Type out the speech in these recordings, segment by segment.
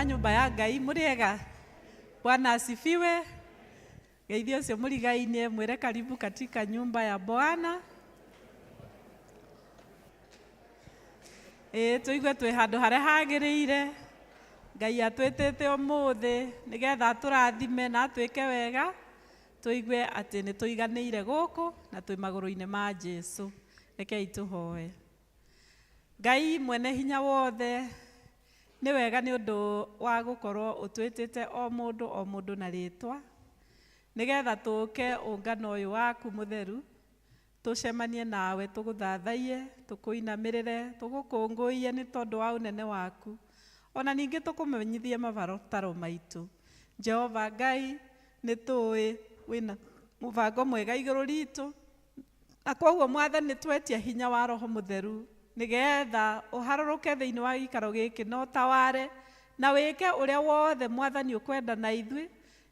wa nyũmba ya Ngai mũrĩega. Bwana asifiwe. Geithia ũcio mũrigainie mwĩre karibu katika nyumba ya Bwana. Ĩĩ tũigue twĩ handũ harĩa hagĩrĩire. Ngai atwĩtĩte ũmũthĩ nĩgetha atũrathime na atwĩke wega. Tũigue atĩ nĩ tũiganĩire gũkũ na twĩ magũrũ-inĩ ma Jesu. Rekei tũhoe. Ngai mwene hinya wothe, nĩ wega nĩ ũndũ wa gũkorwo ũtwĩtĩte o mũndũ o mũndũ na rĩtwa, nĩgetha tũke ũngano ũyũ waku mũtheru, tũcemanie nawe tũgũthathaiye, tũkũinamĩrĩre, tũgũkũngũiye nĩ tondũ wa ũnene waku. Ona ningĩ tũkũmenyithie mabataro maitũ. Jehova Ngai, nĩ tũĩ wĩna mũbango mwega igũrũ ritũ, na koguo Mwathani nĩ twetia hinya wa Roho Mũtheru nĩgetha ũharũrũke thĩinĩ wa gĩikaro gĩkĩ na ũtaware na wĩke ũrĩa wothe Mwathani ũkwenda na ithuĩ.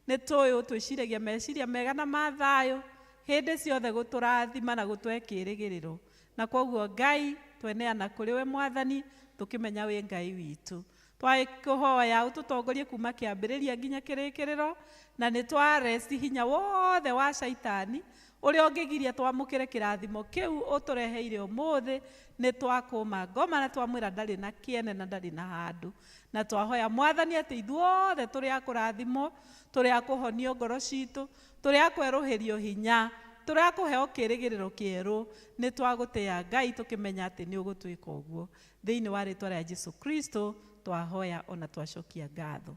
Nĩ tũĩ ũtwĩciragia meciria mega na ma thayũ hĩndĩ ciothe gũtũrathima na gũtũhe kĩĩrĩgĩrĩro. Na koguo Ngai tweneana kũrĩ we Mwathani tũkĩmenya wĩ Ngai witũ. Twakũhoya ũtũtongorie kuma kĩambĩrĩria nginya kĩrĩkĩrĩro, na nĩ twaresti hinya wothe wa caitani ũrĩa ũngĩgiria twamũkĩre kĩrathimo kĩu ũtũreheire ũmũthĩ. Nĩ twakũma ngoma na twamwĩra ndarĩ na kĩene na ndarĩ na handũ, na twahoya Mwathani atĩ ithuothe tũrĩ a kũrathimwo, tũrĩ a kũhonio ngoro citũ, tũrĩ a kwerũhĩrio hinya, tũrĩ a kũheo kĩĩrĩgĩrĩro kĩerũ. Nĩ twagũtĩĩa Ngai tũkĩmenya atĩ nĩ ũgũtwĩka ũguo. Thĩinĩ wa rĩtwa rĩa Jesu Kristo twahoya ona twacokia ngatho.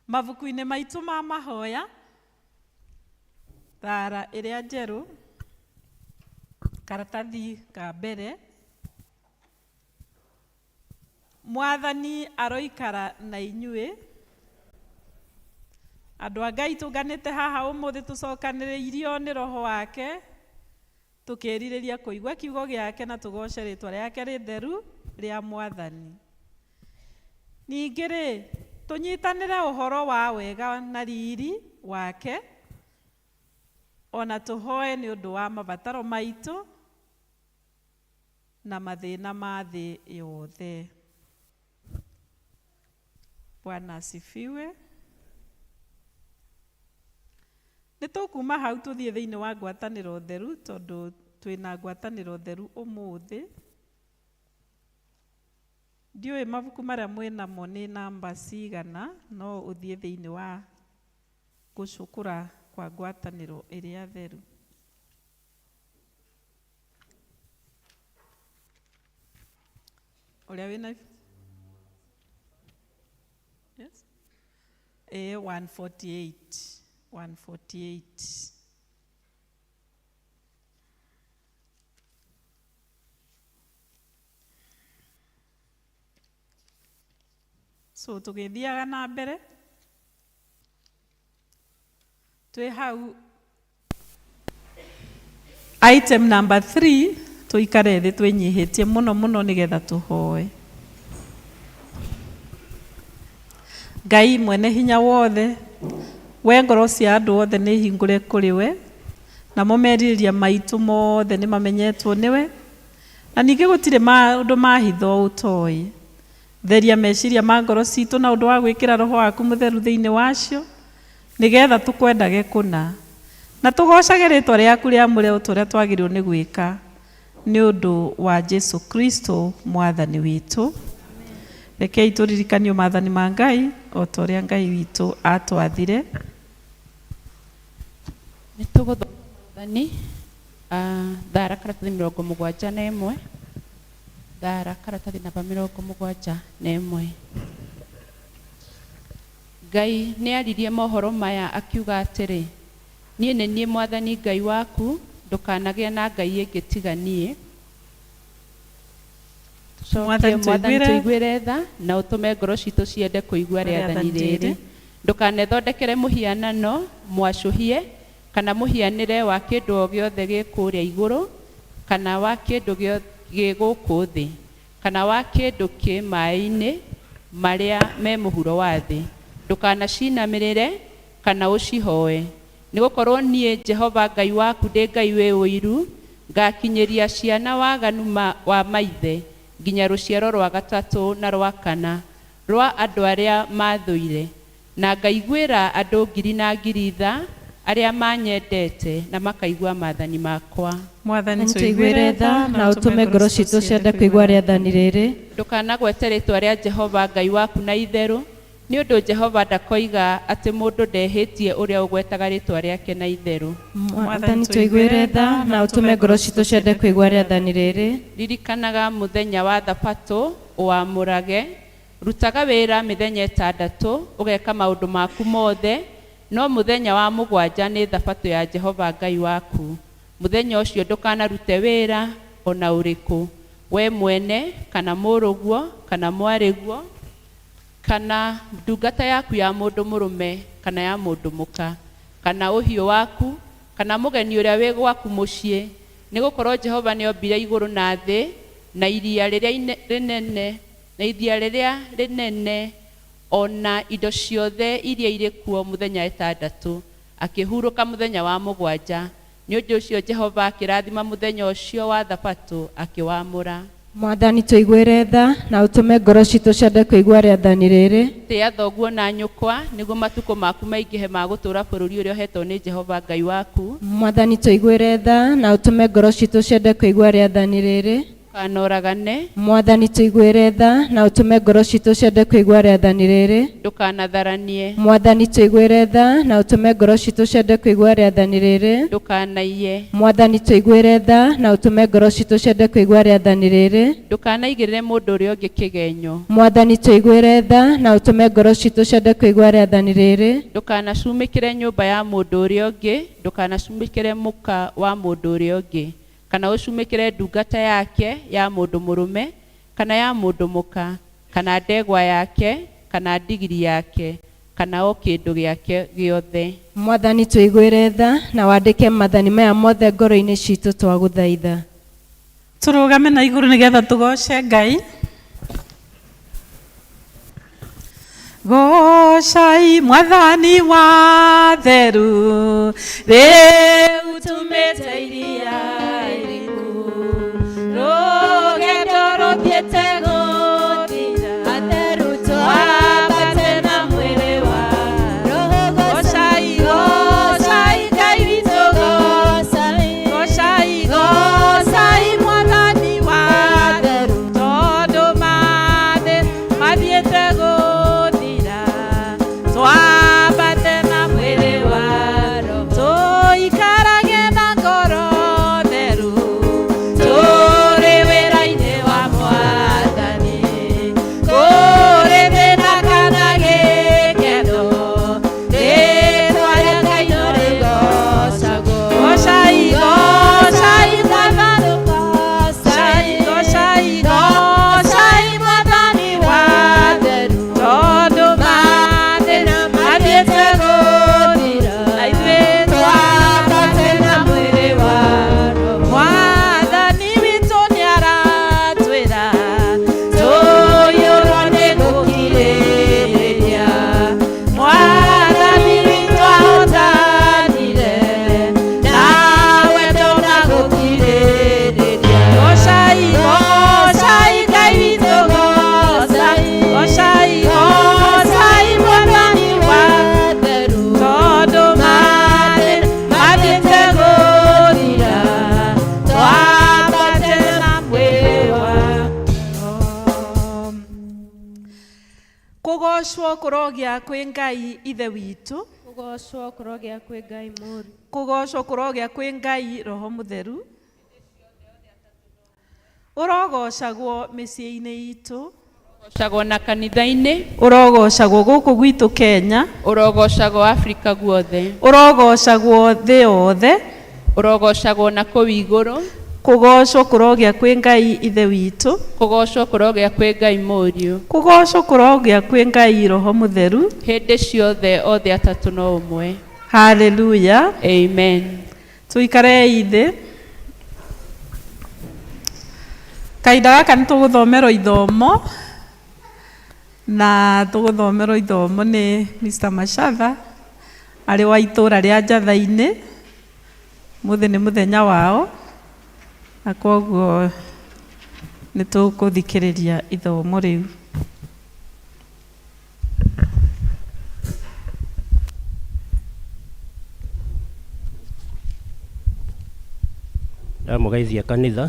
Mabuku-inĩ maitũ ma mahoya, thara ĩrĩa njerũ, karatathi ka mbere, Mwathani aroikara na inyuĩ. Andũ a Ngai tũnganĩte haha ũmũthĩ tũcokanĩrĩirio nĩ Roho wake, tũkĩrirĩria kũigua kiugo gĩake na tũgoce rĩtwa rĩake rĩtheru rĩa Mwathani. Ningĩ rĩ, tũnyitanĩre ũhoro wa wega na riri wake, ona tũhoe nĩ ũndũ wa mabataro maitũ na mathĩna ma thĩ yothe. Bwana asifiwe. Nĩ tũkuma hau tũthiĩ thĩinĩ wa ngwatanĩro theru, tondũ twĩna ngwatanĩro theru ũmũthĩ. Ndiũĩ mabuku marĩa mwĩnamo nĩ namba cigana, no ũthiĩ thĩinĩ wa gũcukũra kwa ngwatanĩro ĩrĩa theru. Ũrĩa wĩna yes? Ĩĩ 148 148. So tũgĩthiaga na mbere twĩ hau item number 3, tũikare thĩ twĩnyihĩtie mũno mũno nĩgetha tũhoe. Ngai mwene hinya wothe, we ngoro cia andũ othe nĩ hingũre kũrĩ we, namo merirĩria maitũ mothe nĩ mamenyetwo nĩwe, na ningĩ gũtirĩ maũndũ ma hitho ũtoĩ. Theria meciria ma ngoro citũ na ũndũ wa gwĩkĩra Roho waku Mũtheru thĩinĩ wacio, nĩgetha tũkwendage kũna, na tũgoocage rĩtwa rĩaku rĩamũre o ta ũrĩa twagĩrĩirwo nĩ gwĩka, nĩ ũndũ wa Jesu Kristo Mwathani witũ. Rekei tũririkanio maathani ma Ngai o ta ũrĩa Ngai witũ aatwathire. Nĩ tũgũthoma maathani, thara karatathi 71, thara karatathi namba 71. Ngai nĩaririe mohoro maya akiuga atĩrĩ, Niĩ nĩ niĩ Mwathani Ngai waku, ndũkanagĩe na ngai ĩngĩ tiga niĩ. Tũcokie, Mwathani Mwathani tũiguĩre tũiguĩre tha na ũtũme ngoro citũ ciende kũigua rĩathani rĩathani rĩrĩ. rĩrĩ. Ndũkanethondekere mũhianano mwacũhie kana mũhianĩre wa kĩndũ o gĩothe gĩ kũrĩa igũrũ kana wa kĩndũ gĩ gũkũ thĩ kana wa kĩndũ kĩ maĩ-inĩ marĩa me mũhuro wa thĩ. Ndũkanacinamĩrĩre kana ũcihoe, nĩgũkorwo niĩ Jehova Ngai waku ndĩ Ngai wĩ ũiru, ngakinyĩria ciana waganu wa maithe nginya rũciaro rwa gatatũ na rwa kana. rwa andũ arĩa maathũire, na ngaiguĩra andũ ngiri na ngiri tha arĩa manyendete na makaigua maathani makwa. Mwathani Tũiguĩre tha na ũtũme ngoro citũ ciende kũigua rĩathani rĩrĩ. Ndũkanagwete rĩĩtwa rĩa Jehova Ngai waku na itherũ, nĩ ũndũ Jehova ndakoiga atĩ mũndũ ndehĩtie ũrĩa ũgwetaga rĩĩtwa rĩake na itherũ. Mwathani tũiguĩre tha na ũtũme ngoro citũ ciende kũigua rĩathani rĩrĩ. Ririkanaga mũthenya wa thabatũ ũwamũrage, rutaga wĩra mĩthenya ĩtandatũ, ũgeka maũndũ maku mothe, no mũthenya wa mũgwanja nĩ thabatũ ya Jehova Ngai waku. Mũthenya ũcio ndũkanarute wĩra o na ũrĩkũ, we mwene kana mũrũguo kana mwarĩguo kana ndungata yaku ya mũndũ mũrũme kana ya mũndũ mũka, kana ũhiũ waku kana mũgeni ũrĩa wĩ gwaku mũciĩ, nĩ gũkorwo Jehova nĩombire igũrũ na thĩ na iria rĩrĩa rĩnene na iria rĩrĩa rĩnene o na indo ciothe iria irĩ kuo mũthenya ĩtandatũ, akĩhurũka mũthenya wa mũgwanja. Nĩ ũndũ ũcio Jehova akĩrathima mũthenya ũcio wa thabatũ akĩwamũra. Mwathani tũiguĩre tha na ũtũme ngoro citũ ciende kũigua rĩathani rĩrĩ. Tĩa thoguo na nyũkwa, nĩguo matukũ maku maingĩhe ma gũtũũra bũrũri ũrĩa ũheetwo nĩ Jehova Ngai waku. Mwathani tũiguĩre tha na ũtũme ngoro citũ ciende kũigua rĩathani rĩrĩ. Ndũkanoragane. Mwathani tũiguĩre tha na ũtũme ngoro citũ ciende kũigua rĩathani rĩrĩ. Ndũkanatharanie. Mwathani tũiguĩre tha na ũtũme ngoro citũ ciende kũigua rĩathani rĩrĩ. Ndũkanaiye. Mwathani tũiguĩre tha na ũtũme ngoro citũ ciende kũigua rĩathani rĩrĩ. Ndũkanaigĩrĩre mũndũ ũrĩa ũngĩ kĩgenyo. Mwathani tũiguĩre tha na ũtũme ngoro citũ ciende kũigua rĩathani rĩrĩ. Ndũkanacumĩkĩre nyũmba ya mũndũ ũrĩa ũngĩ, ndũkanacumĩkĩre mũka wa mũndũ ũrĩa ũngĩ, kana ũcumĩkĩre ndungata yake ya mũndũ mũrũme kana ya mũndũ mũka, kana ndegwa yake kana ndigiri yake, kana o kĩndũ gĩake gĩothe. Mwathani tũiguĩre tha na wandĩke maathani maya mothe ngoro-inĩ citũ twagũthaitha. Tũrũgame na igũrũ nĩgetha tũgoce Ngai. Gocai Mwathani wa theru, rĩu tumĩte iria iriku, rũgendo rũthiĩte gũthira, Atheru twambate na mwĩrĩ wa Roho. Gocai, gocai Ngai witũ, gocai, gocai Mwathani wa theru, tondũ mathĩ mathiĩte gũthira, twambate na mwĩrĩ wa Roho, tũikarage na ngoro theru, tũrĩ wĩra-inĩ wa Mwathani, kũrĩ thĩna kana gĩkeno, rĩĩtwa rĩa Ngai no rĩgoocagwo. Gocai, gocai Mwathani, gocai, gocai, gocai Mwathani wa theru, tondũ mathĩna mathiĩte gũthira, na ithuĩ twambate na mwĩrĩ wa Roho. Mwathani witũ nĩaratwĩra tũiyũrwo nĩ gũkirĩrĩria, Mwathani witũ ahotanire nawe ndona gũkirĩrĩria. Gocai, gocai Ngai witũ, gocai, gocai, gocai Mwathani wa theru, tondũ mathĩna mathiĩte gũthira, twambate na mwĩrĩ wa Roho. Kũgocwo kũrogĩa kwĩ Ngai Ithe witũ, Kũgocwo kũrogĩa kwĩ Ngai Mũriũ. Kũgocwo kũrogĩa kwĩ Ngai Roho Mũtheru, ũrogocagwo mĩciĩ-inĩ itũ, Ũrogocagwo na kanitha-inĩ, ũrogocagwo gũkũ gwitũ Kenya, ũrogocagwo Afrika guothe, ũrogocagwo thĩ yothe, ũrogocagwo na kũu igũrũ. Kũgocwo kũrogĩa kwĩ Ngai Ithe witũ, Kũgocwo kũrogĩa kwĩ Ngai Mũriũ, kũgocwo kũrogĩa kwĩ Ngai Roho Mũtheru. Hĩndĩ ciothe othe atatũ no ũmwe. Haleluya. Amen. Tũikarei thĩ. Kahinda gaka nĩ tũgũthomerwo ithomo, na tũgũthomerwo ithomo nĩ Mr. Machatha arĩ wa itũũra rĩa Njatha-inĩ. Mũthĩ nĩ mũthenya wao, na koguo nĩ tũkũthikĩrĩria ithomo rĩu. Ndamũgeithia kanitha.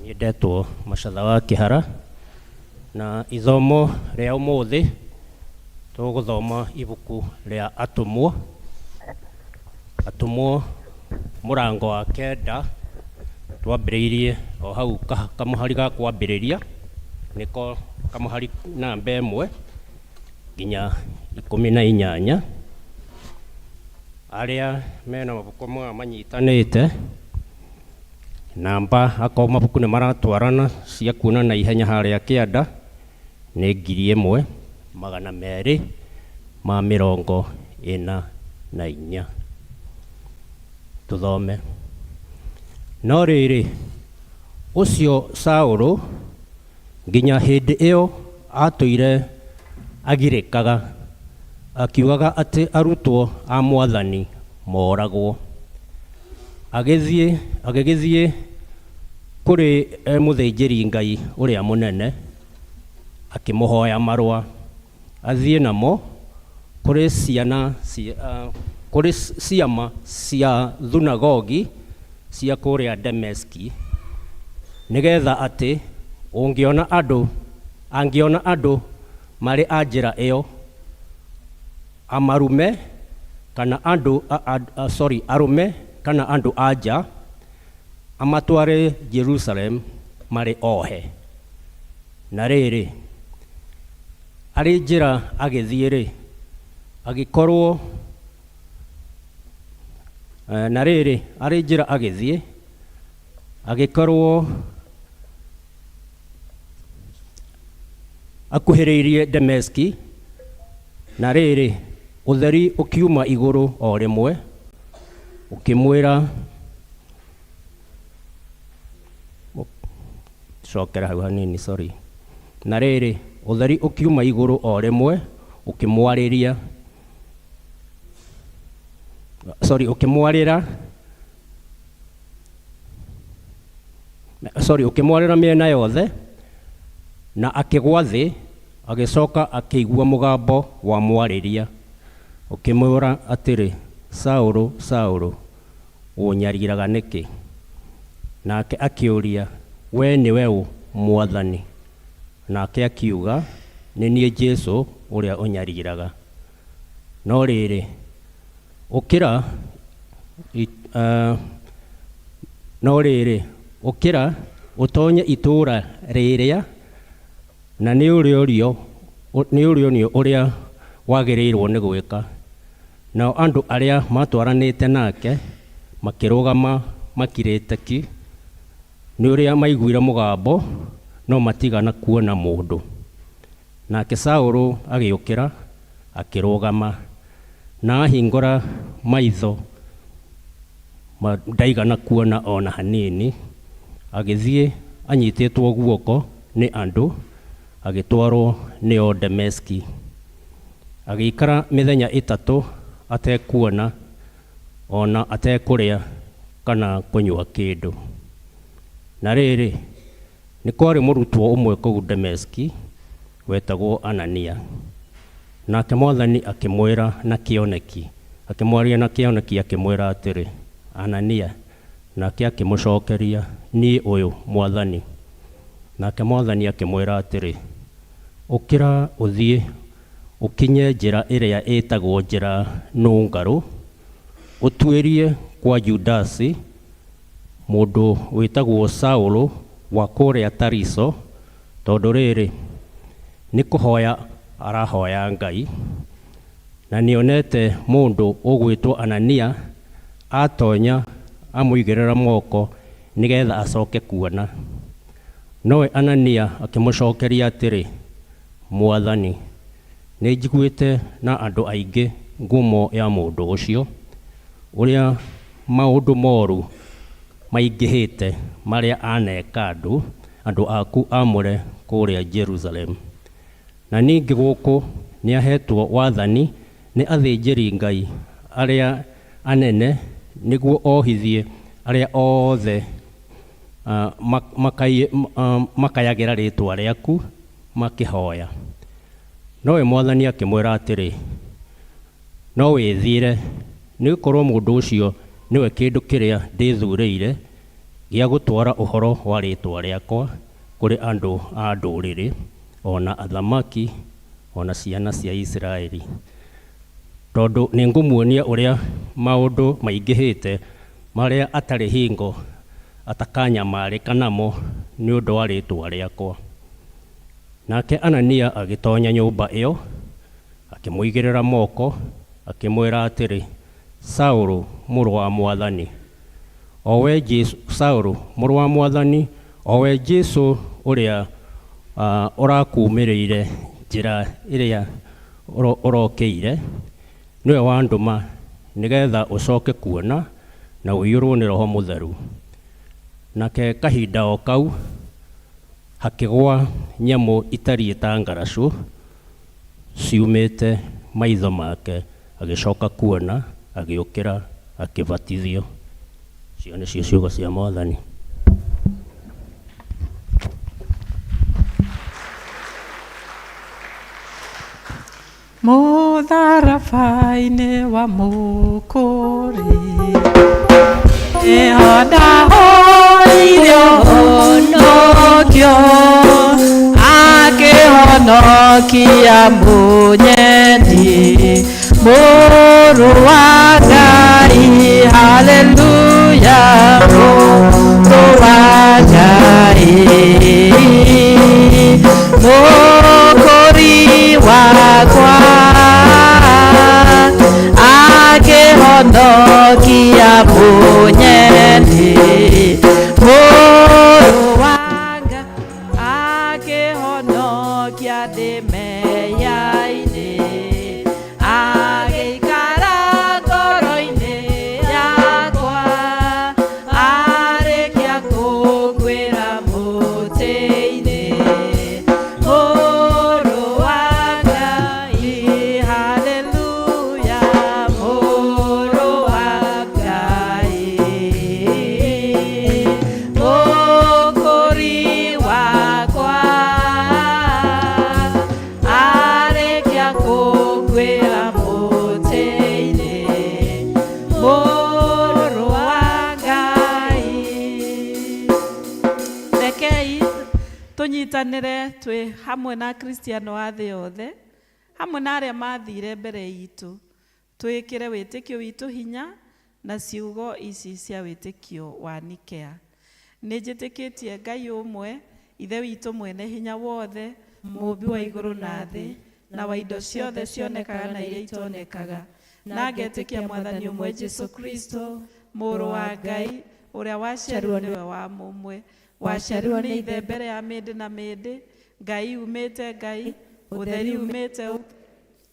Niĩ ndetwo Macatha wa Kĩhara, na ithomo rĩa ũmũthĩ tũgũthoma ibuku rĩa Atũmwo, Atũmwo mũrango wa kenda, twambĩrĩirie o hau kamũhari ga kwambĩrĩria, nĩko kamũhari namba 1 nginya 18. Arĩa mena mabuku maya manyitanĩte namba, akorwo mabuku nĩ maratwarana cia kuona na ihenya harĩa kĩanda nĩ 1244. Tũthome. No rĩrĩ, ũcio Saũlũ nginya hĩndĩ ĩyo atũire agirĩkaga, akiugaga atĩ arutwo a Mwathani moragwo. Agĩgĩthiĩ kũrĩ mũthĩnjĩri Ngai ũrĩa mũnene, akĩmũhoya marũa athiĩ namo kũrĩ ciana kũrĩ ciama cia thunagogi cia kũrĩa Dameski, nĩgetha atĩ angĩona andũ marĩ a njĩra ĩyo amarume kana andũ sorry, arũme kana andũ a nja, amatware Jerusalem marĩ ohe. Na rĩrĩ, arĩ njĩra agĩthiĩ-rĩ, agĩkorwo na rĩrĩ, arĩ njĩra agĩthiĩ, agĩkorwo akuhĩrĩirie Dameski, na rĩrĩ, ũtheri ũkiuma igũrũ o rĩmwe, ũkĩmwĩra, cokera hau hanini, sorry. Na rĩrĩ, ũtheri ũkiuma igũrũ o rĩmwe, ũkĩmwarĩria, sorry, ũkĩmwarĩra, sorry, ũkĩmwarĩra mĩena yothe, na akĩgwa thĩ, agĩcoka akĩigua mũgambo wa mwarĩria, ũkĩmwĩra atĩrĩ, Saũlũ, Saũlũ, ũnyariraga nĩkĩ? Nake akĩũria, we nĩwe ũ, Mwathani? Nake akiuga, nĩ niĩ Jesũ ũrĩa ũnyariraga. No rĩrĩ, ũkĩra, no rĩrĩ, ũkĩra ũtonye itũũra rĩrĩa, na nĩ ũrĩorio ũrĩa wagĩrĩirwo nĩ gwĩka. Nao andũ arĩa matwaranĩte nake makĩrũgama makirĩte ki, nĩ ũrĩa maiguire mũgambo, no matigana kuona mũndũ. Nake Saũlũ agĩũkĩra, akĩrũgama, na ahingũra maitho ndaigana kuona ona hanini, agĩthiĩ anyitĩtwo guoko nĩ andũ, agĩtwarwo nĩo Dameski. Agĩikara mĩthenya 3 atekuona, ona atekũrĩa kana kũnyua kĩndũ. Na rĩrĩ, nĩ kwarĩ mũrutwo ũmwe kũu Dameski wetagwo Anania. Nake Mwathani akĩmwĩra na kĩoneki, akĩmwaria na kĩoneki akĩmwĩra atĩrĩ, Anania. Nake akĩmũcokeria, niĩ ũyũ, Mwathani. Nake Mwathani akĩmwĩra atĩrĩ, ũkĩra ũthiĩ ũkinye njĩra ĩrĩa ĩtagwo njĩra nũngarũ, ũtuĩrie kwa Judasi, mũndũ wĩtagwo Saũlũ wa kũrĩa Tariso, tondũ rĩrĩ, nĩ kũhoya arahoya Ngai, na nĩonete mũndũ ũgwĩtwo Anania atonya amũigĩrĩra moko nĩgetha acoke kuona. Nowe Anania akĩmũcokeria atĩrĩ, Mwathani, nĩ njiguĩte na andũ aingĩ ngumo ya mũndũ ũcio, ũrĩa maũndũ moru maingĩhĩte marĩa aneka andũ aku amũre kũrĩa Jerusalem. Na ningĩ gũkũ nĩahetwo wathani nĩ athĩnjĩri Ngai arĩa anene nĩguo ohithie arĩa othe makayagĩra rĩtwa rĩaku makĩhoya. Nowe Mwathani akĩmwĩra atĩrĩ, no wĩthiĩre, nĩgũkorwo mũndũ ũcio Nĩwe kĩndũ kĩrĩa ndĩthurĩire gĩa gũtwara ũhoro wa rĩĩtwa rĩakwa kũrĩ andũ a ndũrĩrĩ, o na athamaki, o na ciana cia Isiraeli. Tondũ nĩngũmuonia ũrĩa maũndũ maingĩhĩte marĩa atarĩ hingo atakanyamarĩka namo nĩ ũndũ wa rĩĩtwa rĩakwa. Nake Anania agĩtonya nyũmba ĩyo, akĩmũigĩrĩra moko, akĩmwĩra atĩrĩ, Saũlũ, mũrũ wa Mwathani, o we Jesũ, Saũlũ, mũrũ wa Mwathani, o we Jesũ ũrĩa ũrakuumĩrĩire njĩra ĩrĩa ũrokĩire, nĩwe wandũma nĩgetha ũcoke kuona na ũiyũrwo nĩ Roho Mũtheru. Nake kahinda o kau hakĩgwa nyamũ itariĩ ta ngaracũ ciumĩte maitho make, agĩcoka kuona, agĩũkĩra, akĩbatithio. Icio nĩcio ciugo cia Mwathani. Mũtharaba-inĩ wa Mũkũri nĩho ndahoire ũhonokio, akĩhonokia mũnyendi, mũrũ wa Ngai, haleluya, mũrũ wa Ngai, Mũkũri wakwa, akĩhonokia mũnyendi, mũrũ wa Ngai, akĩhonokia ndĩ mehia-inĩ, agĩikara ngoro-inĩ yakwa, arĩkia kũnguĩra mũtĩ-inĩ, mũrũ wa Ngai, haleluya, mũrũ wa Ngai, Mũkũri wakwa, arĩkia kũnguĩra mũtĩ-inĩ, mũrũ wa Ngai. Rekei tũnyitanĩre twĩ hamwe na Akristiano a thĩ yothe, hamwe na arĩa mathire mbere itũ, twĩkĩre wĩtĩkio witũ hinya na ciugo ici cia wĩtĩkio wa Nikea. Nĩ njĩtĩkĩtie Ngai ũmwe, Ithe witũ mwene hinya wothe, mũũmbi wa igũrũ na thĩ, na wa indo ciothe cionekaga na iria itonekaga, na ngetĩkia Mwathani ũmwe Jesũ Kristo, mũrũ wa Ngai, ũrĩa waciarirwo nĩwe wa mũmwe, waciarirwo nĩ Ithe mbere ya mĩndĩ na mĩndĩ, Ngai umĩte Ngai, ũtheri umĩte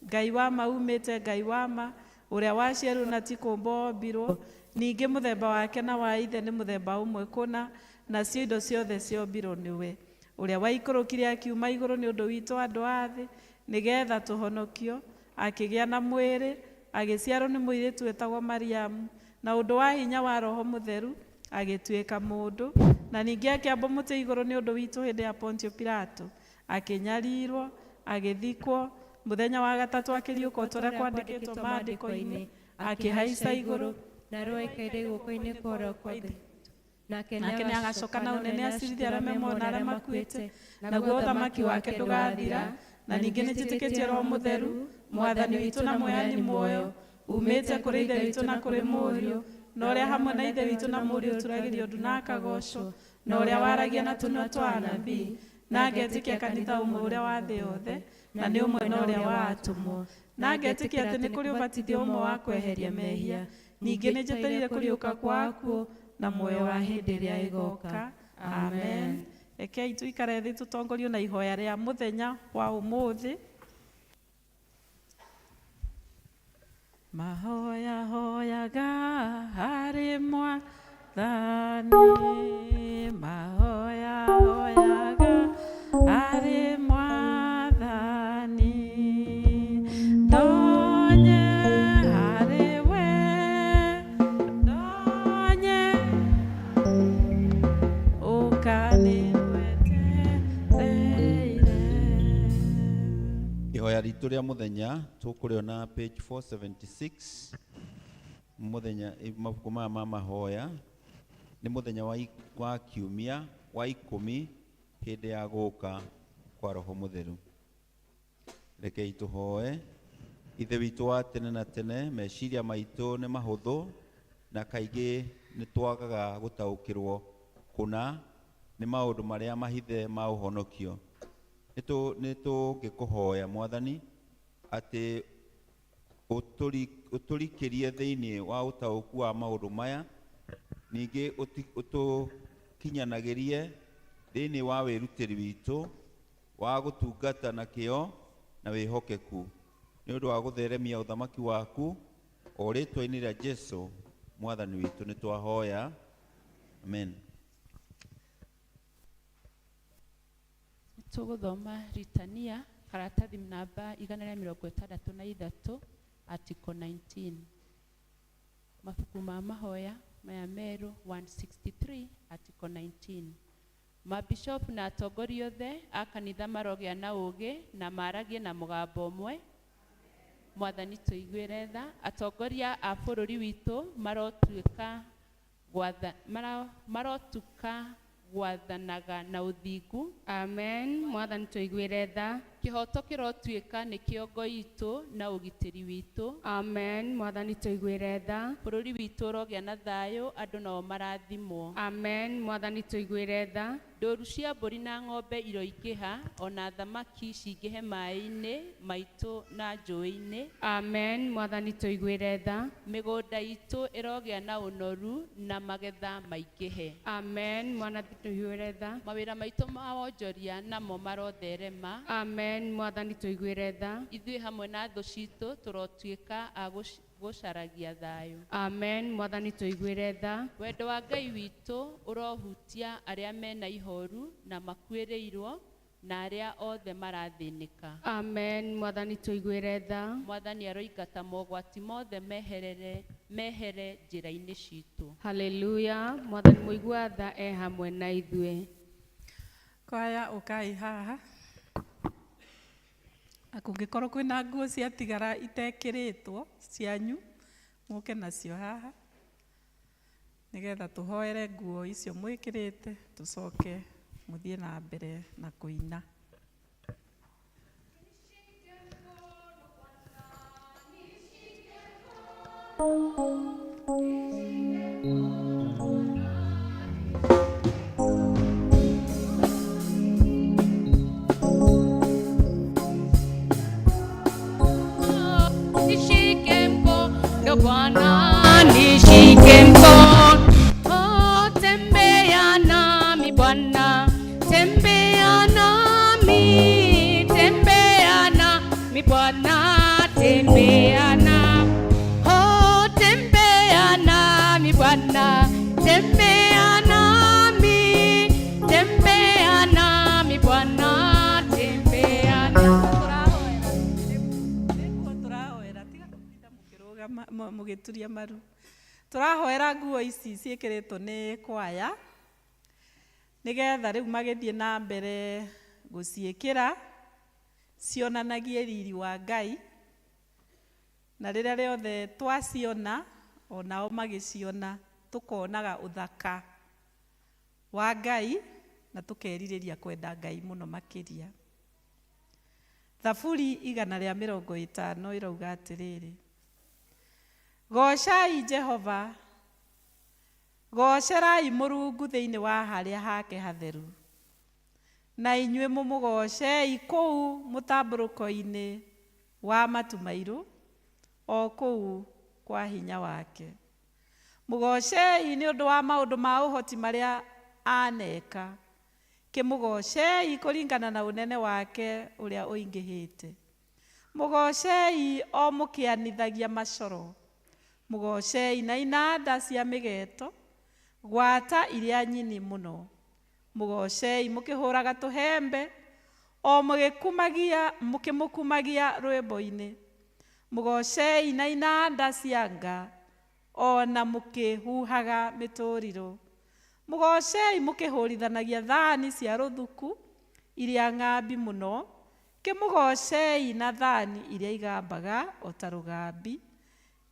Ngai wa ma umĩte Ngai wa ma, ũrĩa waciarirwo na ti kũũmbwo ombirwo, ningĩ mũthemba wake na wa Ithe nĩ mũthemba ũmwe kũna, nacio indo ciothe ciombirwo nĩwe, ũrĩa waikũrũkire akiuma igũrũ nĩ ũndũ witũ andũ a thĩ, nĩgetha tũhonokio, akĩgĩa na mwĩrĩ, agĩciarwo nĩ mũirĩtu wetagwo Mariamu, na ũndũ wa hinya wa Roho Mũtheru agĩtuĩka mũndũ, na ningĩ akĩambwo mũtĩ igũrũ nĩ ũndũ witũ hĩndĩ ya Pontio Pilato, akĩnyarirwo, agĩthikwo, mũthenya wa gatatũ akĩriũka o ta ũrĩa kwandĩkĩtwo maandĩko-inĩ, akĩhaica igũrũ, na rĩu aikaire guoko-inĩ kwa ũrĩo kwa Ngai. Nake nake nĩagacoka na ũnene acirithie arĩa me muoyo na arĩa makuĩte, naguo ũthamaki wake ndũgathira. Na ningĩ nĩnjĩtĩkĩtie Roho Mũtheru, Mwathani witũ na Mũheani muoyo, umĩte kũrĩ Ithe witũ na kũrĩ Mũriũ, na ũrĩa hamwe na Ithe witũ na Mũriũ ũturagĩrio ndu na akagocwo, na ũrĩa waragia na tũnua twa anabii, na ngetĩkia kanitha ũmwe ũrĩa wa thĩ yothe, na nĩ ũmwe na ũrĩa wa atũmwo, na ngetĩkia atĩ nĩ kũrĩ ũbatithio ũmwe wa kweheria mehia, ningĩ nĩnjetereire kũriũka kwa akuũ na muoyo wa hĩndĩ ĩrĩa ĩgoka. Amen. Rekei tũikare thĩ tũtongorio na ihoya rĩa mũthenya wa ũmũthĩ. Mahoya hoyaga harĩ Mwathani, mahoya hoyaga harĩ Mwathani, ndonye harĩ we, ndonye ũkanĩgwetereire. Ihoya ritũ rĩa mũthenya tũkũrĩona page 476. Mũthenya mabuku maya ma mahoya nĩ mũthenya wa kiumia wa 10 hĩndĩ ya gũka kwa Roho Mũtheru. Rekei tũhoe. Ithe witũ wa tene na tene, meciria maitũ nĩ mahũthũ na kaingĩ nĩ twagaga gũtaũkĩrwo kũna nĩ maũndũ marĩa mahithe ma ũhonokio. Nĩ tũngĩkũhoya Mwathani atĩ ũtũrikĩrie thĩinĩ wa ũtaũku wa maũndũ maya, ningĩ ũtũkinyanagĩrie thĩinĩ wa wĩrutĩri witũ wa gũtungata na kĩyo na wĩhokeku nĩ ũndũ wa gũtheremia ũthamaki waku o rĩtwa-inĩ rĩa Jesu Mwathani witũ nĩ twahoya, amen. Tũgũthoma Litania karatathi namba 163 article 19. Mabuku ma mahoya maya merũ 163 article 19. Mabishopu na atongoria othe a kanitha marogĩa na ũũgĩ na maragie na mũgambo ũmwe. Mwathani tũiguĩre tha. Atongoria a bũrũri witũ marotuka gwathanaga na ũthingu. Amen. Mwathani tũiguĩre tha. Kĩhoto kĩrotuĩka nĩ kĩongo itũ na ũgitĩri witũ. Amen. Mwathani tũiguĩre tha. Bũrũri witũ ũrogĩa na thayũ, andũ nao marathimwo. Amen. Mwathani tũiguĩre tha. Ndũru cia mbũri na ng'ombe iroingĩha, ona thamaki cingĩhe maĩ-inĩ maitũ na njũĩ-inĩ. Amen. Mwathani tũiguĩre tha. Mĩgũnda itũ ĩrogĩa na ũnoru na magetha maingĩhe. Amen. Mwathani tũiguĩre tha. Mawĩra maitũ ma wonjoria namo marotherema. Amen. Mwathani tũiguĩre tha. Ithuĩ hamwe na thũ citũ tũrotuĩka a gũcaragia thayũ. Amen. Mwathani tũiguĩre tha. Wendo wa Ngai witũ ũrohutia arĩa mena ihoru na makuĩrĩirwo na arĩa othe marathĩnĩka. Amen. Mwathani tũiguĩre tha. Mwathani aroingata mogwati mothe mehere njĩra-inĩ citũ. Haleluya. Mwathani mũigua tha e hamwe na ithuĩ. Kwaya ũkai haha. Na kũngĩkorwo kwĩna nguo ciatigara itekĩrĩtwo cianyu, mũke nacio haha nĩgetha tũhoere nguo icio mwĩkĩrĩte, tũcoke mũthiĩ na mbere na kũina. Nishike mkono Bwana, nishike mkono. Oh, tembea nami Bwana, tembea nami, tembea nami Bwana, tembea nami. Oh, tembea nami Bwana, tembea nami, tembea nami Bwana, tembea nami. Mũgĩturia maru. Tũrahoera nguo ici ciĩkĩrĩtwo nĩ kwaya nĩgetha rĩu magĩthiĩ na mbere gũciĩkĩra cionanagie riri wa Ngai, na rĩrĩa rĩothe twaciona onao magĩciona tũkonaga ũthaka wa Ngai na tũkerirĩria kwenda Ngai mũno makĩria. Thaburi 150 ĩrauga atĩrĩrĩ, Goocai Jehova, goocerai Mũrungu thĩinĩ wa harĩa hake hatheru, na inyuĩ mũmũgoocei kũu mũtambũrũko-inĩ wa matu mairũ, o kũu kwa hinya wake. Mũgoocei nĩ ũndũ wa maũndũ ma ũhoti marĩa aneka, kĩmũgoocei kũringana na ũnene wake ũrĩa ũingĩhĩte. Mũgoocei o mũkĩanithagia macoro, mũgoocei na inanda cia mĩgeto, gwata iria nyini mũno. Mũgoocei mũkĩhũraga tũhembe, o mũkĩmũkumagia rwĩmbo-inĩ. Mũgoocei na inanda cia nga, o na mũkĩhuhaga mĩtũrirũ. Mũgoocei mũkĩhũrithanagia thani cia rũthuku iria ng'ambi mũno, kĩmũgoocei na thani iria igambaga o ta rũgambi.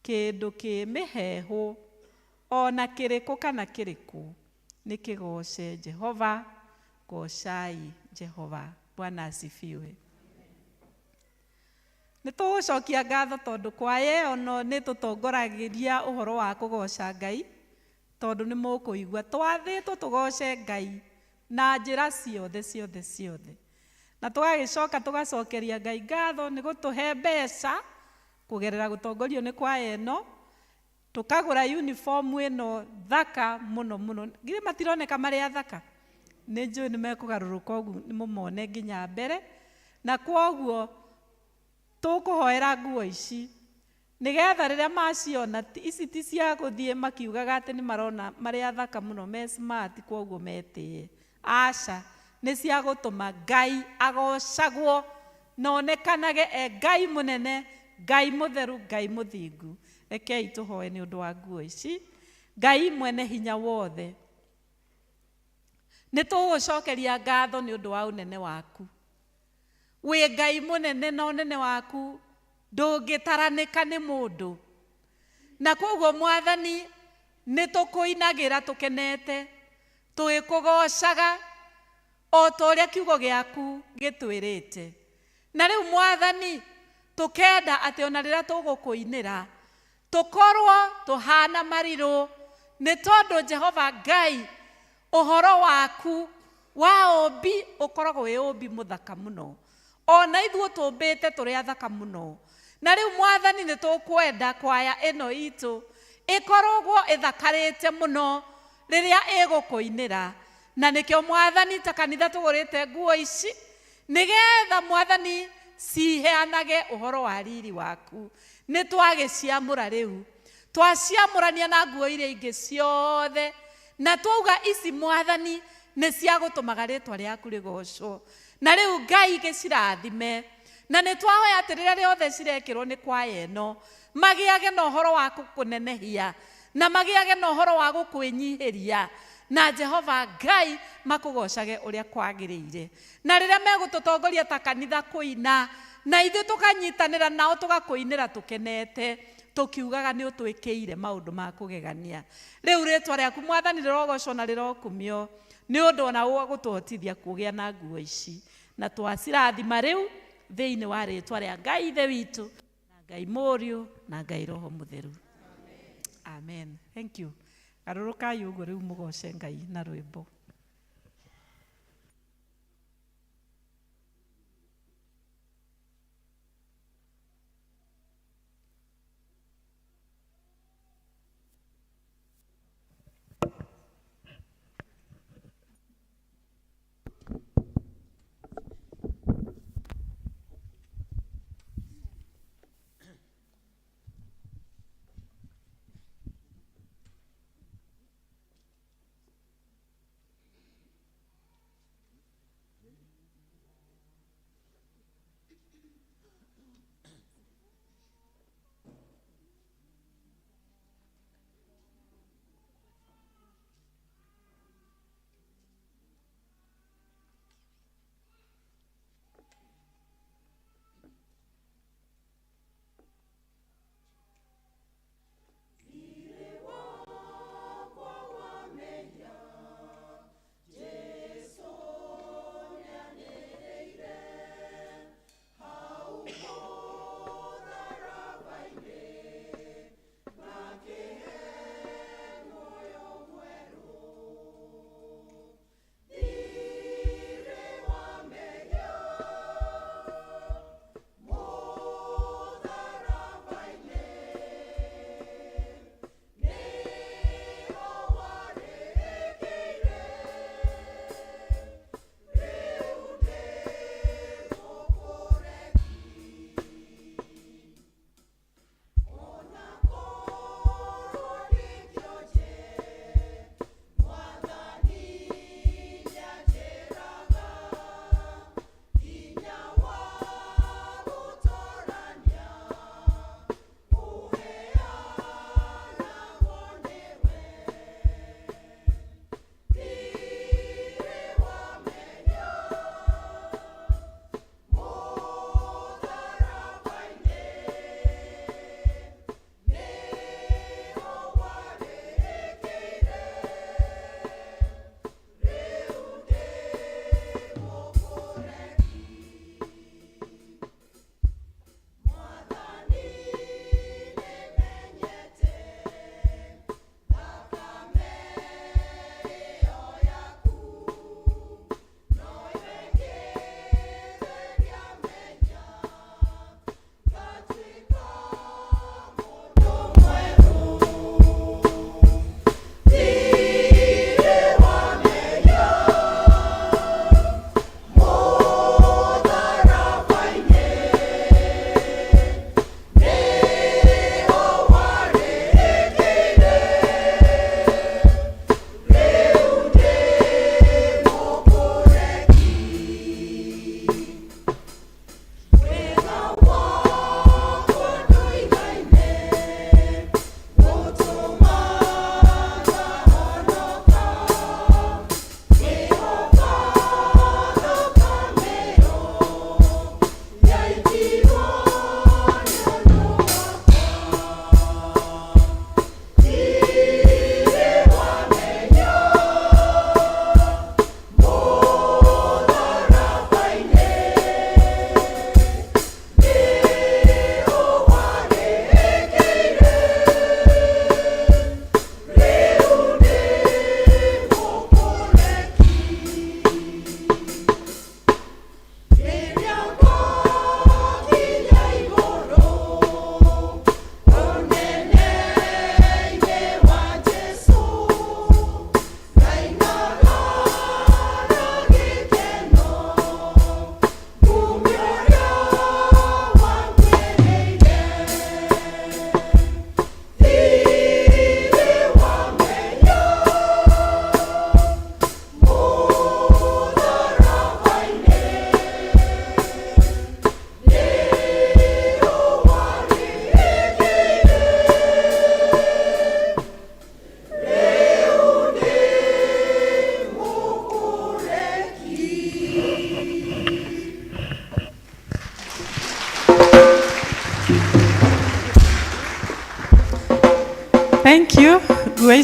Kĩndũ kĩ mĩheehũ ona kĩrĩkũ kana kĩrĩkũ nĩ kĩgooce Jehova. Goocai Jehova. Bwana asifiwe. Nĩ tũgũcokia ngatho tondũ kwaya ĩyo no nĩ tũtongoragĩria ũhoro wa kũgoca Ngai, tondũ nĩ mũkũigua twathĩtwo tũgoce Ngai na njĩra ciothe ciothe ciothe. Na tũgagĩcoka tũgacokeria Ngai ngatho nĩ gũtũhe mbeca kũgerera gũtongorio nĩ kwaya ĩno, tũkagũra uniform ĩno thaka mũno mũno. Githĩ matironeka marĩ athaka? Nĩ njũĩ nĩ mekũgarũrũka ũguo nĩ mũmone nginya mbere. Na kwoguo tũkũhoera nguo ici nĩgetha rĩrĩa maciona, ici ti cia gũthiĩ makiugaga atĩ nĩ marona marĩ athaka mũno me smart kwoguo metĩe. Aca, nĩ cia gũtũma Ngai agocagwo na onekanage e Ngai mũnene, Ngai mũtheru, Ngai mũthingu. Rekei tũhoe nĩ ũndũ wa nguo ici. Ngai mwene hinya wothe, nĩ tũgũcokeria ngatho nĩ ũndũ wa ũnene waku. Wĩ Ngai mũnene na ũnene waku ndũngĩtaranĩka nĩ mũndũ. Na kwoguo Mwathani nĩ tũkũinagĩra tũkenete, tũgĩkũgocaga o ta ũrĩa kiugo gĩaku gĩtwĩrĩte. Na rĩu Mwathani tũkenda atĩ ona rĩrĩa tũgũkũinĩra tũkorwo tũhana marirũ, nĩ tondũ Jehova Ngai ũhoro waku wa ũmbi ũkoragwo wĩ ũmbi mũthaka mũno. Ona ithuĩ tũmbĩte tũrĩ athaka mũno. Na rĩu Mwathani nĩ tũkwenda kwaya ĩno itũ ĩkoragwo ĩthakarĩte mũno rĩrĩa ĩgũkũinĩra. Na nĩkĩo Mwathani ta kanitha tũgũrĩte nguo ici nĩgetha Mwathani ciheanage ũhoro wa riri waku. Nĩ twagĩciamũra rĩu, twaciamũrania na nguo iria ingĩ ciothe, na twauga ici Mwathani nĩ cia gũtũmaga rĩtwa rĩaku rĩgocwo. Na rĩu Ngai gĩcirathime. Na nĩ twahoya atĩ rĩrĩa rĩothe cirekĩrwo nĩ kwaya ĩno, magĩage na ũhoro wa gũkũnenehia, na magĩage na ũhoro wa gũkwĩnyihĩria, na Jehova Ngai makũgocage ũrĩa kwagĩrĩire. Na rĩrĩa megũtũtongoria ta kanitha kũina, na ithuĩ tũkanyitanĩra nao tũgakũinĩra tũkenete, tũkiugaga nĩ ũtwĩkĩire maũndũ ma kũgegania. Rĩu rĩtwa rĩaku Mwathani rĩrogocwo na rĩrokumio, nĩ ũndũ ona wa gũtũhotithia kũgĩa na nguo ici. Na twacirathima rĩu thĩinĩ wa rĩtwa rĩa Ngai Ithe witũ, na Ngai Mũriũ, na Ngai Roho Mũtheru. Amen. Thank you. Garũrũkai ũguo rĩu mũgoce Ngai na rwĩmbo.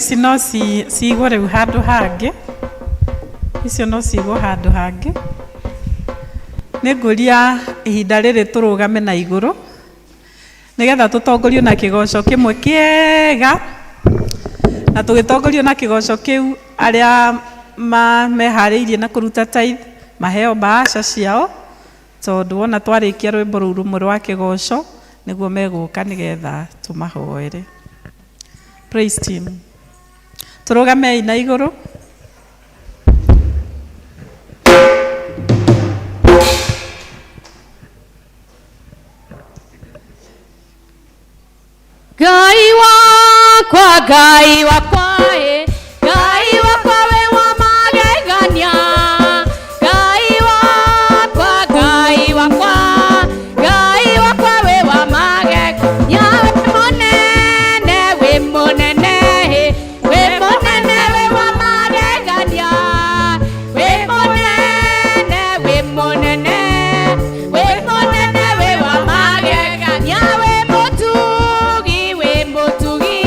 Ici no cigwo rĩu handũ hangĩ, icio no cigwo handũ hangĩ. Nĩ ngũria ihinda rĩrĩ tũrũgame na igũrũ nĩgetha tũtongorio na kĩgoco kĩmwe kĩega, na tũgĩtongorio na kĩgoco kĩu arĩa meharĩirie na kũruta tithe maheo mbaaca ciao, tondũ wona twarĩkia rwĩmbo rũu rũmwe rwa kĩgoco nĩguo megũka nĩgetha tũmahoere. Praise team, tũrũgamei na igũrũ. Ngai wakwa, Ngai wakwa, ĩ, Ngai wakwa wĩ wa magegania. Ngai wakwa, Ngai wakwa, Ngai wakwa wĩ wa magegania. Wĩ mũnene, wĩ mũnene, ĩ, wĩ mũnene wĩ wa magegania. Wĩ mũnene, wĩ mũnene, wĩ mũnene wĩ wa magegania. Wĩ mũtugi, wĩ mũtugi,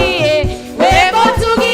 wĩ mũtugi.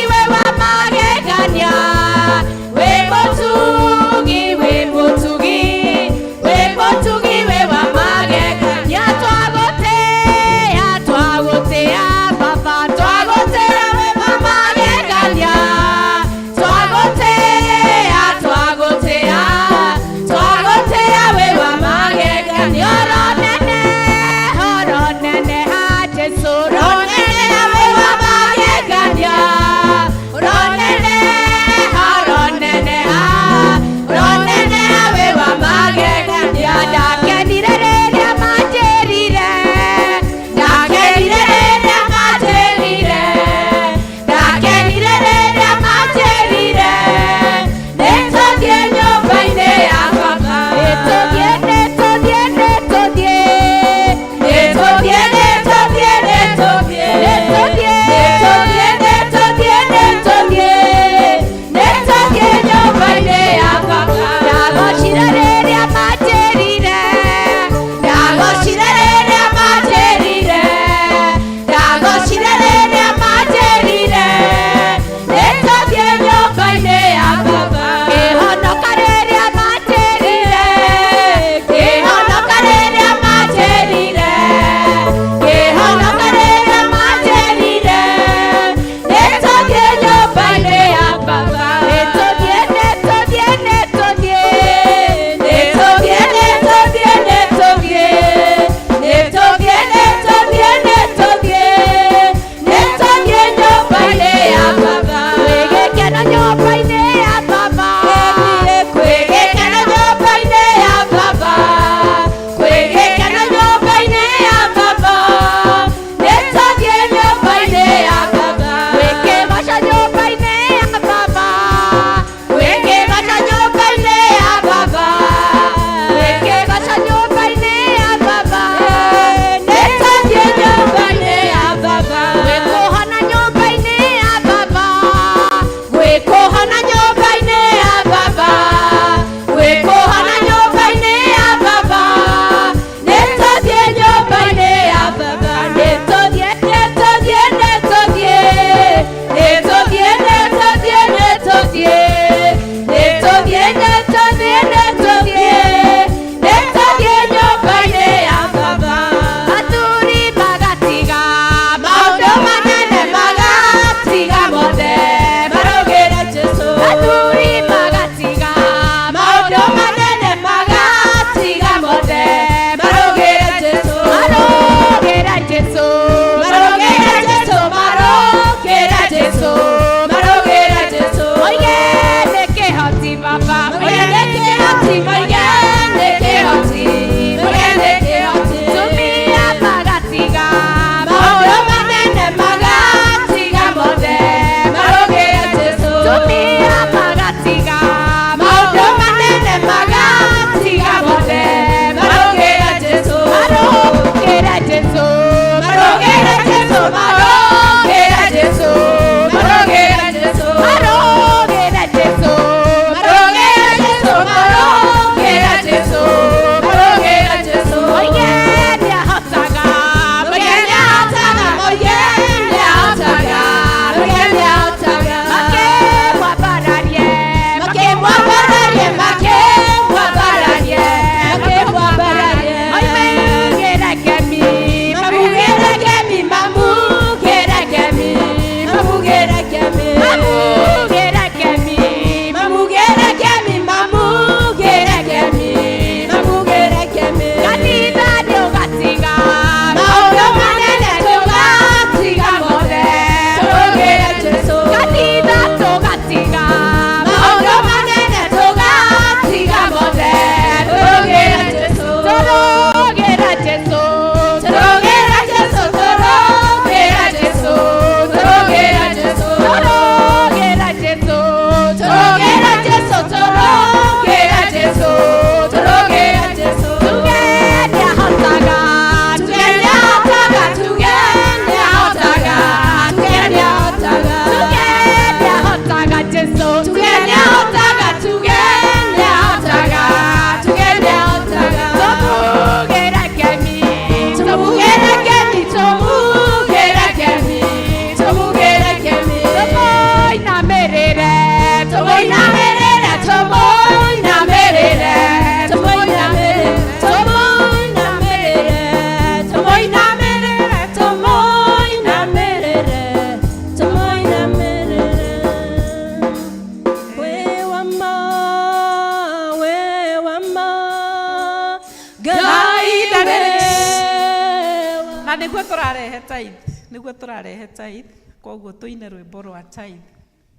Nĩguo tũrarehe tithe, nĩguo tũrarehe tithe, koguo tũine rwĩmbo rwa tithe,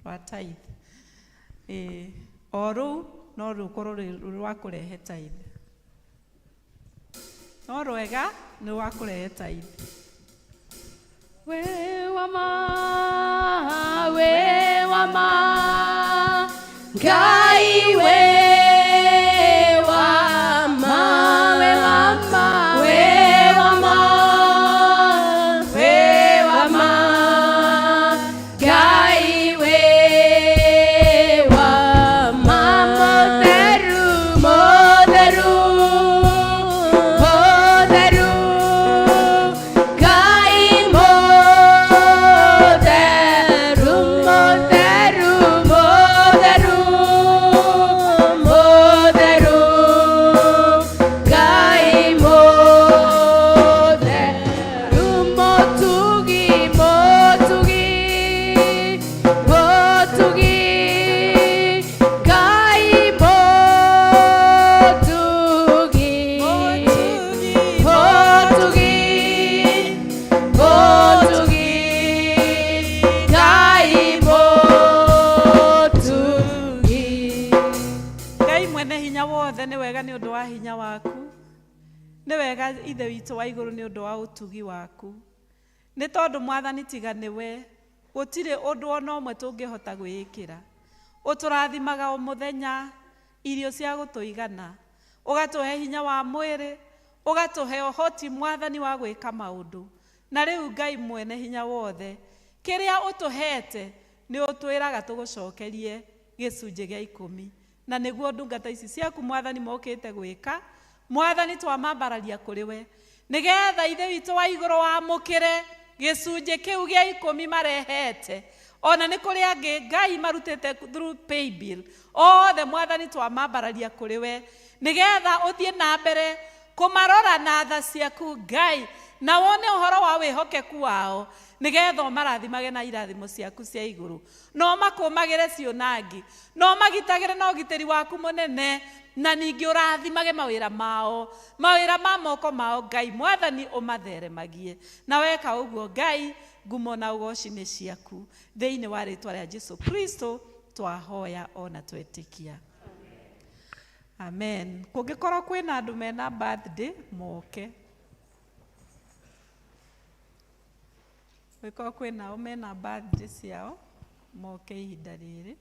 rwa tithe. Ĩĩ, o rũu no rũkorwo rwĩ rwa kũrehe tithe. No rwega nĩ rwa kũrehe tithe. We wama, we wama, Ngai we wama, we wama, we wama, we wama, Ngai we wama, Mũtheru, Mũtheru, Mũtheru, Ngai Mũtheru, Mũtheru, Mũtheru, Mũtheru, Ngai Mũtheru, Mũtugi, Mũtugi, Mũtugi, Ngai Mũtugi, Mũtugi, Mũtugi, Ngai Mũtugi. Ngai mwene hinya wothe, nĩ wega nĩ ũndũ wa hinya waku, nĩ wega Ithe witũ wa igũrũ nĩ ũndũ wa ũtugi waku, nĩ tondũ Mwathani tiga nĩwe gũtirĩ ũndũ ona ũmwe tũngĩhota gwĩĩkĩra. Ũtũrathimaga o mũthenya irio cia gũtũigana, ũgatũhe hinya wa mwĩrĩ, ũgatũhe ũhoti Mwathani wa gwĩka maũndũ. Na rĩu Ngai mwene hinya wothe, kĩrĩa ũtũhete nĩ ũtwĩraga tũgũcokerie gĩcunjĩ gĩa 10, na nĩguo ndungata ici ciaku Mwathani mokĩte gwĩka. Mwathani, twamambararia kũrĩ we nĩgetha Ithe witũ wa igũrũ wamũkĩre gĩcunjĩ kĩu gĩa 10 marehete. Ona nĩ kũrĩ angĩ Ngai marutĩte through pay bill. Othe Mwathani twamambararia kũrĩ we nĩgetha ũthiĩ na mbere kũmarora na tha ciaku Ngai, na wone ũhoro wa wĩhokeku wao, nĩgetha ũmarathimage na irathimo ciaku cia igũrũ, na ũmakũmagĩre ciũnangi, na ũmagitagĩre na ũgitĩri waku mũnene, na ningĩ ũrathimage mawĩra mao, mawĩra ma moko mao. Ngai Mwathani, ũmatheremagie, na weka ũguo Ngai, ngumo na ũgoci nĩ ciaku. Thĩinĩ wa rĩtwa rĩa Jesu Kristo twahoya ona twetĩkia, amen. Kũngĩkorwo kwĩna andũ mena birthday moke, gũgĩkorwo kwĩnao mena birthday ciao moke ihinda rĩrĩ.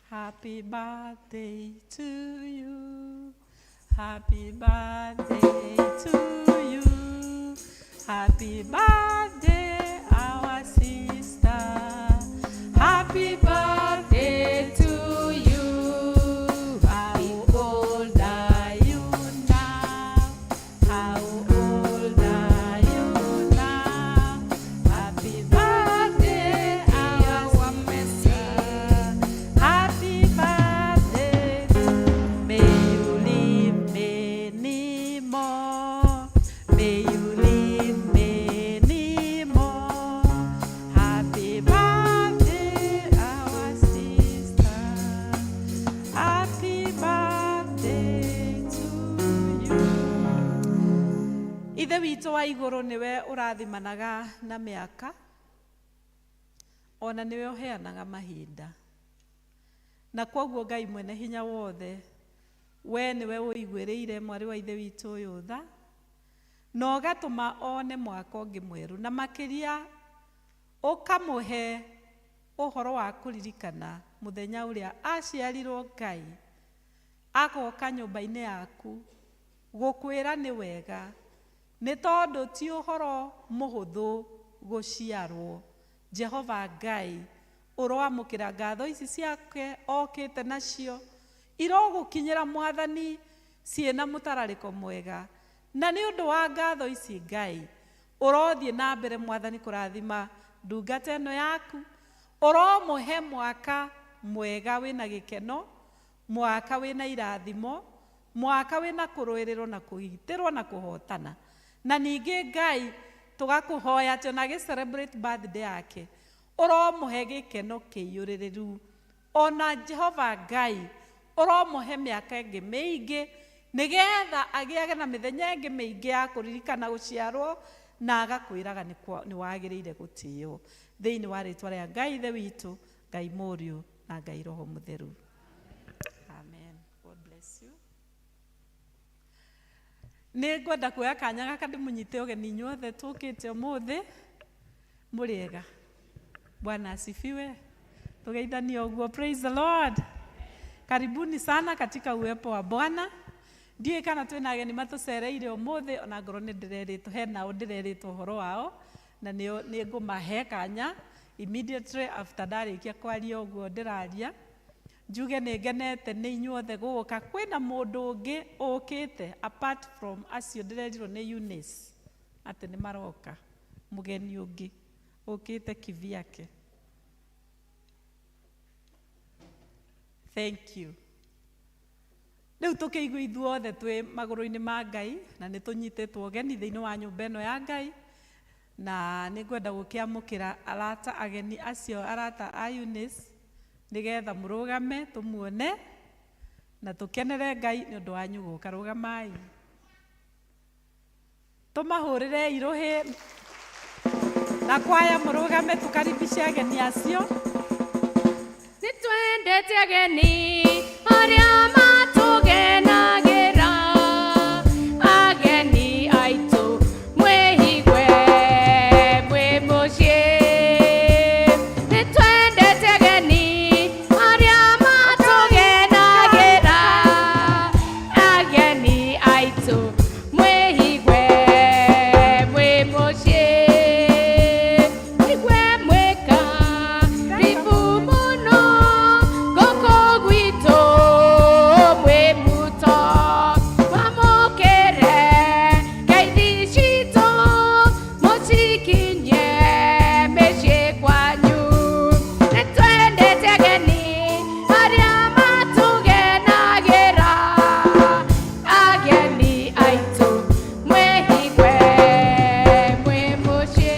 Happy birthday to you. Happy birthday to you. Happy birthday, our sister. Happy birthday to you. How old are you now? How old are you now? Happy birthday, our sister. Happy birthday. May you live many more. May you live many more. Happy birthday, our sister. Happy birthday to you. Ithe witũ wa igũrũ, nĩwe ũrathimanaga na mĩaka, ona nĩwe ũheanaga mahinda, na kwoguo Ngai mwene hinya wothe, we nĩwe ũiguĩrĩire mwarĩ wa Ithe witũ ũyũ tha na ũgatũma one mwaka ũngĩ mwerũ, na makĩria ũkamũhe ũhoro wa kũririkana mũthenya ũrĩa aciarirwo. Ngai, agoka nyũmba-inĩ yaku gũkwĩra nĩ wega, nĩ tondũ ti ũhoro mũhũthũ gũciarwo. Jehova Ngai, ũroamũkĩra ngatho ici ciake okĩte nacio, irogũkinyĩra Mwathani ciĩna mũtararĩko mwega. Na nĩ ũndũ wa ngatho ici, Ngai, ũrothiĩ na mbere Mwathani kũrathima ndungata ĩno yaku, ũromũhe mwaka mwega wĩna gĩkeno, mwaka wĩna irathimo, mwaka wĩna kũrũĩrĩrwo na kũgitĩrwo na kũhotana. Na ningĩ Ngai, tũgakũhoya atĩ ona agĩ celebrate birthday yake, ũromũhe gĩkeno kĩiyũrĩrĩru. Ona Jehova Ngai, ũromũhe mĩaka ĩngĩ mĩingĩ. Nĩgetha agĩage na mĩthenya ĩngĩ mĩingĩ ya kũririkana gũciarwo na agakwĩraga nĩ wagĩrĩire gũtĩo. Thĩinĩ wa rĩtwa rĩa Ngai Ithe witũ, Ngai Mũriũ na Ngai Roho Mũtheru. Amen. God bless you. Nĩ ngwenda kuoya kanya gaka ndĩmũnyite ũgeni inyuothe tũkĩte ũmũthĩ. Mũrĩega. Bwana asifiwe. Tugeithanie ũguo. Praise the Lord. Karibuni sana katika uwepo wa Bwana. Ndiũĩ kana twĩna ageni matũcereire ũmũthĩ, ona ngorwo nĩ ndĩrerĩtwo hena o ndĩrerĩtwo ũhoro wao, na nĩ ngũmahe kanya immediately after ndarĩkia kwaria ũguo ndĩraria. Njuge nĩ ngenete nĩ inyuothe gũka. Kwĩna mũndũ ũngĩ ũkĩte apart from acio ndĩrerirwo nĩ Eunice atĩ nĩ maroka, mũgeni ũngĩ ũkĩte kivyake. Thank you. Rĩu tũkĩigua ithuothe twĩ magũrũ-inĩ ma Ngai na nĩ tũnyitĩtwo ũgeni thĩinĩ wa nyũmba ĩno ya Ngai, na nĩ ngwenda gũkĩamũkĩra arata ageni acio, arata a Eunice, nĩgetha mũrũgame tũmuone na tũkenere Ngai nĩ ũndũ wanyu gũka. Rũgamai tũmahũrĩre irũhĩ na kwaya, mũrũgame tũkaribishe ageni acio. Nĩ twendete ageni arĩa matũgenagĩra, ageni aitũ mwĩigue mwĩ mũciĩ. Nĩ twendete ageni arĩa matũgenagĩra, ageni aitũ mwĩigue mwĩ mũciĩ. Mwĩigue mwĩka ribu mũno gũkũ gwitũ mwĩ muto, mwamũkĩre ngeithi citũ mũcikinyie mĩciĩ kwanyu. Nĩ twendete ageni arĩa matũgenagĩra, ageni aitũ mwĩigue mwĩ mũciĩ.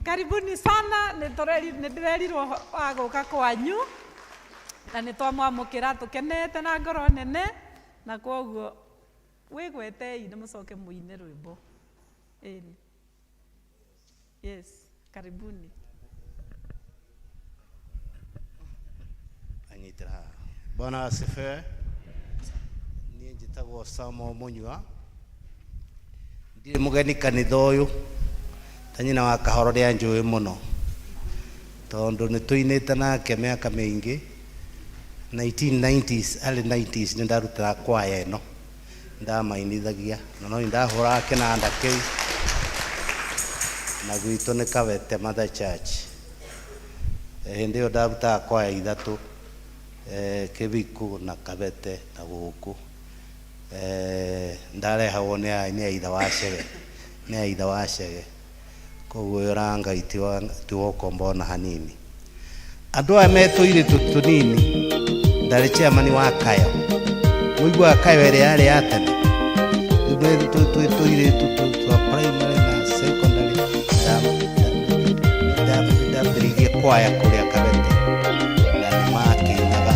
Karibuni sana, nĩ ndĩrerirwo wa gũka kwanyu na nĩ twamwamũkĩra tũkenete na ngoro nene, na koguo wĩgwetei nĩ mũcoke mũine rwĩmbo. Ĩni. Yes, karibuni. Anyitĩra haha. Bwana asifiwe. Niĩ njĩtagwo Samuel Mũnyua, ndirĩ mũgeni kanitha ũyũ, ta nyina wa Kahoro nĩ anjũĩ mũno tondũ nĩ tũinĩte nake mĩaka mĩingĩ. 1990s, early 90s, nĩ ndarutaga kwaya ĩno, ndamainithagia na no ndahũraga kĩnanda kĩu, na gwitũ nĩ Kabete Mother Church. Hĩndĩ ĩyo ndarutaga kwaya ithatũ, Kĩbikũ na Kabete na gũkũ. Ndarehagwo nĩ aitha wa Chege, nĩ aitha wa Chege, koguo ũyũ ra Ngai ti wa ũkombo ona hanini. Andũ aya metũirĩtu tũnini, ndarĩ chairman wa Kayo, mũiguaga Kayo ĩrĩa yarĩ ya tene. Rĩu twĩ tũirĩtu twa primary na secondary, ndambĩrĩirie kwaya kũrĩa Kabete na nĩ makĩinaga.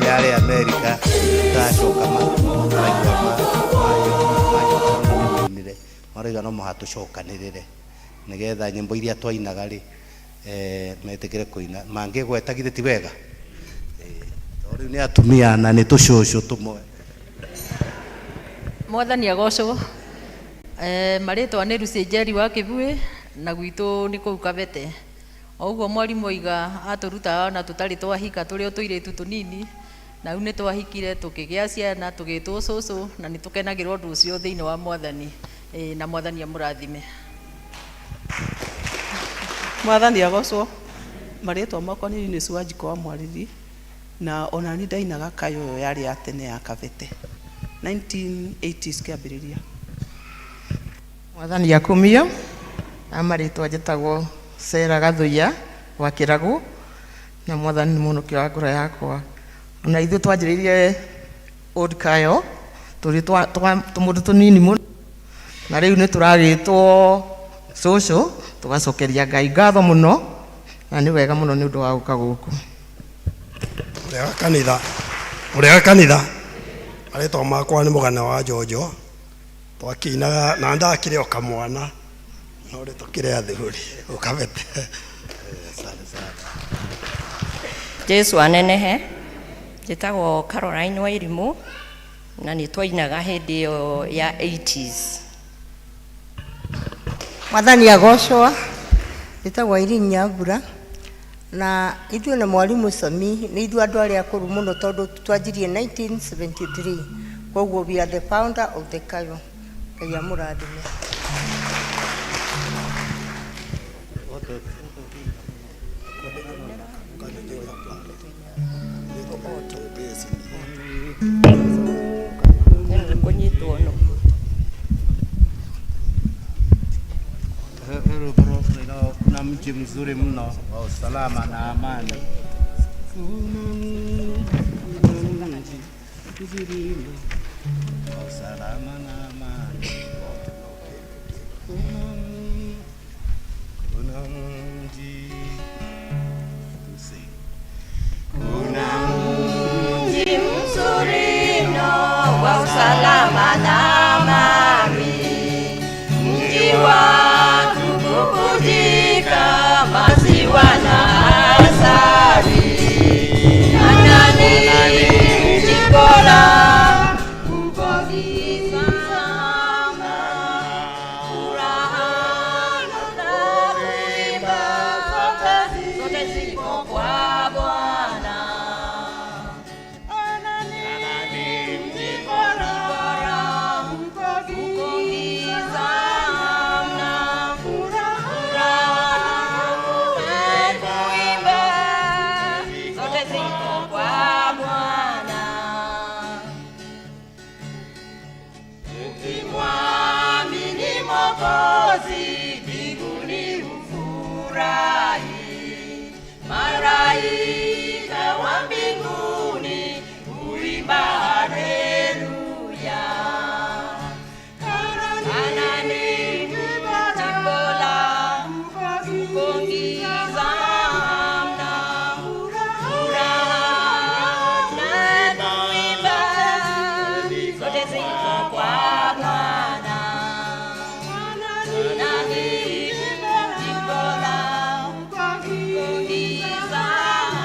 Yarĩ Amerika, ndacoka maraigua manyoka marauga no mũhaka tũcokanĩrĩre nĩgetha nyĩmbo iria twainaga rĩ, metĩkĩre kũina mangĩgweta, githĩ ti wega? Tondũ rĩu nĩ atumia na nĩ tũcũcũ tũmwe. Mwathani agocwo. Marĩtwa nĩ Lucy Njeri wa Kĩbuĩ na gwitũ nĩ kũu Kabete. O ũguo mwarimũ oiga, atũrutaga ona tũtarĩ twahika, tũrĩ o tũirĩtu tũnini, na rĩu nĩ twahikire, tũkĩgĩa ciana, tũgĩtwo cũcũ, na nĩ tũkenagĩra ũndũ ũcio thĩinĩ wa Mwathani. Na Mwathani amũrathime. Mwathani agocwo. Marĩtwa makwa nĩ Eunice Wanjikũ wa Mwarĩri, na ona niĩ ndainaga Kayo ĩyo yarĩ ya tene ya Kabete 1980s kĩambĩrĩria. Mwathani akumio. Na marĩtwa njĩtagwo Sera Gathuiya wa Kĩragũ, na Mwathani nĩ mũnũkio wa ngoro yakwa. Ona ithuĩ twanjĩrĩirie Old Kayo tũrĩ tũmũndũ tũnini mũno, na rĩu nĩ tũragĩtwo cũcũ, tũgacokeria Ngai ngatho mũno, na nĩ wega mũno nĩ ũndũ wa gũka gũkũ. Mũrĩega kanitha, mũrĩega kanitha. Marĩtwa makwa nĩ Mũgana wa Njonjo. Twakĩinaga na ndakĩrĩ o kamwana, no rĩ tũkĩrĩ athuri ũkabete. Asante sana. Jesu anenehe. Njĩtagwo Caroline Wairimũ na nĩ twainaga hĩndĩ ĩyo ya 80s. Mwathani agocwo. Njĩtagwo Irene Nyambura na ithuĩ na mwarimũ Sami nĩ ithuĩ andũ arĩa akũrũ mũno tondũ twanjirie 1973, koguo we are the founder of the Kayo. Ngai amũrathime. Kũnyitwo no. Rwĩmbo rũrũ kuna mji mzuri mno wa usalama na amani. Kuna mji mzuri mno wa usalama na amani. Kuna mji Kuna mji mzuri mno wa usalama na amani, mji wa kububujika maziwa na asali. Kanani mji bora, uko salama, furaha na kuimba zote ziko kwa Bwana. Mji bora, uko salama, furaha na kuimba zote ziko kwa Bwana. Ukimwamini Mwokozi mbinguni hufurahi, malaika wa mbinguni huimba haleluya. Kanani mji bora, uko salama, furaha na kuimba zote ziko kwa Bwana. Kanani mji bora, uko salama.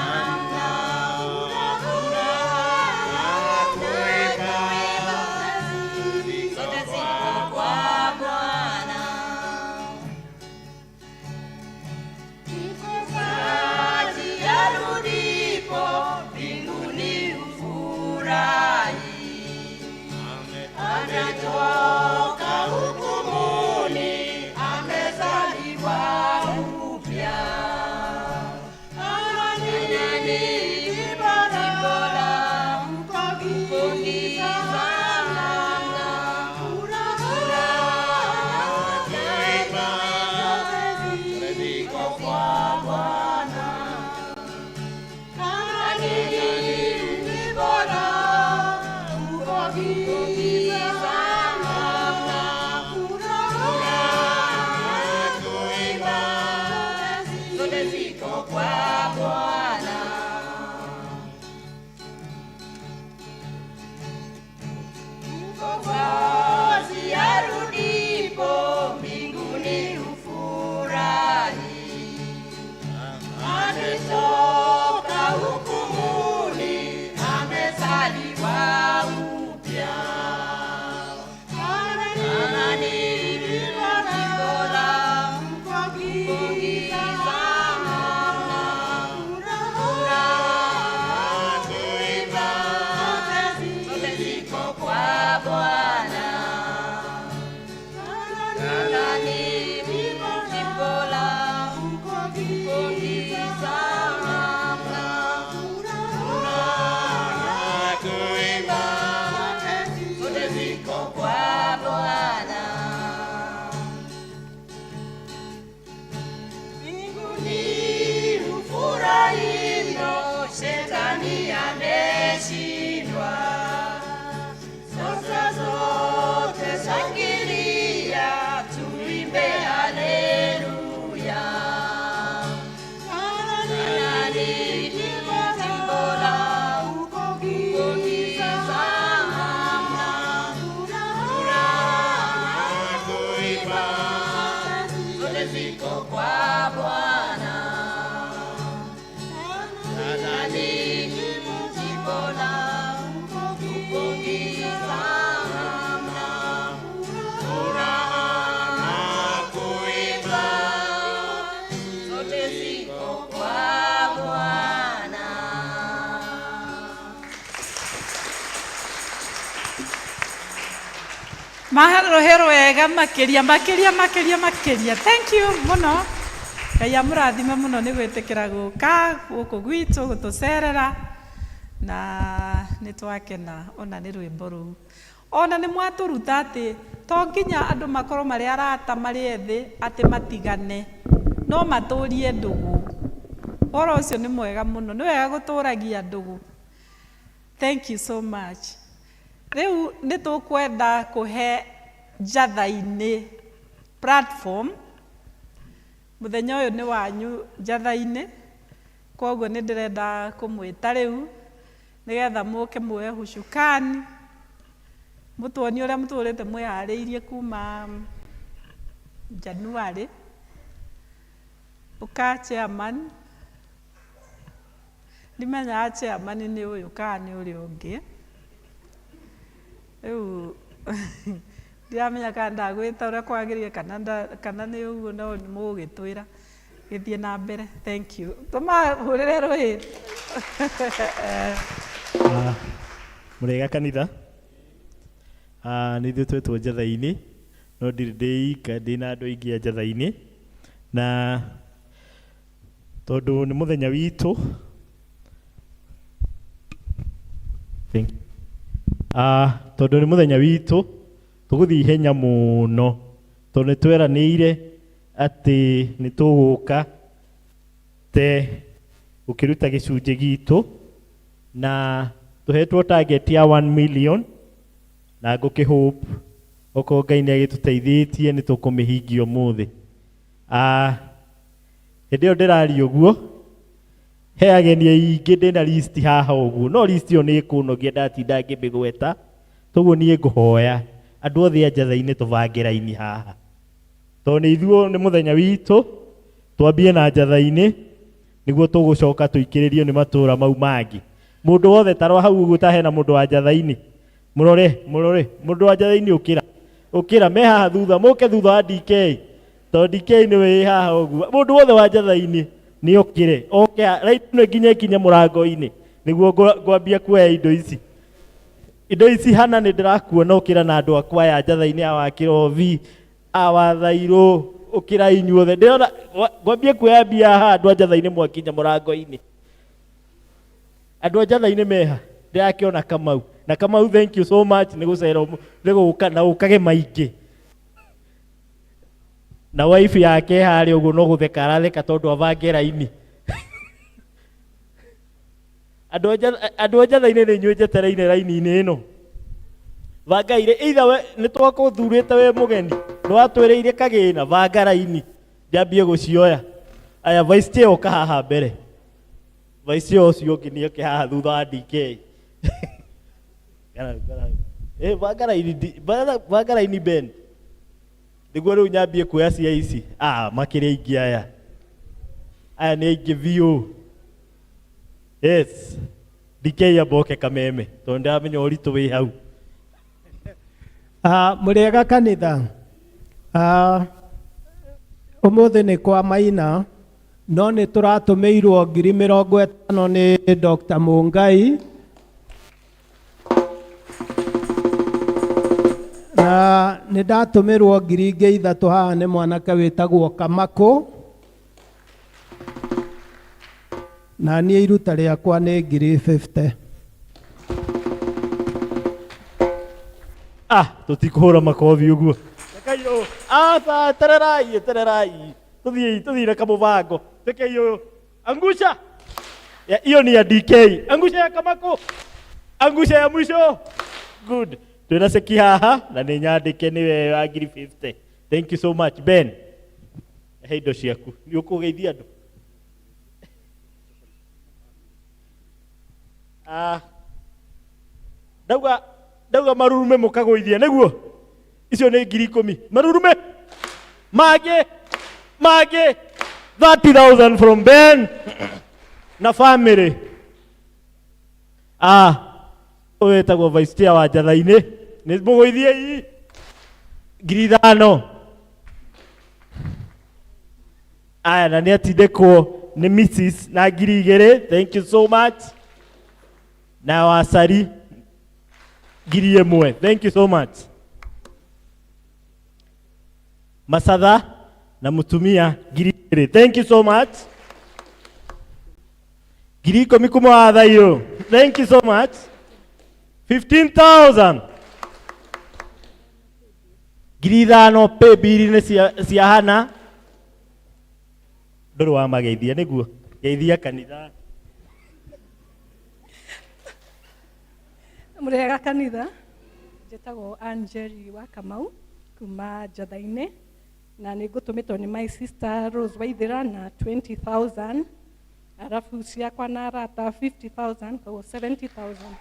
ziko kwa Bwana. Nani jimbo la kupungiza hamna, furaha na kuimba, zote ziko kwa Bwana. Marohe wega makiria makiria makiria makiria. Thank you muno. Ngai amũrathime mũno nĩ gwĩtĩkĩra gũka gũkũ gwitũ gũtũcerera na nĩ twakena ona nĩ rwĩmbo rũu. Ona nĩ mwatũruta atĩ to nginya andũ makorwo marĩ arata marĩ ethĩ atĩ matigane, no matũrie ndũgũ. Ũhoro ũcio nĩ mwega mũno, nĩ wega gũtũragia ndũgũ. Thank you so much. Rĩu nĩ tũkwenda kũhe Njatha-inĩ platform. Mũthenya ũyũ nĩ wanyu Njatha-inĩ, koguo nĩ ndĩrenda kũmwĩta rĩu nĩgetha mũke muoye hucukani, mũtuonie ũrĩa mũtũrĩte mwĩharĩirie kuma January. Ũka chairman, ndimenyaga chairman nĩ ũyũ kana nĩ ũrĩa ũngĩ. Rĩu ndiramenya kana ndagwĩta ũrĩa kwagĩrĩire kana nĩ ũguo no mũgũgĩtwĩra. Gĩthiĩ na mbere. Thank you. Tũmahũrĩre rũhĩ. Mũrĩega kanitha. Nĩ ithuĩ twetwo Njatha-inĩ, no ndirĩ ndĩ ika, ndĩ na andũ aingĩ a Njatha-inĩ. Na tondũ nĩ mũthenya witũ, thank you. Tondũ nĩ mũthenya witũ, tũgũthiĩ ihenya mũno, tondũ nĩ tweranĩire atĩ nĩ tũgũka te gũkĩruta gĩcunjĩ gitũ, na tũhetwo target ya 1 million, na ngũkĩ hope okorwo Ngai nĩ agĩtũteithĩtie nĩ tũkũmĩhingia ũmũthĩ. Hĩndĩ ĩyo ndĩraria ũguo, he ageni aingĩ ndĩna list haha ũguo, no list ĩyo nĩ ĩkũnogia ndatinda ngĩmĩgweta, toguo niĩ ngũhoya andũ othe a Njatha-inĩ tũbange raini haha, tondũ nĩ ithuĩ nĩ mũthenya witũ, twambie na Njatha-inĩ nĩguo tũgũcoka tũikĩrĩrio nĩ matũra mau mangĩ. Mũndũ wothe tarwa hau ũguo ta hena mũndũ wa Njatha-inĩ, mũrore, mũrore, mũndũ wa Njatha-inĩ ũkĩra, ũkĩra, me haha thutha, mũke thutha wa DK, tondũ DK nĩwe wĩ haha ũguo. Mũndũ wothe wa Njatha-inĩ nĩ okĩre, oke haha, raini ĩno nginya ĩkinye mũrango-inĩ, nĩguo ngwambia kuoya indo ici. Indo ici hana nĩ ndĩrakuona ũkĩra na andũ akwa aya Njatha-inĩ, a wa Kĩrobi, a wa Thairũ, ũkĩra inyuothe. Ndĩrona, ngwambie kuoya mbia haha andũ a Njatha-inĩ mwakinya mũrango-inĩ. Andũ a Njatha-inĩ meha, ndĩrakĩona Kamau. Na Kamau thank you so much nĩ gũcera nĩ gũka na ũkage maingĩ. Na wife yake harĩa ũguo no gũtheka aratheka tondũ abange raini. Andũ a Njatha-inĩ nĩ inyuĩ njetereire raini-inĩ ĩno. Bangai rĩ, either we nĩ twakũthurĩte wĩ mũgeni, nĩ watwĩrĩire kagĩna, banga raini njambie gũcioya. Aya vice chair ũka haha mbere. Vice chair ũcio ũngĩ nĩ oke haha thutha wa DK. Banga raini, banga raini Ben. Nĩguo rĩu nyambie kuoya cia ici. Makĩrĩ aingĩ aya. Aya nĩ aingĩ biũ. Yes. DK amboke kameme, tondũ ndĩramenya ũritũ wĩ hau. Mũrĩega kanitha. Ũmũthĩ nĩ kwa Maina, no nĩ tũratũmĩirwo ngiri mĩrongo ĩtano nĩ Dr. Mungai. Na nĩ ndatũmĩrwo ngiri ingĩ ithatũ haha nĩ mwanake wĩtagwo Kamakũ. Na niĩ iruta rĩakwa nĩ ngiri 50. Tũtikũhũra makobi ũguo. Rekei ũũ. Etererai, etererai. Tũthiĩi, tũthiĩ na kamũbango. Rekei ũyũ. Angusha. Ya, hiyo ni ya DK. Angusha ya Kamakũ. Angusha ya mwisho. Good. Twĩna ceki haha na nĩ nyandĩke nĩwe wa ngiri 50. Thank you so much Ben. He indo ciaku. Nĩ ũkũgeithia andũ. Ndauga marurume mũkagũithia nĩguo. Icio nĩ ngiri ikũmi. Marurume mangĩ. Mangĩ 30,000 from Ben na family. Ah, ũyũ wĩtagwo vice chair wa Njatha-inĩ nĩ mũgũithiei 5,000. Aya na nĩ atindĩkwo nĩ Mrs na 2,000. Thank you so much. Na Wacari 1,000. Thank you so much. Masatha na mutumia 2,000. Thank you so much. 10,000 kuma wa Thaiyũ. Thank you so much. 15,000. 5,000 pay bill-inĩ cia Hana. Ndũrĩ wamageithia nĩguo geithia kanitha. Mũrĩega kanitha, njĩtagwo Anjeri wa Kamau kuma Njatha-inĩ na nĩ ngũtũmĩtwo nĩ my sister Rose Waithĩra na 20,000 arabu ciakwa na arata 50,000 koguo 70,000.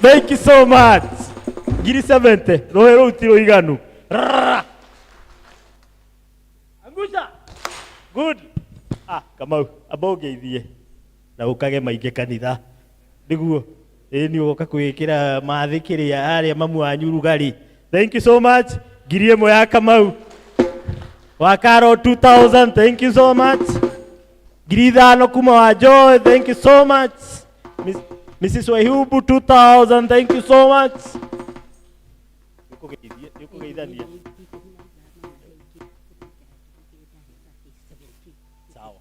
Thank you so much. 70,000 rũhĩ rũu ti rũiganu. Rrrra. Angusha. Good. Ah, Kamau, amba ũngeithie na ũkage maingĩ kanitha. Nĩguo ĩĩ nĩ ũgoka kwĩkĩra mathĩ kĩrĩa harĩa mamu wanyu rugarĩ. Thank you so much. 1,000 ya Kamau. Wa Karo 2000. Thank you so much. 5,000 kuma wa Joy. Thank you so much. Mrs. Wahiubu 2000. Thank you so much. Nĩũkũgeithania. Sawa.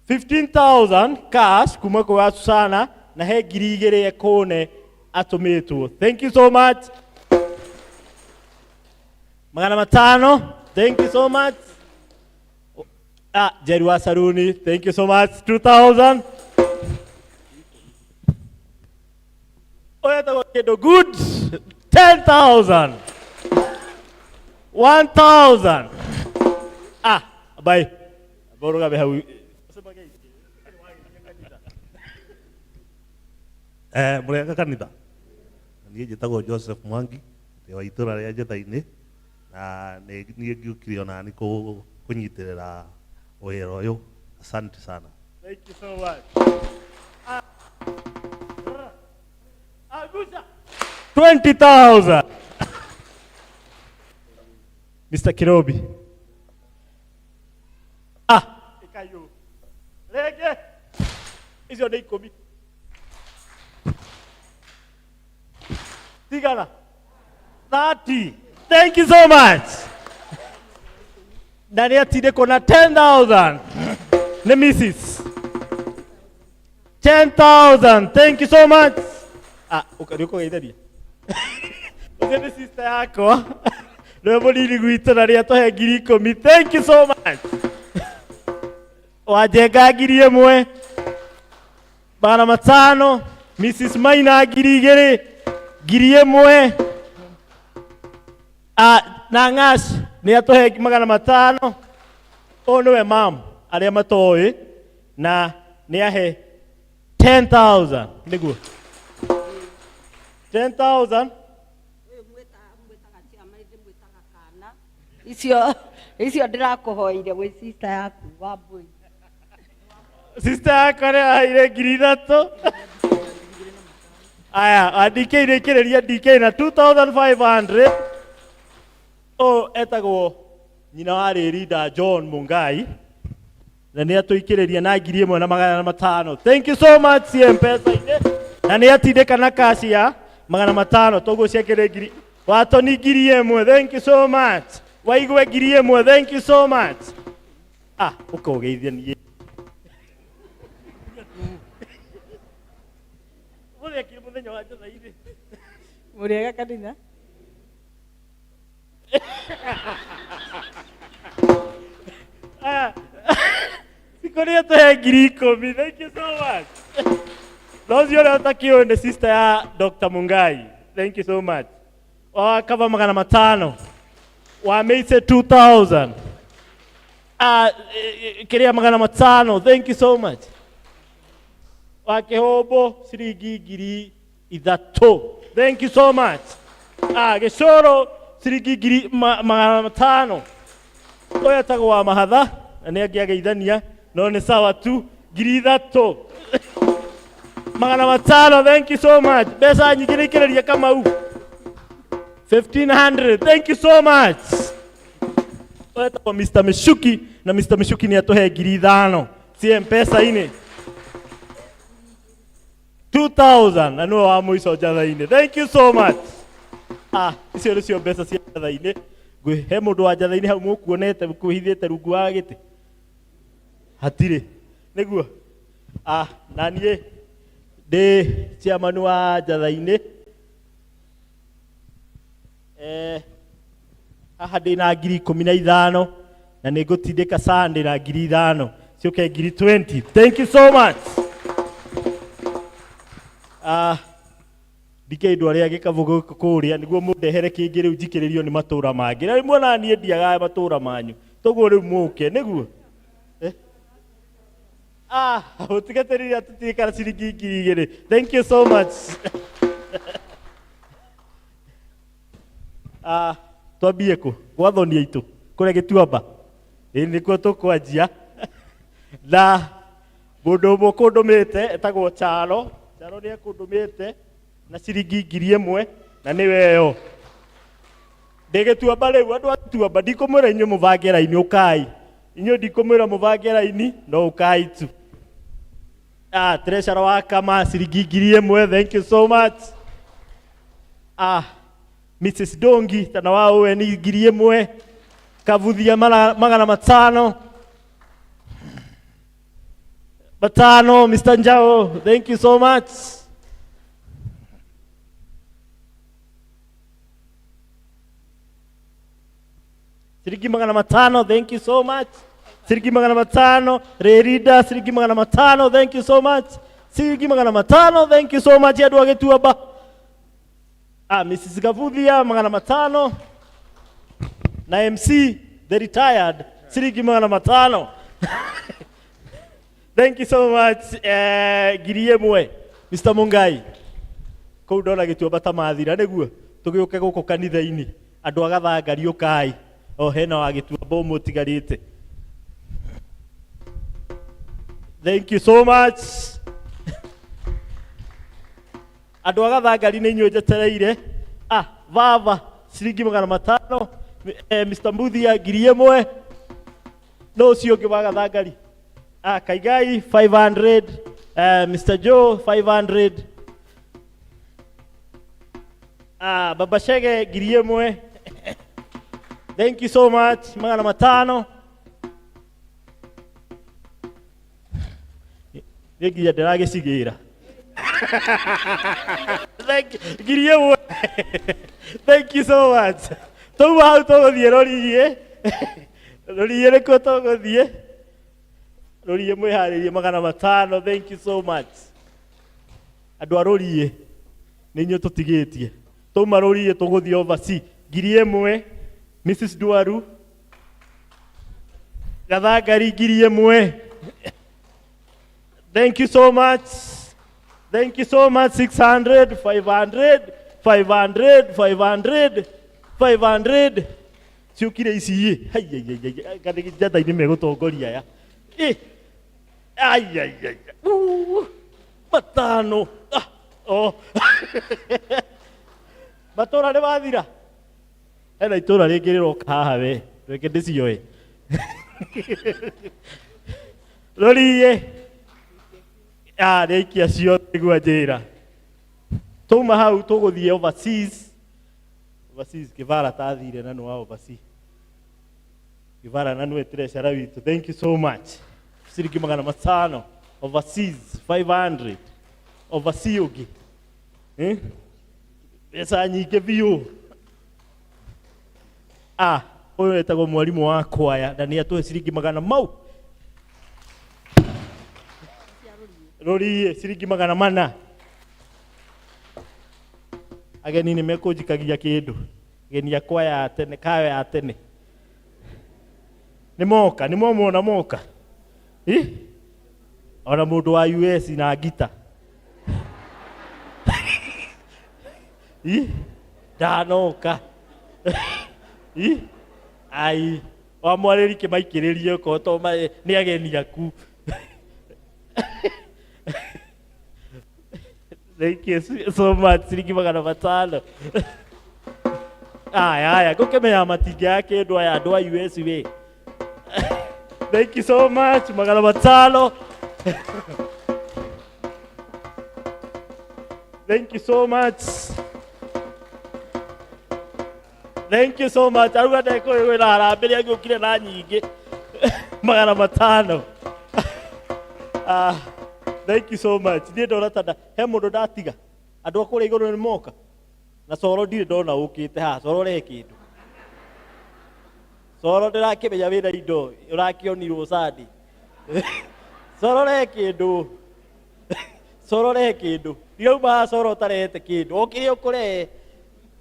15,000 cash kuma kwa Susana na he 2,000 ekũne atũmĩtwo. Thank you so much. 500. Thank you so much. Ah, Jerry wa Saruni, thank you so much. 2000. Ũyũ etagwo kĩndũ good. 10,000. 1,000. Ah, bye. Borũgame hau. Mũrĩega kanitha. Niĩ njĩtagwo Joseph Mwangi, ndĩ wa itũra rĩa Njatha-inĩ, na nĩ niĩ ngĩũkire ona ni kũnyitĩrĩra wĩra ũyũ. Asante sana. Thank you so much. Ah, Angusha. 20,000. Mr. Kirobi. Ah, ikayo. Rege. Icio nĩ 10. Tigana. 30. Thank you so much. Na nĩ atindĩkwo na 10,000. Nĩ Mrs. 10,000. Thank you so much. Ah, nĩ ũkũgeithania. Ũcio nĩ sister yakwa. Nĩwe mũnini gwitũ na nĩ atũhe 10,000. Thank you so much. Wanjenga 1,000. 500. Mrs. Maina 2,000. 1,000. Ah, na Ng'ash nĩ atũhe 500. Ũyũ nĩwe mam arĩa matoĩ na nĩ ahe 10,000 nĩguo 10,000. Icio ndĩrakũhoire gwĩ sister yaku wa mbũi. Sister yakwa nĩ aheire 3,000. Aya, a DK nĩ ikĩrĩria DK na 2500. Ũyũ etagwo nyina wa Rĩrinda John Mungai na nĩ atũikĩrĩria na 1,500. Thank you so much. M-Pesa-inĩ na nĩ atindĩka na cash ya 500, toguo ciakĩrĩ ngiri. Watoni 1,000. Thank you so much. Waigue 1,000. Thank you so much. Ah, ũka ũgeithia niĩ. Ũrĩa kĩ mũthenya wa Njatha-inĩ. Mũrĩega kanitha. Ah, sikũrĩa tũhe 10,000. Thank you so much. No ũcio ũrĩa ũtakĩũĩ nĩ sister ya Dr. Mungai. Thank you so much. Wakaba 500. Wa Meise 2000. Ah, kĩrĩa 500. Thank you so much. Wa Kĩhũmbũ ciringi 3,000. Thank you so much. Ah, Gĩcũrũ ciringi 500,000. Ũyũ etagwo wa mahatha na nĩ angĩageithania no nĩ sawa tu. 3500, thank you so much. Mbeca nyingĩ nĩ ikĩrĩria Kamau. 1500, thank you so much. Ũyũ etagwo Mr. Mishuki na Mr. Mishuki nĩ atũhe 5000 cia M-Pesa-inĩ. 2000 na nĩwe wa mũico njatha-inĩ. Thank you so much. Ah, icio nĩcio mbeca cia njatha-inĩ. He mũndũ wa njatha-inĩ hau mũkuonete kwĩhithĩte rungu wa gĩtĩ? Hatirĩ. Nĩguo. Ah, na niĩ ndĩ chairman wa njatha-inĩ. Eh, haha ndĩ na 15,000 na nĩ ngũtindĩka Sunday na 5000 ciũke 20,000. Thank you so much. Ah, ndikĩrĩ andũ arĩa gĩkabũ gũkũ kũrĩa nĩguo mũndehere kĩngĩ rĩu njikĩrĩrio nĩ matũra mangĩ. Na rĩu muonaga niĩ ndiagaga matũra manyu. Toguo rĩu mũke nĩguo. Eh? Ah, ũtigatĩrĩria tũtirikana ciringi 2000. Thank you so much. Ah, twambie kũ? Gwa thoni aitũ kũrĩa Gĩtuamba. Ĩĩ nĩkuo tũkwanjia. Na mũndũ ũmwe ũkũndũmĩte etagwo Charo. Charo nĩ ekũndũmĩte na ciringi 1000 na nĩwe ĩyo. Ndĩ Gĩtuamba rĩu, andũ a Gĩtuamba ndikũmwĩra inyuĩ mũbange raini, ũkai. Inyuĩ ndikũmwĩra mũbange raini, no ũkai tu. Ah, treasurer wa Kama ciringi 1000, thank you so much. Ah, Mrs. Dongi tana wa ũwe ni 1000. Kabuthia 500. 500, Mr. Njao, thank you so much. Ciringi 500, thank you so much. Ciringi 500, Rerida, ciringi 500, thank you so much. Ciringi 500, thank you so much, andũ a Gĩtuamba. Ah, Mrs. Gabuthia, 500. Na MC, the retired, ciringi 500. Thank you so much. 1000. Mr. Mungai. Kũu ndona Gĩtuamba ta mathira nĩguo tũgĩũke gũkũ kanitha-inĩ andũ a Gathangari ũkai o hena wa Gĩtuamba ũmwe ũtigarĩte. Thank you so much. Andũ a Gathangari nĩ inyuĩ njetereire. Ah, baba ciringi 500, Mr. Mbuthia 1000. No ũcio ũngĩ wa Gathangari. Ah, Kaigai 500, Mr. Joe 500. Ah, Baba Shege 1000. Thank you so much. 500. Nĩ nginya ndĩragĩcigĩra. Thank you. 1000. Thank you so much. Twauma hau tũgũthiĩ rũriĩ. Rũriĩ nĩkuo tũgũthiĩ. Rũriĩ mwĩharĩrie 500. Thank you so much. Andũ a rũriĩ nĩ inyuĩ tũtigĩtie. Twauma rũriĩ tũgũthiĩ overseas. 1000. Mrs. Duaru. Gathangari 1000. Thank you so much. Thank you so much. 600, 500, 500, 500, 500. Ciũkire ici ĩ. Hai, ai, ai, ai, ai. Njatha-inĩ megũtongoria aya. Ĩ. Ai, ai, ai. Uu, 500. Ah, oh. Matũra nĩ mathira. Hena itũra rĩngĩ rĩroka haha we. Reke ndĩcioe. Rũriĩ. Ah, rĩaikia ciothe nĩguo njĩra. Twauma hau tũgũthiĩ overseas. Overseas Kĩbara tathire na nĩ wa overseas. Kĩbara na nĩwe treasurer witũ. Thank you so much. Ciringi 500. Overseas 500. Overseas ũngĩ. Eh? Mbeca nyingĩ biũ. Ah, ũyũ etagwo mwarimũ wa kwaya na nĩ atũhe ciringi magana mau. Rũriĩ ciringi 400. Ageni nĩ mekũnjikagia kĩndũ. Ageni a kwaya ya tene, kayo ya tene. Nĩ moka, nĩ momona moka. Ĩ? Ona mũndũ wa US na ngita. Ĩ? Ndanoka. Ĩ? Ai. Wa mwarĩri kĩmaikĩrĩrie okorwo to nĩ ageni aku. Thank you so much, ciringi 500. Aya, aya, ngũkĩmenya matingĩaga kĩndũ aya andũ a US wĩ. Thank you so much, 500. Thank you so much. Thank you so much. Aruga ndekũĩ wĩna harambĩ rĩa ngĩũkire na nyingĩ. 500. Ah, thank you so much. Niĩ ndona ta he mũndũ ndatiga. Andũ a kũrĩa igũrũ nĩ moka. Na coro ndirĩ ndona ũkĩte haha. Coro ũrehe kĩndũ. Coro ndĩrakĩmenya wĩna indo ũrakĩonirwo Sunday. Coro ũrehe kĩndũ. Coro ũrehe kĩndũ. Ndirauma haha coro ũtarehete kĩndũ. O kĩrĩa ũkũrehe.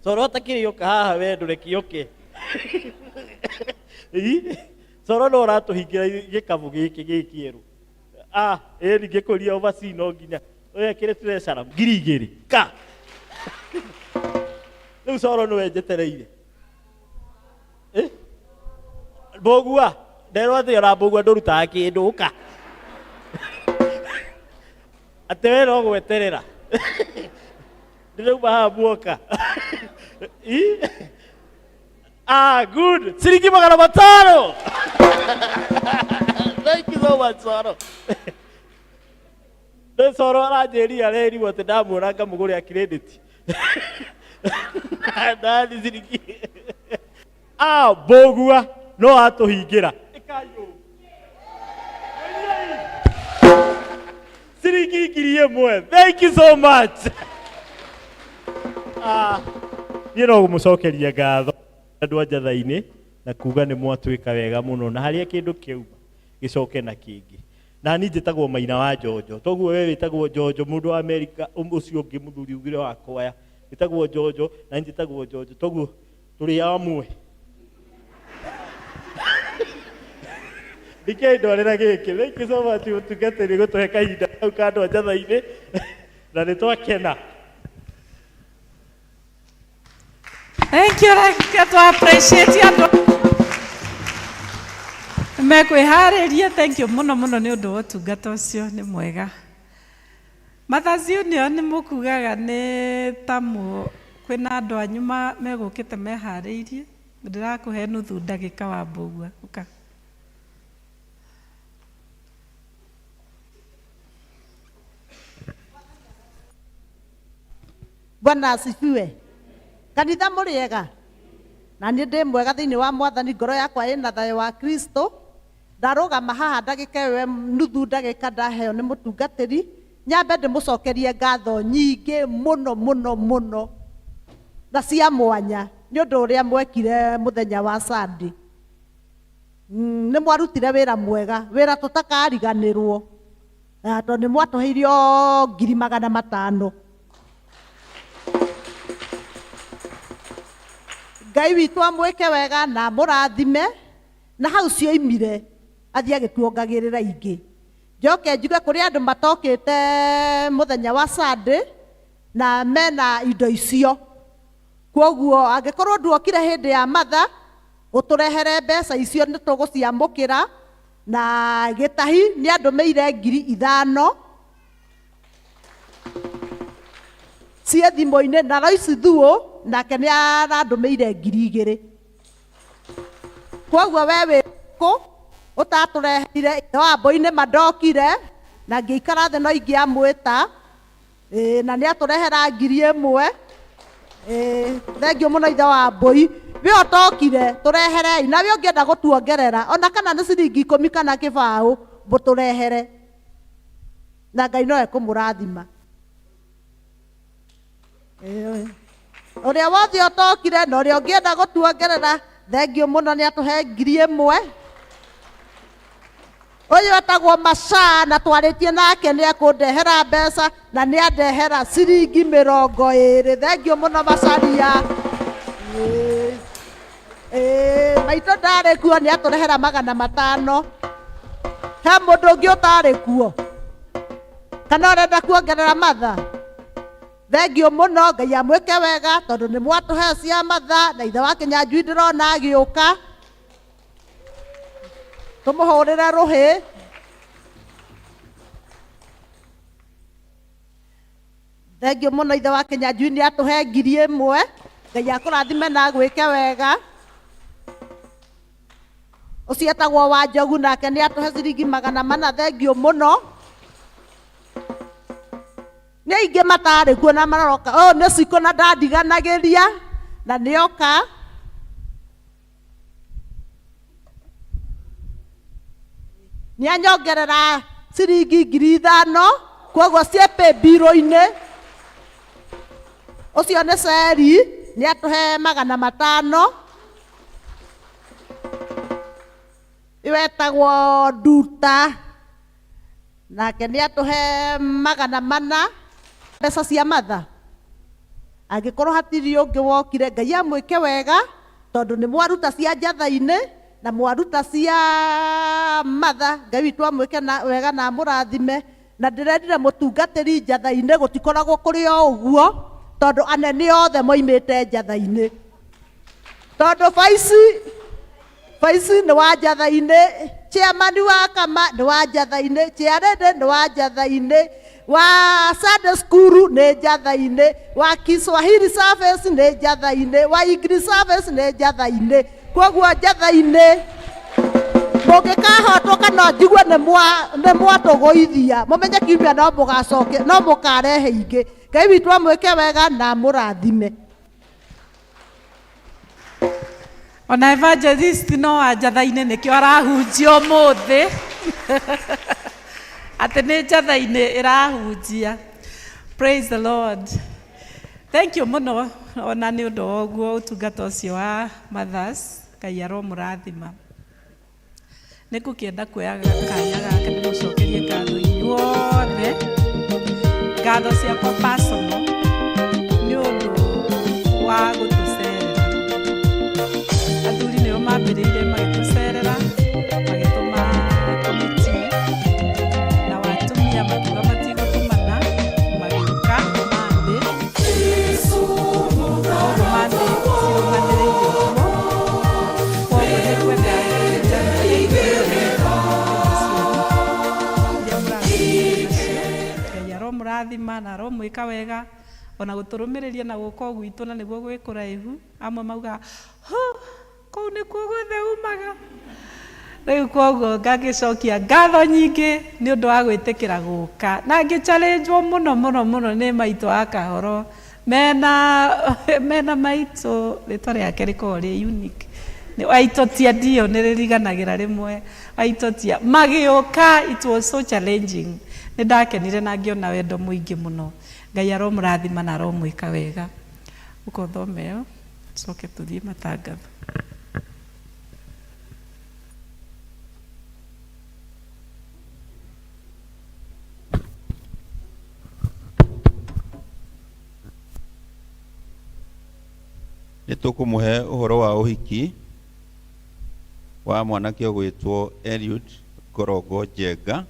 Coro ũtakĩrĩ ũka haha we ndũreke ũke. Ii, Coro no ũratũhingĩra gĩkabu gĩkĩ gĩ kĩerũ. Ah, ĩni ngĩkũria oversee no nginya. Ũyũ ekĩrĩ treasurer 2000. Ka. Rĩu coro nĩwe njetereire. Eh? Mbũgua, nderwo atĩ ona mbũgua ndũrutaga kĩndũ ũka. Atĩ we no gweterera. Ndĩrauma haha muoka. Ii? Ah, good. Ciringi 500. Thank you so much, Soro. Nĩ Soro aranjĩrire arerirwo atĩ ndamuona ngamũgũrĩra credit. Ndani ciringi. Ah, mbũgua no atũhingĩra. Ciringi 1000. Thank you so much. Ah, niĩ no gũmũcokeria ngatho andũ a njatha-inĩ na kuga nĩ mwatwĩka wega mũno na harĩa kĩndũ kĩauma gĩcoke na kĩngĩ. Na niĩ njĩtagwo Maina wa Njonjo. Toguo we wĩtagwo Njonjo mũndũ wa Amerika ũcio ũngĩ mũthuri ugire wa kwaya. Wĩtagwo Njonjo na niĩ njĩtagwo Njonjo. Toguo tũrĩ amwe. Ndikĩĩ ndwarĩra gĩkĩ. Thank you so much mũtungatĩri gũtũhe kahinda kau ka andũ a njatha-inĩ na nĩ twakena. Thank you, reke tũ appreciate andũ mekwĩharĩria. Thank you mũno mũno nĩ ũndũ wa ũtungata ũcio nĩ mwega. Mothers Union nĩ mũkugaga nĩ ta kwĩna andũ anyu megũkĩte meharĩirie. Ndĩrakũhe nuthu ndagĩka wa mbũgua. Ũka. Bwana asifiwe. Kanitha mũrĩega? Na niĩ ndĩ mwega thĩinĩ wa Mwathani, ngoro yakwa ĩna thayũ wa Kristo. Ndarũgama haha ndagĩka ĩyo nuthu ndagĩka ndaheo nĩ mũtungatĩri, nyambe ndĩmũcokerie ngatho nyingĩ mũno mũno mũno na cia mwanya nĩ ũndũ ũrĩa mwekire mũthenya wa Sunday. Nĩ mwarutire wĩra mwega, wĩra tũtakariganĩrwo. Na tondũ nĩ mwatũheirio 500,000. Ngai witũ amwĩke wega na amũrathime, na hau cioimire athiĩ agĩtuongagĩrĩra ingĩ. Njoke njuge kũrĩ andũ matokĩte mũthenya wa Sunday na mena indo icio. Kwoguo angĩkorwo nduokire hĩndĩ ya matha, ũtũrehere mbeca icio nĩ tũgũciamũkĩra. Na Gĩtahi nĩ andũmĩire 5,000 ciĩ thimũ-inĩ, na Lois Thuo nake nĩ arandũmĩire 2,000. Kwoguo we wĩ kũ ũtatũreheire ithe wa mbũi-inĩ mandokire na ngĩikara thĩ no ingĩamwĩta. Na nĩ atũrehera 1,000. Thengiũ mũno ithe wa mbũi. We ũtokire tũreherei, na we ũngĩenda gũtuongerera ona kana nĩ ciringi 10 kana kĩbaũ mũtũrehere, na Ngai no ekũmũrathima. Ũrĩa wothe ũtokire na ũrĩa ũngĩenda gũtuongerera, thengiũ mũno nĩ atũhe 1,000. Ũyũ etagwo Masaa na twarĩtie nake nĩ ekũndehera mbeca na nĩ andehera ciringi 20. Thengiũ mũno Macaria. Maitũ ndarĩ kuo nĩ atũrehera 500. He mũndũ ũngĩ ũtarĩ kuo kana ũrenda kuongerera matha? Thengiũ mũno, Ngai amwĩke wega tondũ nĩ mwatũhe cia matha, na ithe wa Kĩnyanjui ndĩrona agĩũka. Tũmũhũrĩre rũhĩ. Thengiũ mũno ithe wa Kĩnyanjui nĩ atũhe 1000. Ngai akũrathime na agwĩke wega. Ũcio etagwo Wanjogu nake nĩ atũhe ciringi 400. Thengiũ mũno. Nĩ aingĩ matarĩ kuo na maroka. Ũyũ nĩ Cikũ na ndandiganagĩria na nĩoka. Nĩ anyongerera ciringi 5000 koguo ciĩ pay bill-inĩ. Ũcio nĩ Ceri nĩ atũhe 500. Ĩyo etagwo Nduta nake nĩ atũhe 400 mbeca cia matha. Angĩkorwo hatirĩ ũngĩ wokire, Ngai amwĩke wega tondũ nĩ mwaruta cia njatha-inĩ na mwaruta cia matha. Ngai witũ amwĩke na wega na amũrathime. Na ndĩrendire mũtungatĩri njatha-inĩ gũtikoragwo kũrĩ o ũguo tondũ anene othe moimĩte njatha-inĩ. Tondũ baici baici nĩ wa njatha-inĩ, chairman wa kama nĩ wa njatha-inĩ, chairlady nĩ wa njatha-inĩ, wa Sunday school nĩ njatha-inĩ, wa Kiswahili service nĩ njatha-inĩ, wa English service nĩ njatha-inĩ. Koguo njatha-inĩ mũngĩkahotwo kana njigue nĩ mwatũgũithia, mũmenye kiumia no mũgacoke no mũkarehe ingĩ. Ngai witũ amwĩke wega na amũrathime. Ona evangelist no wa njatha-inĩ nĩkĩo arahunjia ũmũthĩ. Atĩ nĩ njatha-inĩ ĩrahunjia. Praise the Lord. Thank you mũno ona nĩ ũndũ wa ũguo ũtungata ũcio wa mothers. Ngai aromũrathima. Nĩ ngũkĩenda kuoya kanya gaka ndĩmũcokerie ngatho inyuothe, ngatho ciakwa personal nĩ ũndũ wa gũtũcerera. Athuri nĩo mambĩrĩirie magĩtũcerera, magĩtũma committee, na atumia makiuga matigũtũmana, magĩũka Monday. Koguo Monday cirũmanĩrĩire ũguo. Koguo nĩ ngwenda Ngai aromũrathima na aromwĩka wega ona gũtũrũmĩrĩria na gũka o gwitũ na nĩguo gwĩ kũraihu. Amwe maugaga hu kũu nĩkuo guothe umaga. Rĩu koguo ngagĩcokia ngatho nyingĩ nĩ ũndũ wa gwĩtĩkĩra gũka na ngĩ challenge mũno mũno mũno nĩ maitũ wa Kahoro mena maitũ rĩtwa rĩake rĩkoragwo rĩ unique. Waitotia ndio nĩ rĩriganagĩra rĩmwe. Waitotia magĩũka, it was so challenging. Nĩ ndakenire na ngĩona wendo mũingĩ mũno. Ngai aromũrathima na aromwĩka wega. Ũka ũthome ĩyo tũcoke tũthiĩ matangatho. Nĩ tũkũmũhe ũhoro wa ũhiki wa mwanake ũgwĩtwo Eliud Ngorongo Njenga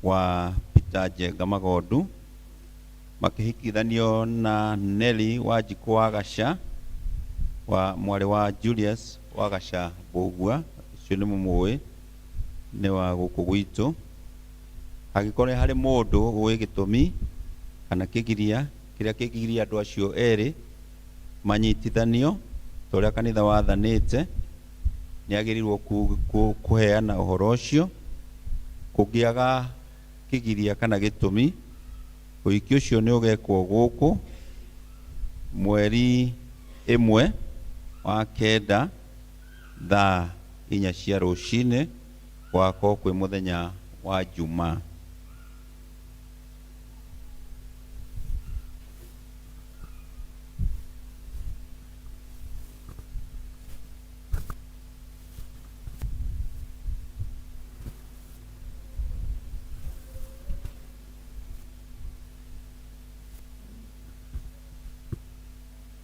wa Peter Njenga Magondu, makĩhikithanio na Nelly Wanjikũ wa Gaca wa mwarĩ wa Julius wa Gaca Mbũgua, ũcio nĩ mũmũĩ, nĩ wa gũkũ gwitũ. Hangĩkorwo nĩ harĩ mũndũ ũĩ gĩtũmi kana kĩgiria kĩrĩa kĩngĩgiria andũ acio erĩ manyitithanio ta ũrĩa kanitha wathanĩte, nĩ agĩrĩirwo kũheana ũhoro ũcio. Kũngĩaga kĩgiria kana gĩtũmi, ũhiki ũcio nĩ ũgekwo gũkũ mweri 1 wa 9 thaa 4 cia rũcinĩ, gũgakorwo kwĩ mũthenya wa Jumaa.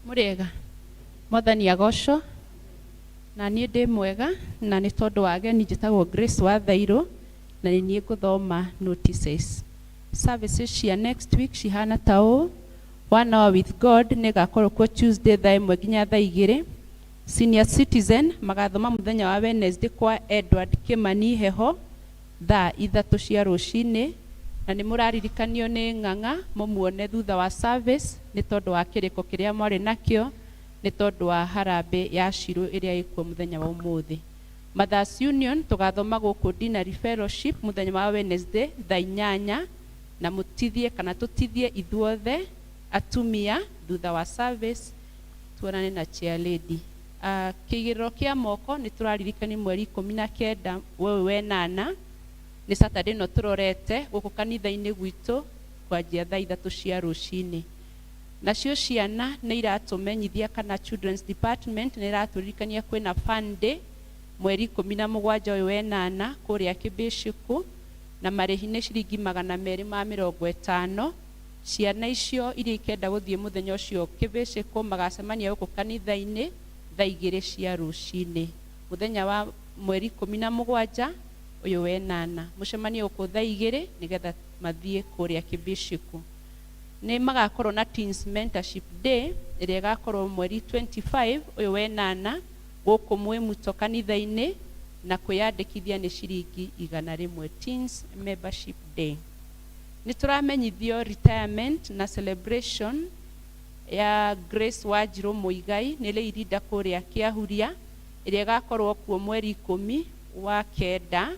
Mũrĩega, Mwathani agocwo. Na niĩ ndĩ mwega, na nĩ tondũ wa ageni njĩtagwo Grace wa Thairũ, na nĩ niĩ ngũthoma notices. Services cia next week cihana ta ũũ: One Hour with God nĩ ĩgakorwo kuo Tuesday thaa 1 nginya thaa 2. Senior citizen magathoma mũthenya wa Wednesday kwa Edward Kimani Heho thaa 3 cia rũcinĩ, na nĩ mũraririkanio nĩ Ng'ang'a mũmuone thutha wa service nĩ tondũ wa kĩrĩko kĩrĩa mwarĩ nakĩo nĩ tondũ wa harambĩ ya Shirũ ĩrĩa ĩkuo mũthenya wa ũmũthĩ. Mothers Union tũgathoma gũkũ Dinary Fellowship mũthenya wa Wednesday thaa 8, na mũtithie kana tũtithie ithuothe atumia thutha wa service tuonane na chair lady. Kĩigĩrĩro kĩa moko nĩ tũraririkania mweri 19 ũyũ wenana nĩ Saturday ĩno tũrorete gũkũ kanitha-inĩ gwitũ kwanjia thaa 3 cia rũcinĩ. Nacio ciana nĩ iratũmenyithia kana Children's Department nĩ iratũririkania kwĩna fun day mweri 17 ũyũ wenana kũrĩa Kĩbĩcĩkũ, na marĩhi nĩ ciringi 250. Ciana icio iria ikenda gũthiĩ mũthenya ũcio Kĩbĩcĩkũ magacemania gũkũ kanitha-inĩ thaa 2 cia rũcinĩ mũthenya wa mweri 17 ũyũ wenana. Mũcemanie gũkũ thaa 2 nĩgetha mathiĩ kũrĩa Kĩbĩcĩkũ. Nĩ magakorwo na Teens Mentorship Day ĩrĩa ĩgakorwo mweri 25 ũyũ wenana gũkũ Mwĩmuto kanitha-inĩ, na kwĩyandĩkithia nĩ ciringi 100. Teens Membership Day. Nĩ tũramenyithio retirement na celebration ya Grace Wanjirũ Mũigai nĩ Lĩirinda kũrĩa Kĩahuria ĩrĩa ĩgakorwo kuo mweri 10 wa kenda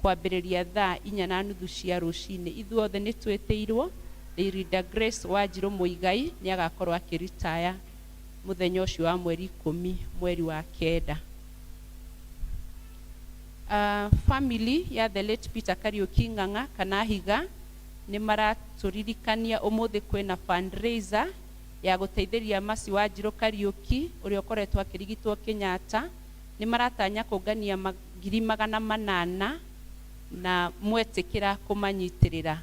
kwambĩrĩria thaa 4:30 cia rũcinĩ. Ithuothe nĩ twĩtĩirwo. Lĩirinda Grace Wanjirũ Mũigai nĩ agakorwo akĩritaya mũthenya ũcio wa mweri 10 mweri wa kenda. Family ya the late Peter Kariuki Ng'ang'a kana Higa nĩ maratũririkania ũmũthĩ kwĩna fundraiser ya gũteithĩrĩria Mercy Wanjirũ Kariuki ũrĩa ũkoretwo akĩrigitwo Kenyatta. Nĩ maratanya kũngania 800,000 na mwetĩkĩra kũmanyitĩrĩra.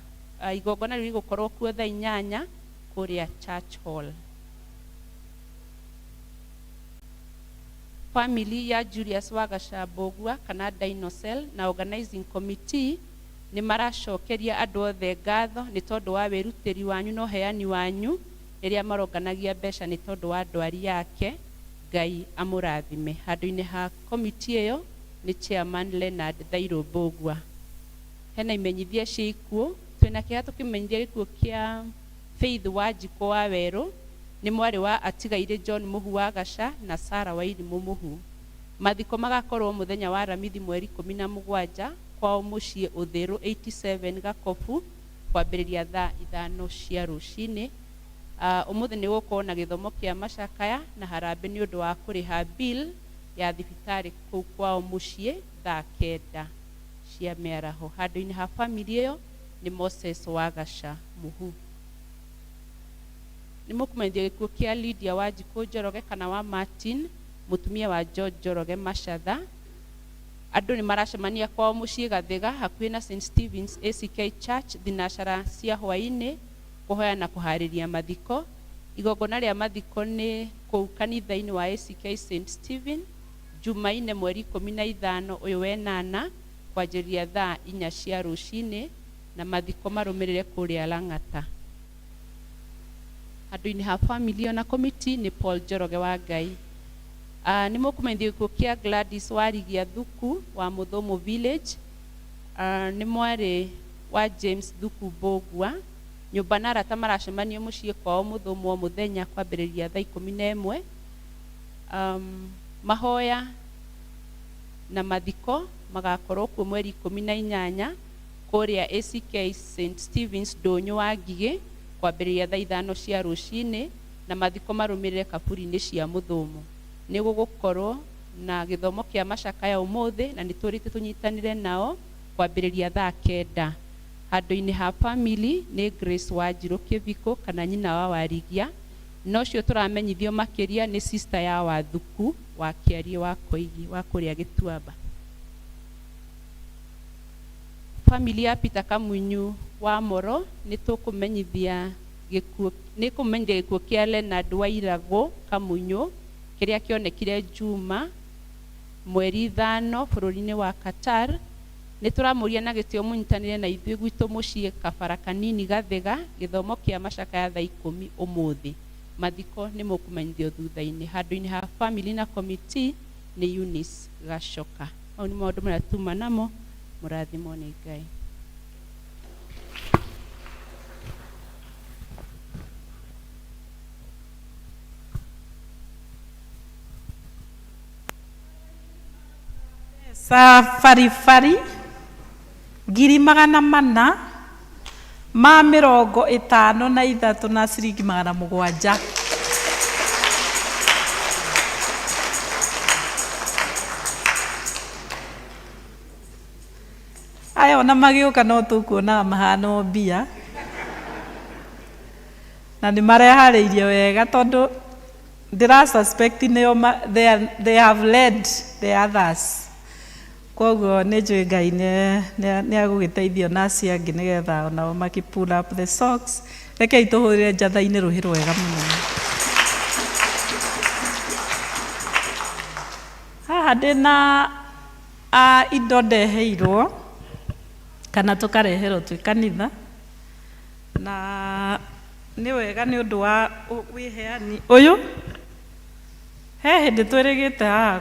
Igongona rĩu rĩgũkorwo kuo thaa 8 kũrĩa Church Hall. Family ya Julius Wagaca Mbũgua kana Dinocell na organizing committee nĩ maracokeria andũ othe ngatho nĩ tondũ wa wĩrutĩri wanyu na ũheani wanyu rĩrĩa maronganagia mbeca nĩ tondũ wa ndwari yake. Ngai amũrathime. Handũ-inĩ ha committee ĩyo nĩ chairman Leonard Thairũ Mbũgua. Hena imenyithia cia ikuũ. Twĩna kĩeha tũkĩmenyithia gĩkuũ kĩa Faith Wanjikũ wa Werũ, nĩ mwarĩ wa atigairĩ John Mũhu wa Gaca na Sarah Wairimũ Mũhu. Mathiko magakorwo mũthenya wa Aramithi mweri 17 kwao mũciĩ Ũthĩrũ 87 Gakobu kwambĩrĩria thaa 5 cia rũcinĩ. Ũmũthĩ nĩ gũkorwo na gĩthomo kĩa macakaya na harambĩ nĩ ũndũ wa kũrĩha bill ya thibitarĩ kũu kwao mũciĩ thaa 9 cia mĩaraho. Handũ-inĩ ha family ĩyo nĩ Moses Wagaca Mũhu. Nĩ mũkũmenyithio gĩkuũ kĩa Lydia Wanjikũ Njoroge kana wa Martin, mũtumia wa George Njoroge Macatha. Andũ nĩ maracemania kwao mũciĩ Gathĩga hakuhĩ na St Stephen's ACK Church thinacara cia hwaĩ-inĩ kũhoya na kũharĩria mathiko. Igongona rĩa mathiko nĩ kũu kanitha-inĩ wa ACK St Stephen Jumaine mweri 15 ũyũ wenana kwanjĩrĩria thaa 4 cia rũcinĩ, na mathiko marũmĩrĩre kũrĩa Lang'ata. Handũ-inĩ ha family na committee nĩ Paul Njoroge wa Ngai. Nĩ mũkũmenyithio gĩkuũ kĩa Gladys Warigia Thuku wa Mũthũmũ Village. Nĩ mwarĩ wa James Thuku Mbũgua. Nyũmba na arata maracemania mũciĩ kwao Mũthũmũ o mũthenya kwambĩrĩria thaa 11. Mahoya na mathiko magakorwo kuo mweri 18 kũrĩa ACK St Stephen's Ndũnyũ wa Ngigĩ kwambĩrĩria thaa 5 cia rũcinĩ, na mathiko marũmĩrĩre kaburi-inĩ cia Mũthũmũ. Nĩ gũgũkorwo na gĩthomo kĩa macakaya ũmũthĩ na nĩ tũrĩte tũnyitanĩre nao kwambĩrĩria thaa 9. Handũ-inĩ ha family nĩ Grace Wanjirũ Kĩbiko kana nyina wa Warigia, na ũcio tũramenyithio makĩria nĩ sister ya Wathuku wa Kĩariĩ wa Koigi wa kũrĩa Gĩtuamba. Family ya Peter Kamunyu wa Moro nĩ tũkũmenyithia gĩkuũ, nĩ kũmenyithia gĩkuũ kĩa Leonard Wairagũ Kamunyu kĩrĩa kĩonekire Juma mweri 5 bũrũri-inĩ wa Qatar. Nĩ tũramũria na gĩtĩo mũnyitanĩre na ithuĩ gwitũ mũciĩ Kabara Kanini Gathĩga gĩthomo kĩa macakaya thaa 10 ũmũthĩ. Mathiko nĩ mũkũmenyithio thutha-inĩ. Handũ-inĩ ha family na committee nĩ Eunice Gacoka. Mau nĩ maũndũ marĩa tuma namo, mũrathimwo nĩ Ngai. Mbeca baribari 453 na ciringi 700. Aya ona magĩũka no tũkuonaga mahana o mbia na nĩ mareharĩirie wega tondũ ndĩra suspect nĩo they have led the others. Koguo nĩ njũĩ Ngai nĩ agũgĩteithio na acio angĩ nĩgetha onao makĩ pull up the socks. Rekei tũhũrĩre njatha-inĩ rũhĩ rwega mũno. Haha ndĩna indo ndeheirwo kana tũkareherwo twĩ kanitha, na nĩ wega nĩ ũndũ wa wĩheani ũyũ. He hĩndĩ twĩrĩgĩte haha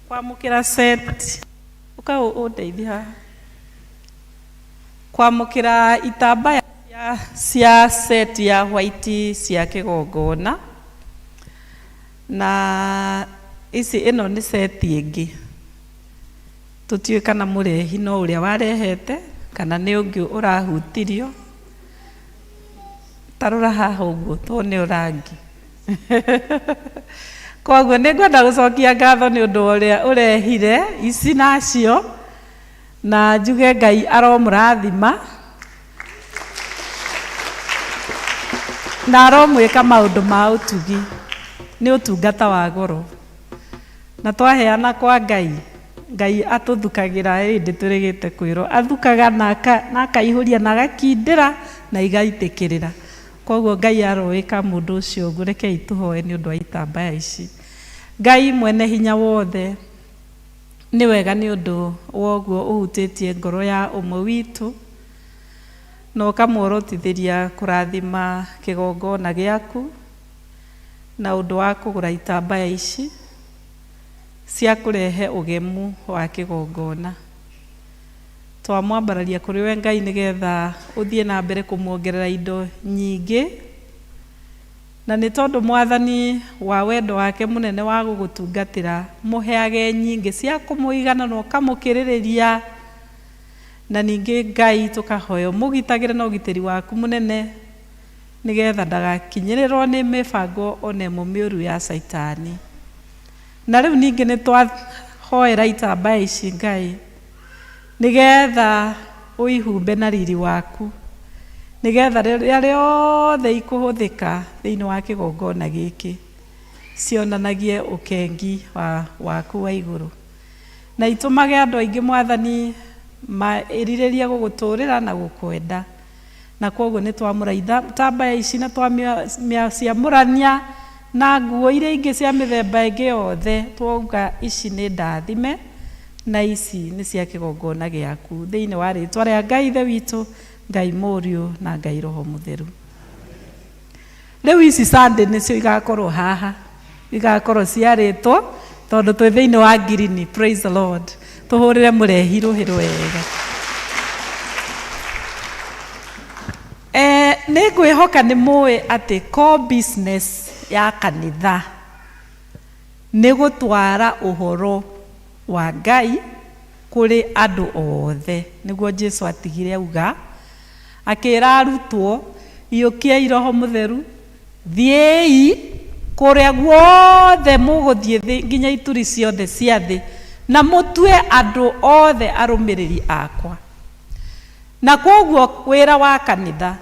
kwamũkĩra set, ũka ũndeithie haha, kwamũkĩra itambaya cia set ya white cia kĩgongona, na ici ĩno nĩ set ĩngĩ tũtiũĩ kana mũrehi no ũrĩa warehete kana nĩ ũngĩ ũrahutirio. Tarora haha ũguo tuone ũrangi. Koguo nĩ ngwenda gũcokia ngatho nĩ ũndũ wa ũrĩa ũrehire ici nacio, na njuge Ngai aromũrathima na aromwĩka maũndũ ma ũtugi. Nĩ ũtungata wa goro, na twaheana kwa Ngai, Ngai atũthukagĩra hĩndĩ tũrĩgĩte kwĩrwo athukaga na akaihũria na agakindĩra na igaitĩkĩrĩra. Koguo Ngai aroĩka mũndũ ũcio ũguo. Rekei tũhoe nĩ ũndũ wa itambaya ici. Ngai mwene hinya wothe, nĩ wega nĩ ũndũ wa ũguo ũhutĩtie ngoro ya ũmwe witũ na ũkamworotithĩria kũrathima kĩgongona gĩaku na ũndũ wa kũgũra itambaya ici cia kũrehe ũgemu wa kĩgongona. Twamwambararia kũrĩ we Ngai nĩgetha ũthiĩ na mbere kũmuongerera indo nyingĩ, na nĩ tondũ Mwathani wa wendo wake mũnene wa gũgũtungatĩra mũheage nyingĩ cia kũmũigana na ũkamũkĩrĩrĩria. Na ningĩ Ngai tũkahoya ũmũgitagĩre na ũgitĩri waku mũnene nĩgetha ndagakinyĩrĩrwo nĩ mĩbango ona ĩmwe mĩũru ya Caitani. Na rĩu ningĩ nĩ twahoera itambaya ici Ngai nĩgetha ũihumbe na riri waku, nĩgetha rĩrĩa rĩothe ikũhũthĩka thĩinĩ wa kĩgongona gĩkĩ cionanagie ũkengi waku wa igũrũ, na itũmage andũ aingĩ Mwathani maĩrirĩrie gũgũtũrĩra na gũkwenda. Na koguo nĩ twamũra itambaya ici na twamĩciamũrania na nguo iria ingĩ cia mĩthemba ĩngĩ yothe, twauga ici nĩ ndathime na ici nĩ cia kĩgongona gĩaku, thĩinĩ wa rĩtwa rĩa Ngai Ithe witũ, Ngai Mũriũ na Ngai Roho Mũtheru. Rĩu ici Sunday nĩcio igakorwo haha, igakorwo ciarĩtwo tondũ twĩ thĩinĩ wa ngirini. Praise the Lord. Tũhũrĩre mũrehi rũhĩ rwega. Nĩ ngwĩhoka nĩ mũĩ atĩ core business ya kanitha nĩ gũtwara ũhoro wa Ngai kũrĩ andũ othe. Nĩguo Jesu atigire auga, akĩra arutwo, iyũkiai Roho Mũtheru, thiĩi kũrĩa guothe mũgũthiĩ thĩ nginya ituri ciothe cia thĩ, na mũtue andũ othe arũmĩrĩri akwa. Na koguo wĩra wa kanitha,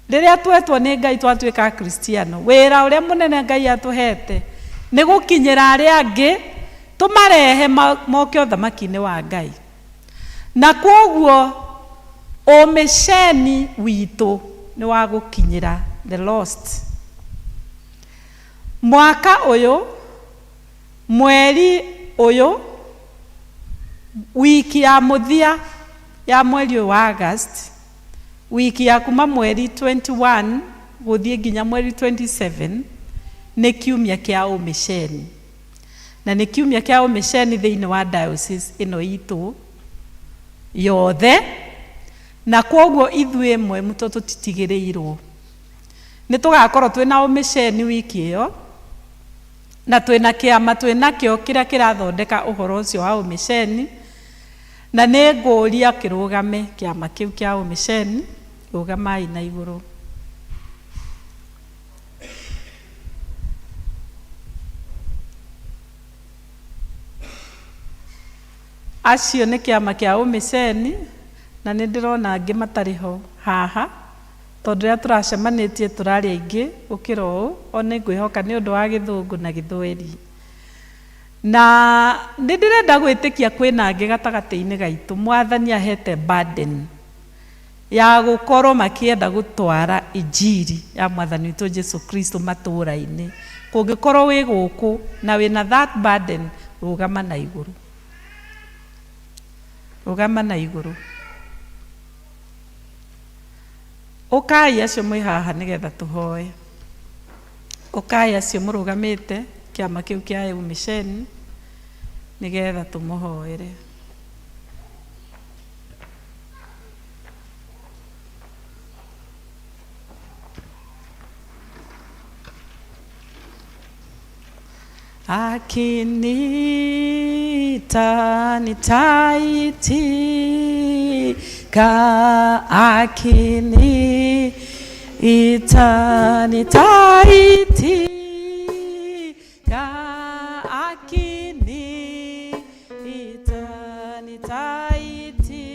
rĩrĩa twetwo nĩ Ngai twatuĩka Akristiano, wĩra ũrĩa mũnene Ngai atũhete nĩ gũkinyĩra arĩa angĩ tũmarehe moke ũthamaki-inĩ wa Ngai. Na koguo ũmĩceni witũ nĩ wa gũkinyĩra the lost. Mwaka ũyũ, mweri ũyũ, wiki ya mũthia ya mweri ũyũ wa August, wiki ya kuma mweri 21 Gũthiĩ nginya mweri 27 nĩ kiumia kĩa ũmĩceni, na nĩ kiumia kĩa ũmĩceni thĩinĩ wa diocese ĩno itũ yothe, na kwoguo ithuĩ mwe mũtũ tũtitigĩrĩirwo nĩ tũgakorwo twĩna ũmĩceni wiki ĩyo, na twĩna kĩama twĩnakĩo kĩrĩa kĩrathondeka ũhoro ũcio wa ũmĩceni, na nĩ ngũria kĩrũgame kĩama kĩu kĩa ũmĩceni. Rũgamai na igũrũ. Acio nĩ kĩama kĩa ũmĩceni, na nĩ ndĩrona angĩ matarĩ ho haha, tondũ rĩrĩa tũracemanĩtie tũrarĩ aingĩ gũkĩra ũũ. O nĩ ngwĩhoka nĩ ũndũ wa Gĩthũngũ na Gĩthweri, na nĩ ndĩrenda gwĩtĩkia kwĩna angĩ gatagatĩ-inĩ gaitũ Mwathani ahete burden ya gũkorwo makĩenda gũtwara injiri ya Mwathani witũ Jesu Kristo matũũra-inĩ. Kũngĩkorwo wĩ gũkũ na wĩna that burden, rũgama na igũrũ, rũgama na igũrũ. Ũkai acio mwĩ haha nĩgetha tũhoe. Ũkai acio mũrũgamĩte kĩama kĩu kĩa ũmĩceni nĩgetha tũmũhoere. Akiniita nitaitika, akiniita nitaitika, akiniita nitaitika,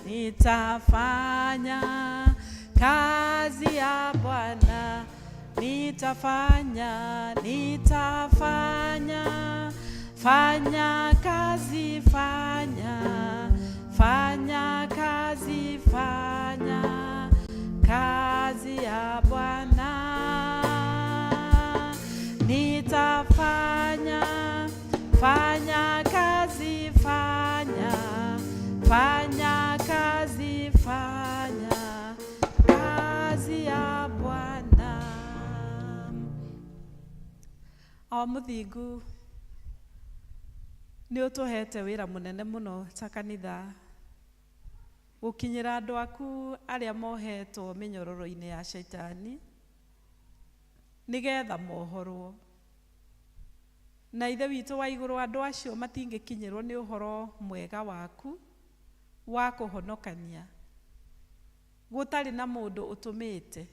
nitafanya kazi ya Bwana, nitafanya, nitafanya, fanya kazi, fanya, fanya kazi, fanya kazi ya Bwana, nitafanya, fanya kazi, fanya, fanya kazi, fanya kazi ya Bwana. O mũthingu, nĩ ũtũhete wĩra mũnene mũno ta kanitha gũkinyĩra andũ aku arĩa mohetwo mĩnyororo-inĩ ya caitani nĩgetha mohorwo. Na Ithe witũ wa igũrũ, andũ acio matingĩkinyĩrwo nĩ ũhoro mwega waku wa kũhonokania gũtarĩ na mũndũ ũtũmĩte.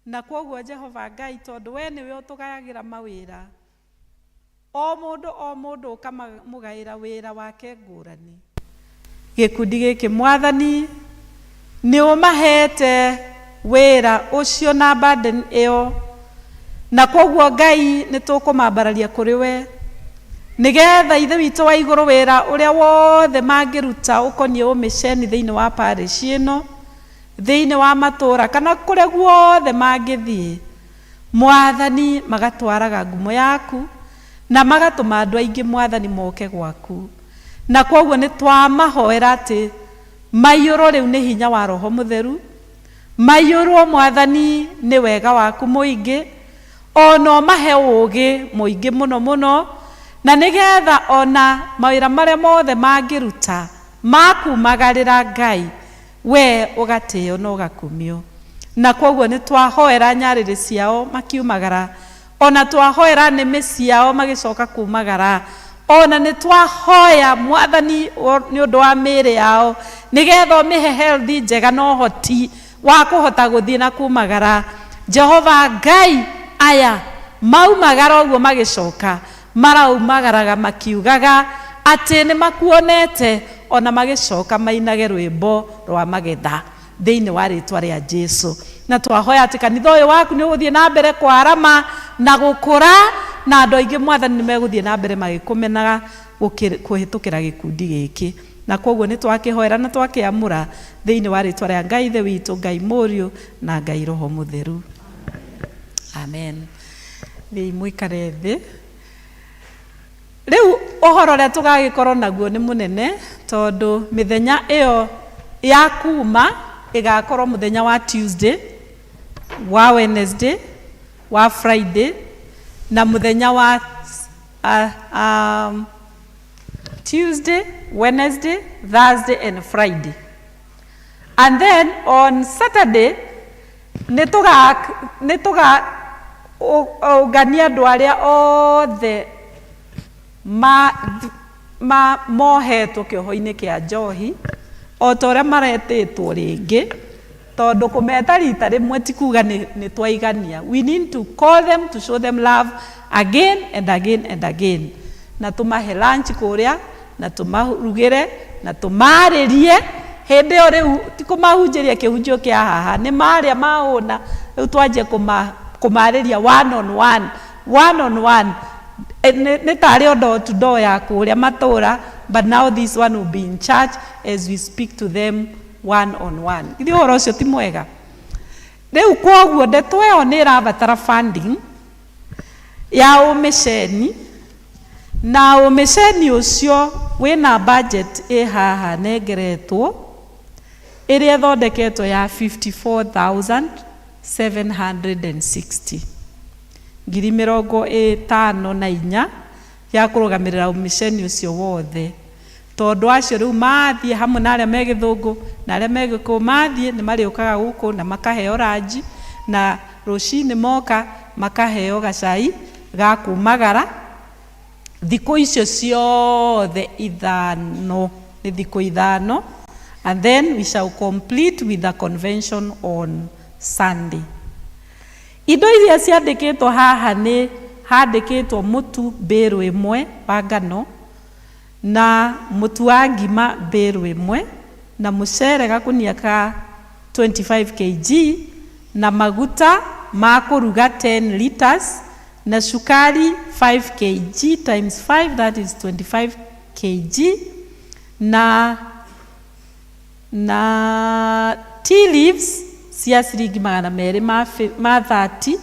Na kwoguo Jehova Ngai, tondũ we nĩwe ũtũgayagĩra mawĩra, o mũndũ o mũndũ ũkamũgaĩra wĩra wake ngũrani, gĩkundi gĩkĩ Mwathani nĩ ũmahete wĩra ũcio na burden ĩyo, na kwoguo Ngai nĩ tũkũmambararia kũrĩ we nĩgetha Ithe witũ wa igũrũ, wĩra ũrĩa wothe mangĩruta ũkoniĩ ũmĩceni thĩinĩ wa parish ĩno, thĩinĩ wa matũũra kana kũrĩa guothe mangĩthiĩ, Mwathani magatwaraga ngumo yaku na magatũma andũ aingĩ Mwathani moke gwaku. Na kwoguo nĩ twamahoera atĩ maiyũrwo rĩu nĩ hinya wa Roho Mũtheru, maiyũrwo Mwathani nĩ wega waku mũingĩ, ona ũmahe ũũgĩ mũingĩ mũno mũno, na nĩgetha ona mawĩra marĩa mothe mangĩruta makumagarĩra Ngai, we ũgatĩo na ũgakumio. Na kwoguo nĩ twahoera nyarĩrĩ ciao makiumagara, ona twahoera nĩmĩ ciao magĩcoka kumagara, ona nĩ twahoya Mwathani nĩ ũndũ wa mĩĩrĩ yao nĩgetha ũmĩhe health njega na ũhoti wa kũhota gũthiĩ na kumagara. Jehova Ngai, aya maumagara ũguo magĩcoka maraumagaraga makiugaga atĩ nĩ makuonete, ona magĩcoka mainage rwĩmbo rwa magetha thĩinĩ wa rĩtwa rĩa Jesu. Na twahoya atĩ kanitha ũyũ waku nĩ ũgũthiĩ na mbere kwarama na gũkũra, na andũ aingĩ Mwathani nĩ megũthiĩ na mbere magĩkũmenaga kũhĩtũkĩra gĩkundi gĩkĩ. Na kwoguo nĩ twakĩhoera na twakĩamũra thĩinĩ wa rĩtwa rĩa Ngai Ithe witũ, Ngai Mũriũ na Ngai Roho Mũtheru. Amen. Thiĩi mũikare thĩ. Rĩu ũhoro ũrĩa tũgagĩkorwo naguo nĩ mũnene, tondũ mĩthenya ĩyo ya kuma Ĩgakorwo mũthenya wa Tuesday, wa Wednesday, wa Friday na mũthenya wa Tuesday, Wednesday, Thursday and Friday. And then on Saturday nĩ tũga nĩ tũga ũngania andũ arĩa othe ma, ma mohetwo kĩoho-inĩ kĩa njohi o ta ũrĩa maretĩtwo rĩngĩ, tondũ kũmeta rita rĩmwe ti kuga nĩ twaigania. We need to call them, to show them love again and again and again, na tũmahe lunch kũrĩa, na tũmarugĩre, na tũmarĩrie. Hĩndĩ ĩyo rĩu ti kũmahunjĩria kĩhunjio kĩa haha, nĩ marĩa mahũna. Rĩu twanjie kũmarĩria one on one, one on one. Nĩ tarĩ o door to door ya kũrĩa matũra, but now this one will be in church as we speak to them one on one. Ithuĩ ũhoro ũcio ti mwega? Rĩu kwoguo ndeto ĩyo nĩ ĩrabatara funding ya ũmĩceni, na ũmĩceni ũcio wĩna budget ĩ haha nengeretwo ĩrĩa ĩthondeketwo ya 54,760, 54,000 ya kũrũgamĩrĩra ũmĩceni ũcio wothe, tondũ acio rĩu mathiĩ hamwe na arĩa me Gĩthũngũ na arĩa me Gĩkũyũ, mathiĩ nĩ marĩũkaga gũkũ na makaheo ranji, na rũcinĩ moka makaheo gacai ga kumagara thikũ icio ciothe 5. Nĩ thikũ 5, and then we shall complete with the convention on Sunday. Indo iria ciandĩkĩtwo haha, nĩ handĩkĩtwo mũtu mbĩrũ 1 wa ngano, na mũtu wa ngima mbĩrũ 1, na mũcere gakunia ka 25 kg, na maguta ma kũruga 10 liters, na cukari 5 kg times 5, that is 25 kg, na tea leaves cia ciringi 230 ma 30,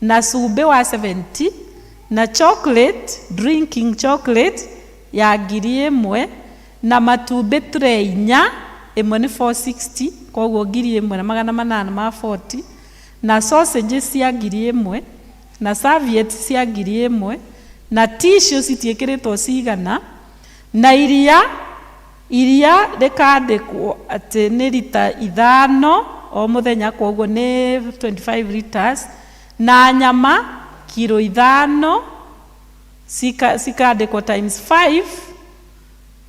na cumbĩ wa 70, na chocolate, drinking chocolate ya 1000, na matumbĩ tray 4, ĩmwe nĩ 460, koguo 1840, na sausages cia 1000, na serviettes cia 1000, na tissue citiĩkĩrĩtwo cigana, na iria rĩkandĩkwo atĩ nĩ rita 5 o mũthenya, koguo nĩ 25 liters, na nyama kiro 5 cikandĩkwo times 5,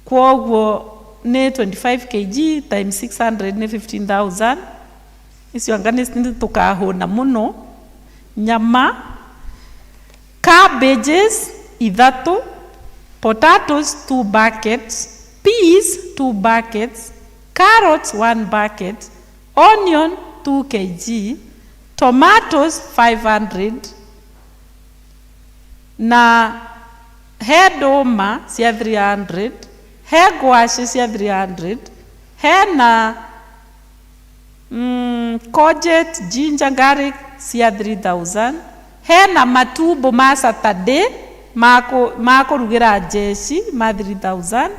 koguo nĩ 25 kg times 600 nĩ 15,000. Icio anga nĩ tũkahũna mũno. Nyama, cabbages 3, potatoes 2 buckets, peas 2 buckets, carrots 1 bucket, onion 2 kg, tomatoes 500, na he ndũma cia 300, he ngwacĩ cia 300, hena courgette, ginger, garlic cia 3000, hena matumbo ma Saturday ma kũrugĩra njeci ma 3000,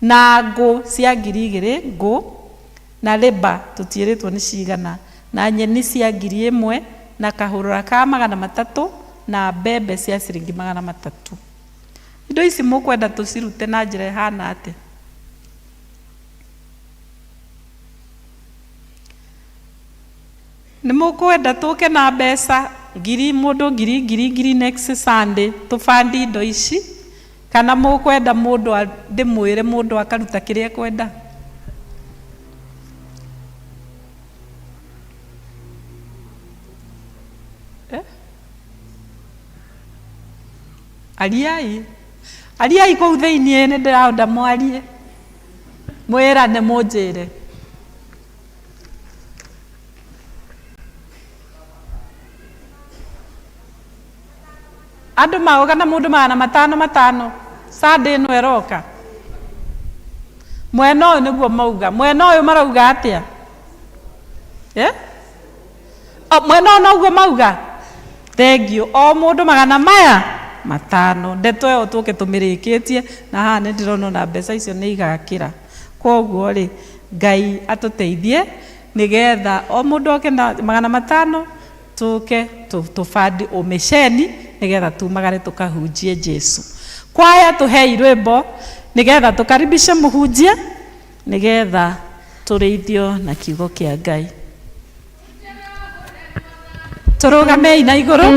na ngũ cia 2000, ngũ na rĩba tũtiĩrĩtwo nĩ cigana, na nyeni cia 1000, na kahũrũra ka 300, na mbembe cia ciringi 300. Indo ici mũkwenda tũcirute na njĩra ĩhana atĩa? Nĩ mũkwenda tũke na mbeca ngiri mũndũ ngiri ngiri ngiri next Sunday tũbandi indo ici, kana mũkwenda mũndũ ndĩmwĩre mũndũ akaruta kĩrĩa ekwenda? Eh? Ariai, ariai kũu thĩiniĩ, nĩ ndĩrenda mwarie, mwĩrane, mũnjĩre. Andũ magoka na mũndũ 500 500 Sunday ĩno ĩroka. Mwena ũyũ nĩguo mauga, mwena ũyũ marauga atĩa? Eh? O, mwena ũyũ noguo mauga. Thengiũ, o mũndũ 500. Ndeto ĩyo tũke tũmĩrĩkĩtie, na haha nĩ ndĩrona ona mbeca icio nĩ igakĩra. Koguo rĩ, Ngai atũteithie. Nĩgetha o mũndũ oke na 500 tũke tũbandi ũmĩceni nĩgetha tumagare tũkahunjie Jesu. Kwaya tũhei rwĩmbo nĩgetha tũkaribishe mũhunjia nĩgetha tũrĩithio na kiugo kĩa Ngai. Tũrũgamei na igũrũ.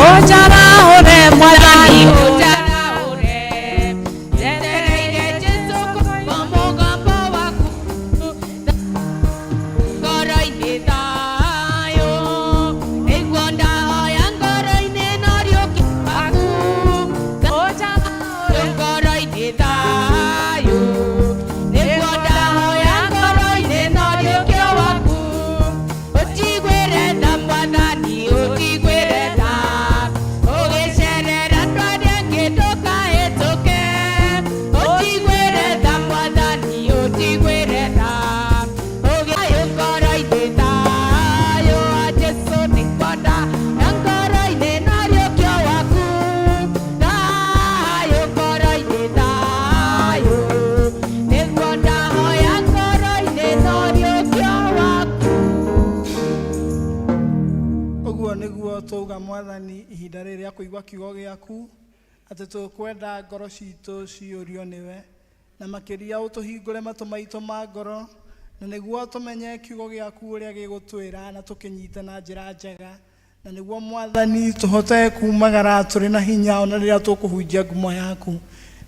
Ũnjarahũre Mwathani, ũnjarahũre. Njetereire Jesũ kũigua mũgambo waku ngoro-inĩ thayũ. Nĩguo ndahoya ngoro-inĩ na ũriũki waku. Ngoro-inĩ thayũ. Nĩguo ndahoya ngoro-inĩ na ũriũkio waku. Ũnjiguĩre tha Mwathani, ũnjiguĩre tha. Ũgĩcerera andũ arĩa angĩ ndũkahĩtũke. Ũnjiguĩre tha Mwathani, ũnjiguĩre tha. Ũgĩthayũ ngoro-inĩ thayũ wa Jesũ nĩguo ndahoya ngoro-inĩ na ũriũkio waku. Thayũ ngoro-inĩ thayũ. Nĩguo ndahoya ngoro-inĩ na ũriũkio waku. Ũguo nĩguo twauga Mwathani ihinda rĩrĩ rĩa kũigua kiugo gĩaku, atĩ tũkwenda ngoro citũ ciyũrio nĩwe, na makĩria ũtũhingũre matũ maitũ ma ngoro, na nĩguo tũmenye kiugo gĩaku ũrĩa gĩgũtwĩra na tũkĩnyite na njĩra njega, na nĩguo Mwathani tũhote kumagara tũrĩ na hinya ona rĩrĩa tũkũhunjia ngumo yaku.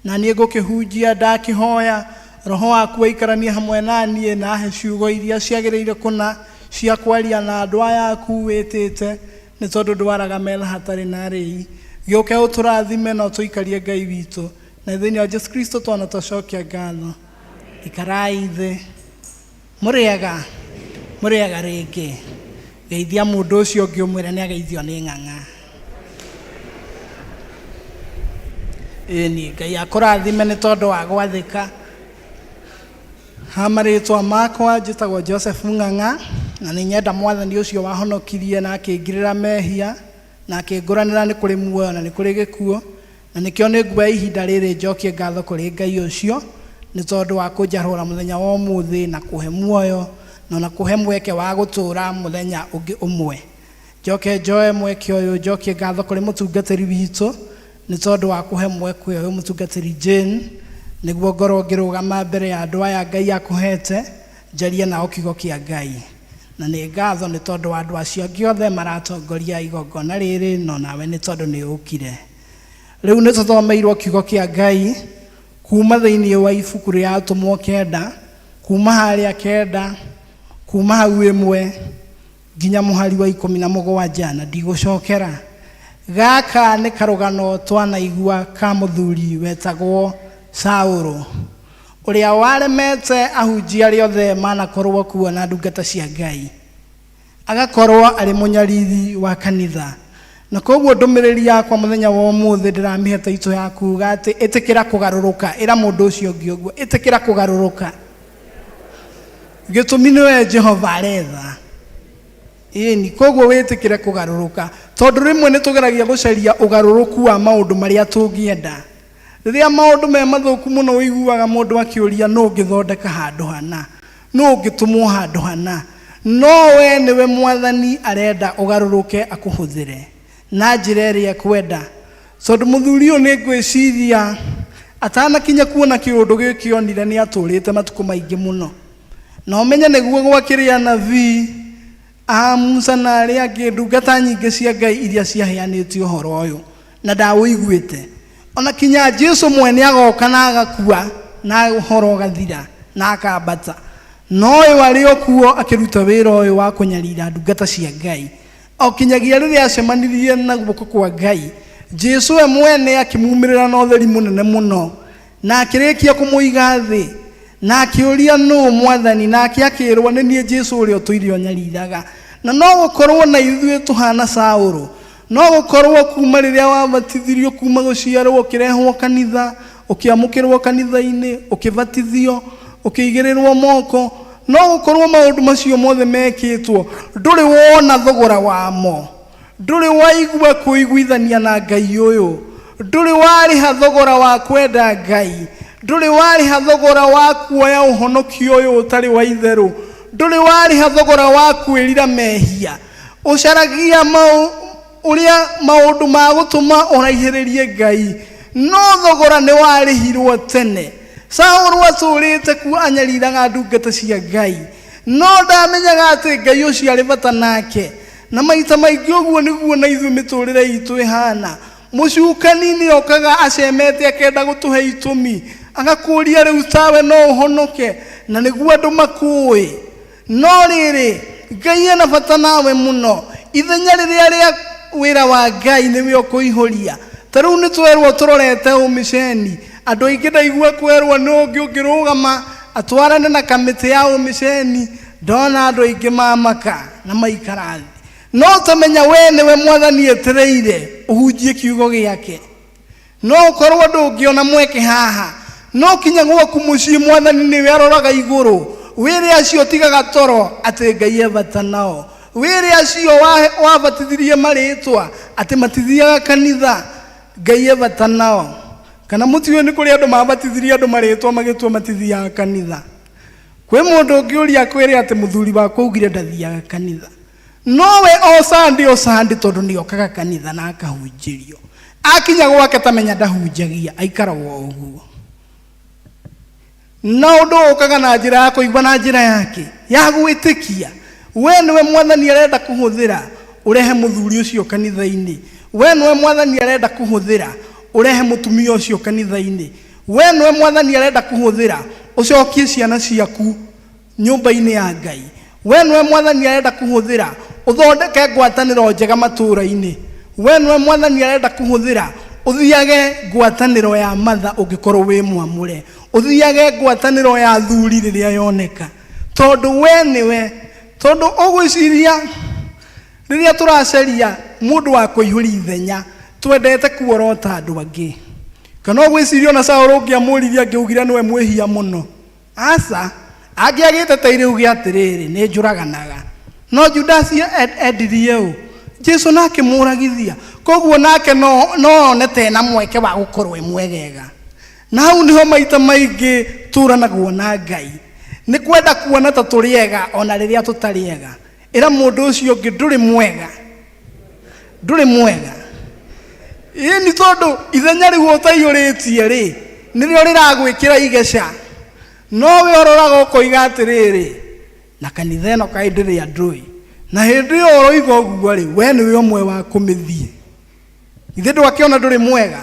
Na niĩ ngũkĩhunjia ndakĩhoya roho waku aikaranie hamwe na niĩ na ahe ciugo iria ciagĩrĩire kũna cia kwaria na andũ aya aku wĩtĩte, nĩ tondũ ndwaraga metha hatarĩ na arĩi. Gĩũke ũtũrathime na ũtũikarie Ngai witũ, na thĩinĩ wa Jesu Kristo twana twacokia ngatho. Ikarai thĩ. Mũrĩega, mũrĩega rĩngĩ. Geithia mũndũ ũcio ũngĩ ũmwĩre nĩ ageithio nĩ ng'ang'a. Ĩni Ngai akũrathime nĩ tondũ wa gwathĩka. Ha marĩtwa makwa njĩtagwo Joseph Ng'ang'a, na nĩ nyenda Mwathani ũcio wahonokirie na akĩngirĩra mehia na akĩngũranĩra nĩ kũrĩ muoyo na nĩ kũrĩ gĩkuũ, na nĩkĩo nĩ nguoya ihinda rĩrĩ njokie ngatho kũrĩ Ngai ũcio nĩ tondũ wa kũnjarahũra mũthenya wa ũmũthĩ na kũhe muoyo na ona kũhe mweke wa gũtũũra mũthenya ũngĩ ũmwe. Njoke njoe mweke ũyũ njokie ngatho kũrĩ mũtungatĩri witũ nĩ tondũ wa kũhe mweke ũyũ mũtungatĩri Jane, nĩguo ngorwo ngĩrũgama mbere ya andũ aya Ngai akũhete njarie nao kiugo kĩa Ngai. Na nĩ ngatho nĩ tondũ wa andũ acio angĩ othe maratongoria igongona rĩrĩ, no nawe nĩ tondũ nĩ ũkire. Rĩu nĩ tũthomeirwo kiugo kĩa Ngai kuma thĩinĩ wa ibuku rĩa Atũmwo 9, kuma harĩa 9, kuma hau 1 nginya mũhari wa 17, na ndigũcokera. Gaka nĩ karũgano twanaigua ka mũthuri wetagwo Saũlũ, ũrĩa waremete ahunjia arĩa othe manakorwo kuo na ndungata cia Ngai, agakorwo arĩ mũnyariri wa kanitha. Na koguo ndũmĩrĩri yakwa mũthenya wa ũmũthĩ ndĩramĩhe taitũ ya kuga atĩ ĩtĩkĩra kũgarũrũka. Ĩra mũndũ ũcio ũngĩ ũguo, ĩtĩkĩra kũgarũrũka. Gĩtũmi nĩwe Jehova aretha. Ĩni, koguo wĩtĩkĩre kũgarũrũka, tondũ rĩmwe nĩ tũgeragia gũcaria ũgarũrũku wa maũndũ marĩa tũngĩenda. Rĩrĩa maũndũ me mathũku mũno ũiguaga mũndũ akĩũria nũ ũngĩthondeka handũ hana, nũ ũngĩtũmwo handũ hana, no we nĩwe Mwathani arenda ũgarũrũke akũhũthĩre na njĩra ĩrĩa ekwenda. Tondũ mũthuri ũyũ nĩ ngwĩciria atanakinya kuona kĩũndũ gĩkĩ onire nĩ atũrĩte matukũ maingĩ mũno. Na ũmenye nĩguo gwakĩrĩ anabii a Musa na arĩa angĩ, ndungata nyingĩ cia Ngai iria ciaheanĩte ũhoro ũyũ na ndawũiguĩte. Ona kinya Jesu mwene agoka na agakua na ũhoro ũgathira na akambata, no ũyũ arĩ o kuo akĩruta wĩra ũyũ wa kũnyarira ndungata cia Ngai. O kinyagia rĩrĩa acemanirie na guoko kwa Ngai, Jesu we mwene akĩmumĩrĩra na ũtheri mũnene mũno, na akĩrĩkia kũmũiga thĩ, na akĩũria nũ Mwathani, nake akĩrwo nĩ niĩ Jesu ũrĩa ũtũire ũnyariraga. Na no gũkorwo na ithuĩ tũhana Saũlũ, no gũkorwo kuma rĩrĩa wabatithirio, kuma gũciarwo ũkĩrehwo kanitha, ũkĩamũkĩrwo kanitha-inĩ, ũkĩbatithio, ũkĩigĩrĩrwo moko, no gũkorwo maũndũ macio mothe mekĩtwo ndũrĩ wona thogora wamo, ndũrĩ waigua kũiguithania na Ngai ũyũ, ndũrĩ warĩha thogora wa kwenda Ngai, Ndũrĩ warĩha thogora wa kuoya ũhonokio ũyũ ũtarĩ wa itherũ. Ndũrĩ warĩha thogora wa kwĩrira mehia. Ũcaragia mau ũrĩa maũndũ ma gũtũma ũraihĩrĩrie Ngai, no thogora nĩ warĩhirwo tene. Saũlũ atũũrĩte kuo anyariraga ndungata cia Ngai, no ndamenyaga atĩ Ngai ũcio arĩ bata nake. Na maita maingĩ ũguo nĩguo na ithuĩ mĩtũũrĩre itũ ĩhana. Mũcukani nĩ okaga acemete akenda gũtũhe itũmi, agakũũria rĩu tawe no ũhonoke, na nĩguo andũ makũĩ. No rĩrĩ, Ngai ena bata nawe mũno. Ithenya rĩrĩa rĩa wĩra wa Ngai nĩwe ũkũihũria. Ta rĩu nĩ twerwo tũrorete ũmĩceni. Andũ aingĩ ndaigua kwerwo nũ ũngĩ ũngĩrũgama atwarane na kamĩtĩ ya ũmĩceni, ndona andũ aingĩ mamaka na maikara thĩ. No tamenya we nĩwe Mwathani etereire ũhunjie kiugo gĩake. No ũkorwo ndũngĩona mweke haha, no kinya gwaku mũciĩ Mwathani nĩwe aroraga igũrũ. Wĩre acio tigaga toro atĩ Ngai e bata nao. Wĩre acio wabatithirie marĩtwa atĩ matithiaga kanitha, Ngai e bata nao. Kana mũtiũĩ nĩ kũrĩ andũ mabatithirie andũ marĩtwa magĩtua matithiaga kanitha. Kwĩ mũndũ ũngĩũria akwĩre atĩ mũthuri wakwa augire ndathiaga kanitha. Nowe o Sunday o Sunday tondũ nĩ okaga kanitha na akahunjĩrio. Akinya gwake tamenya ndahunjagia, aikaraga o ũguo. Na ũndũ ũkaga na njĩra ya kũigua na njĩra yake ya gwĩtĩkia. We nĩwe Mwathani arenda kũhũthĩra ũrehe mũthuri ũcio kanitha-inĩ. We nĩwe Mwathani arenda kũhũthĩra ũrehe mũtumia ũcio kanitha-inĩ. We nĩwe Mwathani arenda kũhũthĩra ũcokie ciana ciaku nyũmba-inĩ ya Ngai. We nĩwe Mwathani arenda kũhũthĩra ũthondeke ngwatanĩro njega matũũra-inĩ. We nĩwe Mwathani arenda kũhũthĩra ũthiage ngwatanĩro ya matha ũngĩkorwo wĩ mwamũre. Ũthiage ngwatanĩro ya athuri rĩrĩa yoneka. Tondũ we nĩwe. Tondũ ũgwĩciria rĩrĩa tũracaria mũndũ wa kũihũria ithenya, twendete kuorota andũ angĩ. Kana ũgwĩciria ona Saũlũ ũngĩamũririe angĩaugire nĩwe mwĩhia mũno? Aca, angĩagĩte ta irĩ uge atĩrĩrĩ, nĩ njũraganaga. No Judasi endirie ũ? Jesu na akĩmũragithia. Koguo nake no no one ta ena mweke wa gũkorwo e mwegega. Na hau nĩho maita maingĩ tũranagwo na Ngai. Nĩ kwenda kuona ta tũrĩ ega ona rĩrĩa tũtarĩ ega. Ĩra mũndũ ũcio ũngĩ ndũrĩ mwega. Ndũrĩ mwega. Ĩni tondũ ithenya rĩu ũtaiyũrĩtie rĩ, nĩrĩo rĩragwĩkĩra igeca. No we ũroraga ũkoiga atĩrĩrĩ, na kanitha ĩno kaĩ ndĩrĩ andũ ĩ. Na hĩndĩ ĩyo ũroiga ũguo rĩ, we nĩwe ũmwe wa kũmĩthiĩ. Githĩ ndwakĩona ndũrĩ mwega?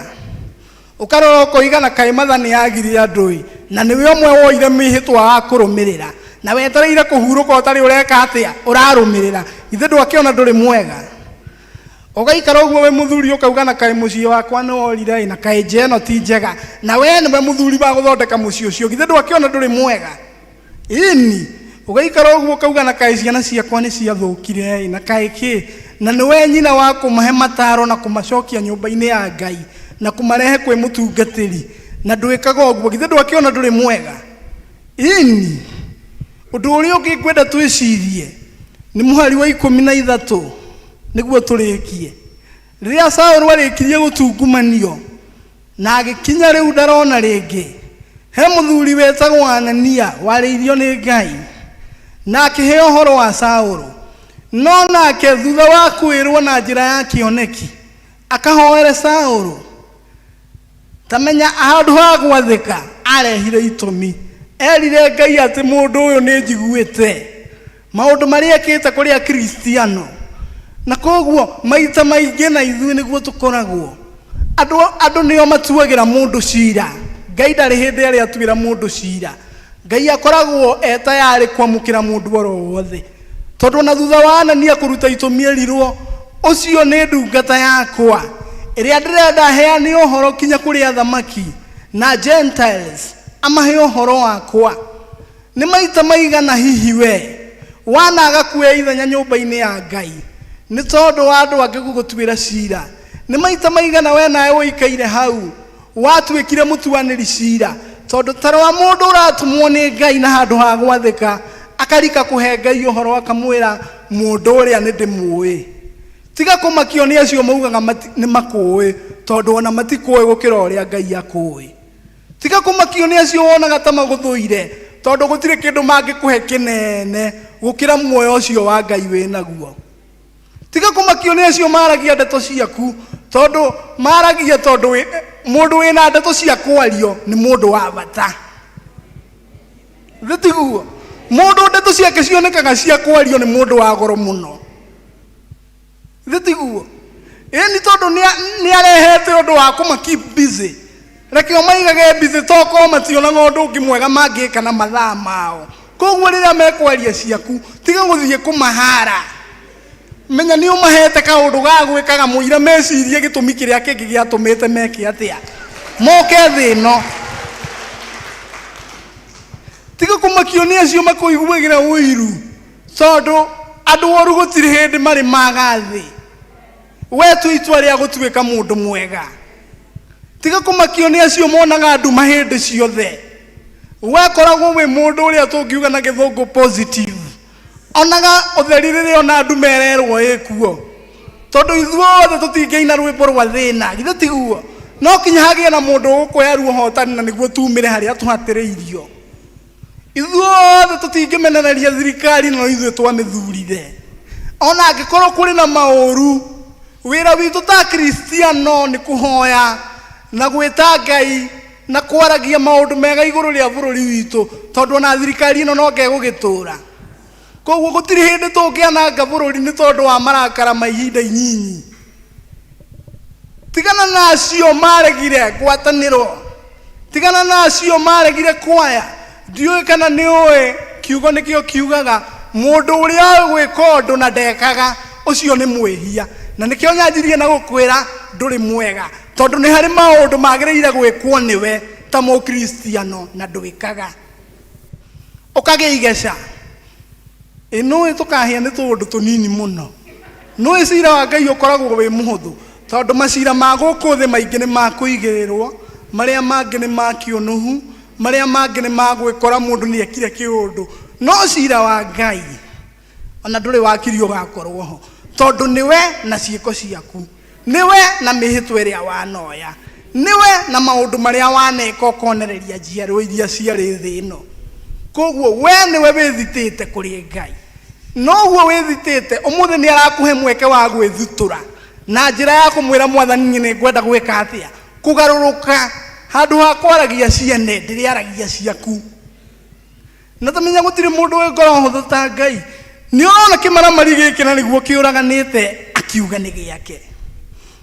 Ũkarora ũkoiga na kaĩ matha nĩ yagire andũ ĩ, na nĩwe ũmwe woire mĩhĩtwa wa kũrũmĩrĩra, na wetereire kũhurũka ũtarĩ ũreka atĩa, ũrarũmĩrĩra. Githĩ ndwakĩona ndũrĩ mwega? Ũgaikara ũguo wĩ mũthuri ũkauga na kaĩ mũciĩ wakwa nĩ worire ĩ, na kaĩ nja ĩno ti njega, na we nĩwe mũthuri wa gũthondeka mũciĩ ũcio. Githĩ ndwakĩona ndũrĩ mwega? Ĩni, ũgaikara ũguo ũkauga na kaĩ ciana ciakwa nĩ ciathũkire ĩ, na kaĩ kĩ, na nĩwe nyina wa kũmahe mataro na kũmacokia nyũmba-inĩ ya Ngai na kũmarehe kwĩ mũtungatĩri, na ndwĩkaga ũguo. Githĩ ndwakĩona ndũrĩ mwega? Ĩni. Ũndũ ũrĩa ũngĩ ngwenda twĩcirie nĩ mũhari wa 13 nĩguo tũrĩkie. Rĩrĩa Saũlũ arĩkirie gũtungumanio na agĩkinya rĩu ndarona rĩngĩ, he mũthuri wetagwo Anania warĩirio nĩ Ngai na akĩheo ũhoro wa Saũlũ. No nake thutha wa kwĩrwo na njĩra ya kĩoneki akahoere Saũlũ, ta menya handũ ha gwathĩka arehire itũmi. Erire Ngai atĩ mũndũ ũyũ nĩ njiguĩte maũndũ marĩa ekĩte kũrĩ Akristiano. Na koguo maita maingĩ na ithuĩ nĩguo tũkoragwo. Andũ andũ nĩo matuagĩra mũndũ cira. Ngai ndarĩ hĩndĩ arĩ atuĩra mũndũ cira. Ngai akoragwo e tayarĩ kwamũkĩra mũndũ oro wothe. Tondũ ona thutha wa Anania kũruta itũmi erirwo, ũcio nĩ ndungata yakwa ĩrĩa ndĩrenda heane ũhoro kinya kũrĩ athamaki na Gentiles, amahe ũhoro wakwa. Nĩ maita maigana hihi we wanaga kuoya ithenya nyũmba-inĩ ya Ngai nĩ tondũ wa andũ angĩ gũgũtuĩra cira? Nĩ maita maigana we nawe ũikaire hau watuĩkire mũtuanĩri cira tondũ ta rora mũndũ ũratũmwo nĩ Ngai na handũ ha gwathĩka akarika kũhe Ngai ũhoro akamwĩra mũndũ ũrĩa nĩ ndĩmũĩ. Tiga kũmakio nĩ acio maugaga nĩ makũĩ tondũ ona matikũĩ gũkĩra ũrĩa Ngai akũĩ. Tiga kũmakio nĩ acio wonaga ta magũthũire, tondũ gũtirĩ kĩndũ mangĩkũhe kĩnene gũkĩra muoyo ũcio wa Ngai wĩ naguo. Tiga kũmakio nĩ acio maragia ndeto ciaku, tondũ maragia tondũ mũndũ wĩna ndeto cia kwario nĩ mũndũ wa bata. Thĩ tiguo? Mũndũ ndeto ciake cionekaga cia kwario nĩ mũndũ wa goro mũno. Thĩ tiguo? Ĩni tondũ nĩ arehete ũndũ wa kũma keep busy. Reke ũmaigage busy tokorwo mationaga ũndũ ũngĩ mwega mangĩka na mathaa mao. Koguo rĩrĩa mekwaria ciaku, tiga gũthiĩ kũmahara. Menya nĩ ũmahete kaũndũ ga gwĩkaga mũira mecirie gĩtũmi kĩrĩa kĩngĩ gĩatũmĩte meke atĩa. Moke thĩ ĩno. Tiga kũmakio nĩ acio makũiguagĩra ũiru, tondũ andũ oru gũtirĩ hĩndĩ marĩ maga thĩ. We tua itua rĩa gũtuĩka mũndũ mwega. Tiga kũmakio nĩ acio monaga nduma hĩndĩ ciothe. We koragwo wĩ mũndũ ũrĩa tũngiuga na gĩthũngũ positive. Onaga ũtheri rĩrĩa ona nduma ĩrerwo ĩkuo. Tondũ ithuothe tũtingĩina rwĩmbo rwa thĩna, githĩ tiguo? No kinya hagĩe na mũndũ ũgũkũhe ruo ũhotani na nĩguo tumĩre harĩa tũhatĩrĩirio. Ithuothe tũtingĩmenereria thirikari no ithuĩ twamĩthurire. Ona angĩkorwo kũrĩ na maũru, wĩra witũ ta Akristiano nĩ kũhoya na gwĩta Ngai na kwaragia maũndũ mega igũrũ rĩa bũrũri witũ, tondũ ona thirikari ĩno no ngegũgĩtũra. Koguo gũtirĩ hĩndĩ tũngĩananga bũrũri nĩ tondũ wa marakara ma ihinda inyinyi. Tigana na acio maregire ngwatanĩro. Tigana na acio maregire kwaya. Ndiũĩ kana nĩ ũĩ kiugo nĩkĩo kiugaga mũndũ ũrĩa ũĩ gwĩka ũndũ na ndekaga ũcio nĩ mwĩhia. Na nĩkĩo nyanjirie na gũkwĩra ndũrĩ mwega, tondũ nĩ harĩ maũndũ magĩrĩire gwĩkwo nĩwe ta mũkristiano na ndwĩkaga. Ũkagĩa igeca. Ĩ nũĩ tũkahĩa nĩ tũũndũ tũnini mũno. Nũĩ cira wa Ngai ũkoragwo wĩ mũhũthũ, tondũ macira ma gũkũ thĩ maingĩ nĩ ma kũigĩrĩrwo, marĩa mangĩ nĩ ma kĩũnũhu, marĩa mangĩ nĩ ma gwĩkora mũndũ nĩ ekire kĩũndũ. No cira wa Ngai ona ndũrĩ wakiri ũgakorwo ho, tondũ nĩwe na ciĩko ciaku, nĩwe na mĩhĩtwa ĩrĩa wanoya, nĩwe na maũndũ marĩa waneka ũkonereria njiarwa iria ciarĩ thĩ ĩno. Koguo we nĩwe wĩthitĩte kũrĩ Ngai. Noguo wĩthitĩte, ũmũthĩ nĩ arakũhe mweke wa gwĩthutũra na njĩra ya kũmwĩra Mwathani niĩ nĩ ngwenda gwĩka atĩa? Kũgarũrũka. Handũ ha kwaragia ciene, ndĩrĩaragia ciaku. Na tamenya gũtirĩ mũndũ wĩ ngoro hũthũ ta Ngai. Nĩ ũrona kĩmaramari gĩkĩ na nĩguo kĩũraganĩte akiuga nĩ gĩake.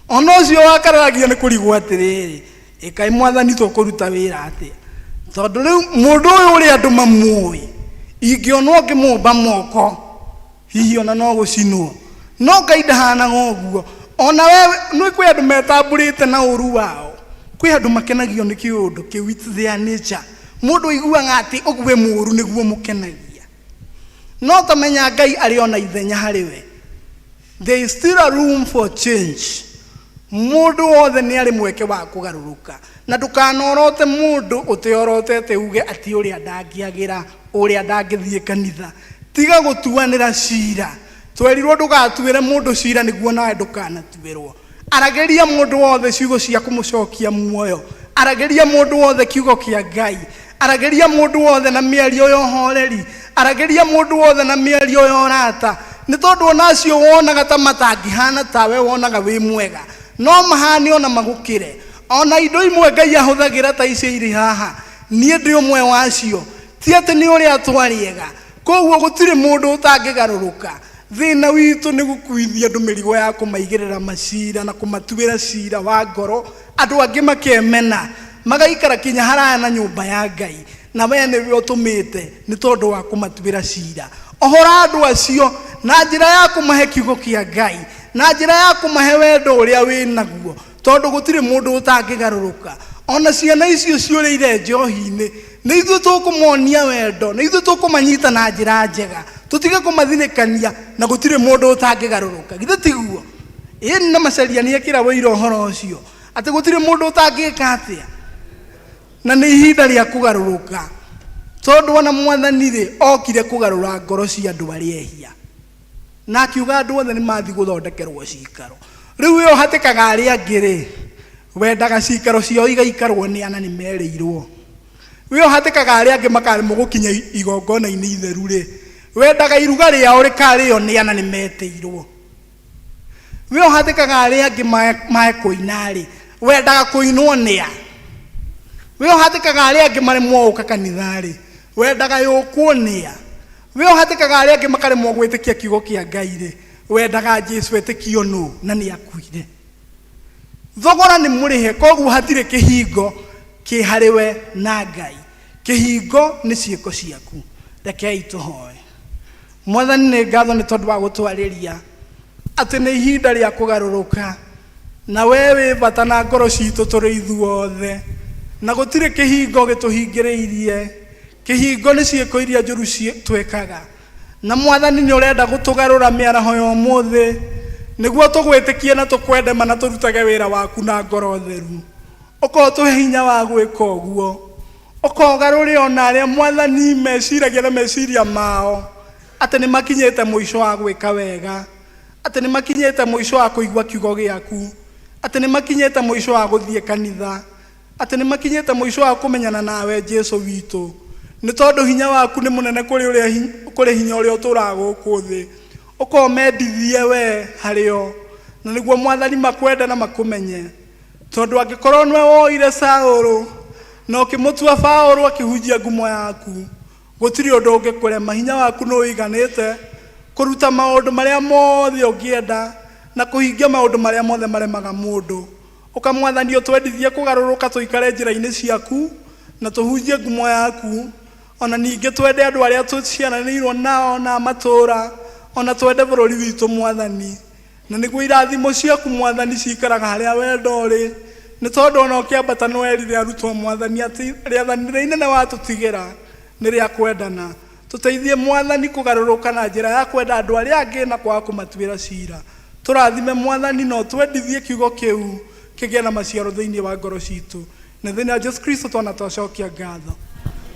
Ona ũcio wakararagia nĩ kũrigwo atĩrĩrĩ, ĩ kaĩ Mwathani tũkũruta wĩra atĩa? Tondũ rĩu mũndũ ũyũ ũrĩa andũ mamũĩ, ingĩonwo ngĩmũmba moko, hihi ona no gũcinwo. No Ngai ndahanaga ũguo. Ona we nĩ kwĩ andũ metambũrĩte na ũru wao. Kwĩ andũ makenagio nĩ kĩũndũ kĩu, it's their nature. Mũndũ aiguaga atĩ ũguo wĩ mũũru nĩguo mũkenagia. No tamenya Ngai arĩ ona ithenya harĩ we. There is still a room for change. Mũndũ wothe nĩ arĩ mweke wa kũgarũrũka. Na ndũkanorote mũndũ ũteorotete uge atĩ ũrĩa ndangĩagĩra, ũrĩa ndangĩthiĩ kanitha. Tiga gũtuanĩra cira. Twerirwo ndũgatuĩre mũndũ cira nĩguo nawe ndũkanatuĩrwo. Aragĩria mũndũ wothe ciugo cia kũmũcokia muoyo. Aragĩria mũndũ wothe kiugo kĩa Ngai. Aragĩria mũndũ wothe na mĩario ya ũhoreri. Aragĩria mũndũ wothe na mĩario ya ũrata. Nĩ tondũ ona acio wonaga ta matangĩhana tawe wonaga wĩ mwega, no mahane ona magũkĩre. Ona indo imwe Ngai ahũthagĩra ta icio irĩ haha, niĩ ndĩ ũmwe wacio. Ti atĩ nĩ ũrĩa twarĩ ega. Koguo gũtirĩ mũndũ ũtangĩgarũrũka. Thĩna witũ nĩ gũkuithia andũ mĩrigo ya kũmaigĩrĩra macira na kũmatuĩra cira wa ngoro, andũ angĩ makemena, magaikara kinya haraya na nyũmba ya Ngai, na we nĩwe ũtũmĩte nĩ tondũ wa kũmatuĩra cira. Ohora andũ acio na njĩra ya kũmahe kiugo kĩa Ngai, na njĩra ya kũmahe wendo ũrĩa wĩ naguo, tondũ gũtirĩ mũndũ ũtangĩgarũrũka. Ona ciana icio ciũrĩire njohi-inĩ, nĩ ithuĩ tũkũmonia wendo, nĩ ithuĩ tũkũmanyita na njĩra njega, tũtige kũmathinĩkania, na gũtirĩ mũndũ ũtangĩgarũrũka. Githĩ tiguo? Ĩni na Macharia nĩ ekĩra wũira ũhoro ũcio, atĩ gũtirĩ mũndũ ũtangĩka atĩa? Na nĩ ihinda rĩa kũgarũrũka, tondũ ona Mwathani rĩ, okire kũgarũra ngoro cia andũ arĩa ehia. Na akiuga andũ othe nĩ mathiĩ gũthondekerwo cikaro. Rĩu we ũhatĩkaga arĩa angĩ rĩ, Wendaga cikaro ciao igaikarwo nĩ ana nĩ merĩirwo. We ũhatĩkaga arĩa angĩ makaremwo gũkinya igongona-inĩ itheru rĩ, wendaga iruga rĩao rĩkarĩo nĩ ana nĩ metĩirwo. We ũhatĩkaga arĩa angĩ mae kũina rĩ, wendaga kũinwo nĩ a? We ũhatĩkaga arĩa angĩ maremwo gũka kanitha rĩ, wendaga yũkwo nĩ a? We ũhatĩkaga arĩa angĩ makaremwo gwĩtĩkia kiugo kĩa Ngai rĩ, wendaga Jesu etĩkio nũ na nĩ akuire? Thogora nĩ mũrĩhe, koguo hatirĩ kĩhingo kĩ harĩ we na Ngai. Kĩhingo nĩ ciĩko ciaku. Rekei tũhoe. Mwathani, nĩ ngatho nĩ tondũ wa gũtwarĩria atĩ nĩ ihinda rĩa kũgarũrũka, na we wĩ bata na ngoro citũ tũrĩ ithuothe, na gũtirĩ kĩhingo gĩtũhingĩrĩirie. Kĩhingo nĩ ciĩko iria njũru twĩkaga, na Mwathani nĩ ũrenda gũtũgarũra mĩaraho ya ũmũthĩ nĩguo tũgwĩtĩkie na tũkwende ma na tũrutage wĩra waku na ngoro theru. Ũkorwo tũhe hinya wa gwĩka ũguo, ũkogarũre ona arĩa Mwathani meciragia na meciria mao atĩ nĩ makinyĩte mũico wa gwĩka wega, atĩ nĩ makinyĩte mũico wa kũigua kiugo gĩaku, atĩ nĩ makinyĩte mũico wa gũthiĩ kanitha, atĩ nĩ makinyĩte mũico wa kũmenyana nawe Jesu witũ. Nĩ tondũ hinya waku nĩ mũnene kũrĩ hinya ũrĩa ũtũũraga gũkũ thĩ. Ũkorwo mendithie we harĩo, na nĩguo Mwathani makwende na makũmenye. Tondũ angĩkorwo nĩwe woire Saũlũ na ũkĩmũtua Paũlũ akĩhunjia ngumo yaku, gũtirĩ ũndũ ũngĩkũrema. Hinya waku nĩ ũiganĩte kũruta maũndũ marĩa mothe ũngĩenda na kũhingia maũndũ marĩa mothe maremaga mũndũ. Ũka Mwathani ũtwendithie kũgarũrũka tũikare njĩra-inĩ ciaku na tũhunjie ngumo yaku. Ona ningĩ twende andũ arĩa tũciaranĩirwo nao na matũũra, ona twende bũrũri witũ Mwathani. Na nĩguo irathimo ciaku Mwathani cikaraga harĩa wendo ũrĩ. Nĩ tondũ ona ũkĩambata nĩwerire arutwo Mwathani atĩ rĩathani rĩrĩa inene watũtigĩra nĩ rĩa kwendana. Tũteithie Mwathani kũgarũrũka na njĩra ya kwenda andũ arĩa angĩ na kwaga kũmatuĩra cira. Tũrathime Mwathani na ũtwendithie kiugo kĩu kĩgĩe na maciaro thĩinĩ wa ngoro citũ. Nĩ thĩinĩ wa Jesu Kristo twana twacokia ngatho.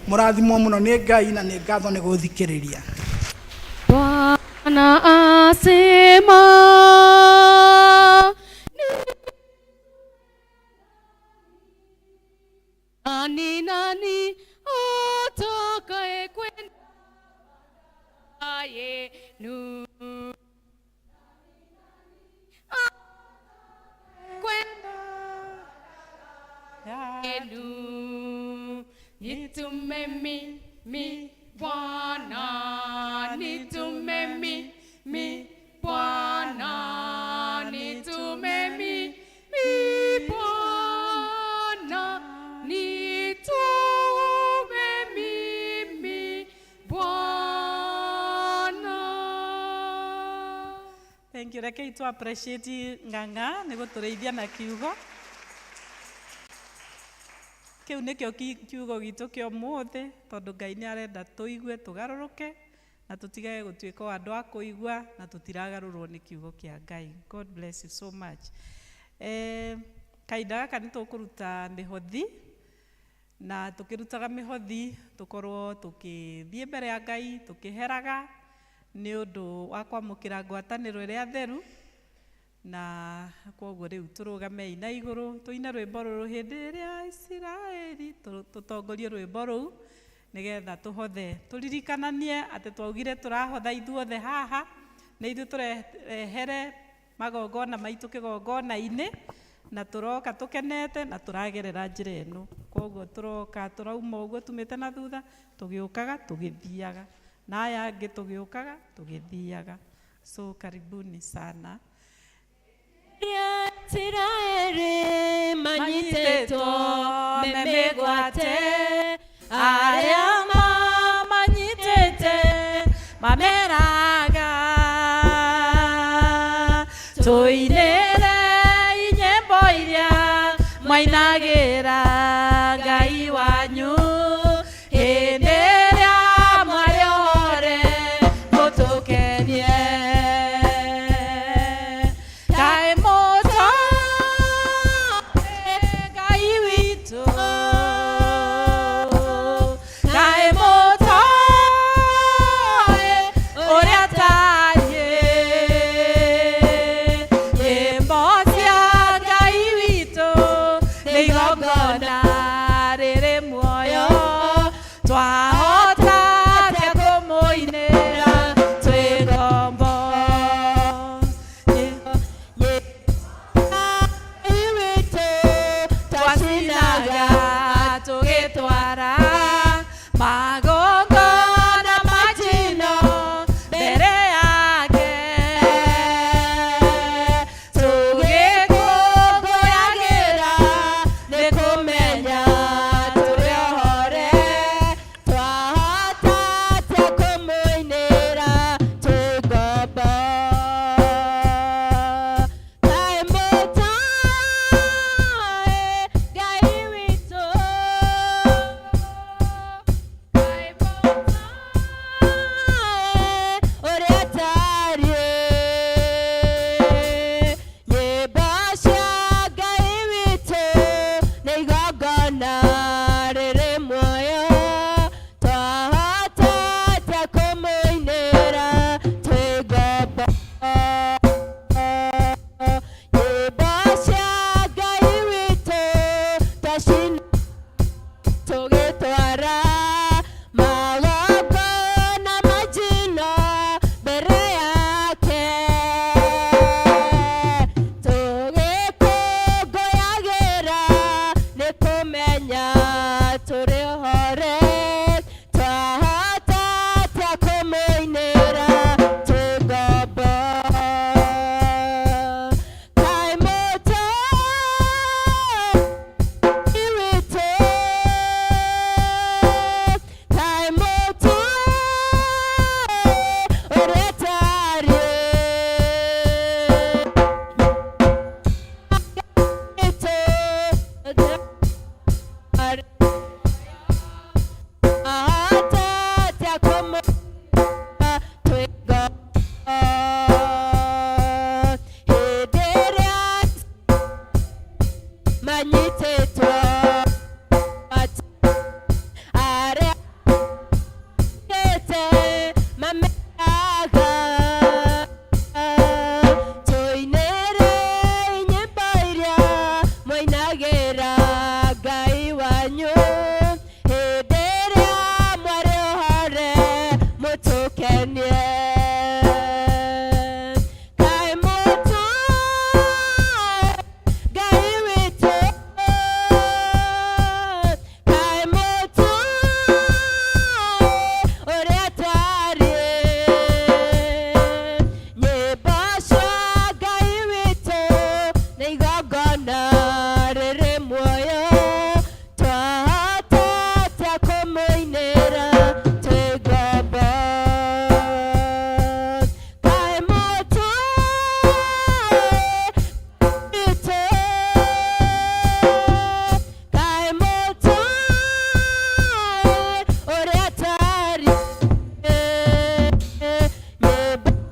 Mũrathimwo mũno nĩ Ngai na nĩ ngatho nĩ gũthikĩrĩria. Bwana asema ni nani atakaye kwenda yenu kwenda yenu nitume mimi Bwana, nitume mimi Bwana, nitume mimi Bwana, nitume mimi Bwana. Thank you. Rekei tu appreciate Ng'ang'a nĩ gũtũrĩithia na kiugo. Kĩu nĩkĩo kiugo gitũ kĩa ũmũthĩ, tondũ Ngai nĩ arenda tũigue tũgarũrũke na tũtigage gũtuĩka o andũ a kũigua na tũtiragarũrwo nĩ kiugo kĩa Ngai. God bless you so much. Kahinda gaka nĩ tũkũruta mĩhothi, na tũkĩrutaga mĩhothi tũkorwo tũkĩthiĩ mbere ya Ngai tũkĩheraga nĩ ũndũ wa kwamũkĩra ngwatanĩro ĩrĩa theru. Na koguo rĩu tũrũgamei na igũrũ tũine rwĩmbo rũrũ hĩndĩ ĩrĩa Isiraeli, tũtongorie rwĩmbo rũu nĩgetha tũhothe tũririkananie atĩ twaugire tũrahotha ithuothe haha, nĩ ithuĩ tũrehere magongona maitũ kĩgongona-inĩ, na tũroka tũkenete na tũragerera njĩra ĩno. Koguo tũroka tũrauma ũguo tumĩte na thutha tũgĩũkaga tũgĩthiaga, na aya angĩ tũgĩũkaga tũgĩthiaga. So karibuni sana. Isiraeli manyitĩtwo me mĩgwate, arĩa mamanyitĩte mameraga tũinĩre nyĩmbo iria mwainagĩra Ngai wanyu hĩndĩ ĩrĩa mwarĩ ohore mũtũkenie. Kaĩ mũtoĩ Ngai witũ, kaĩ mũtoĩ ũrĩa atariĩ, ĩ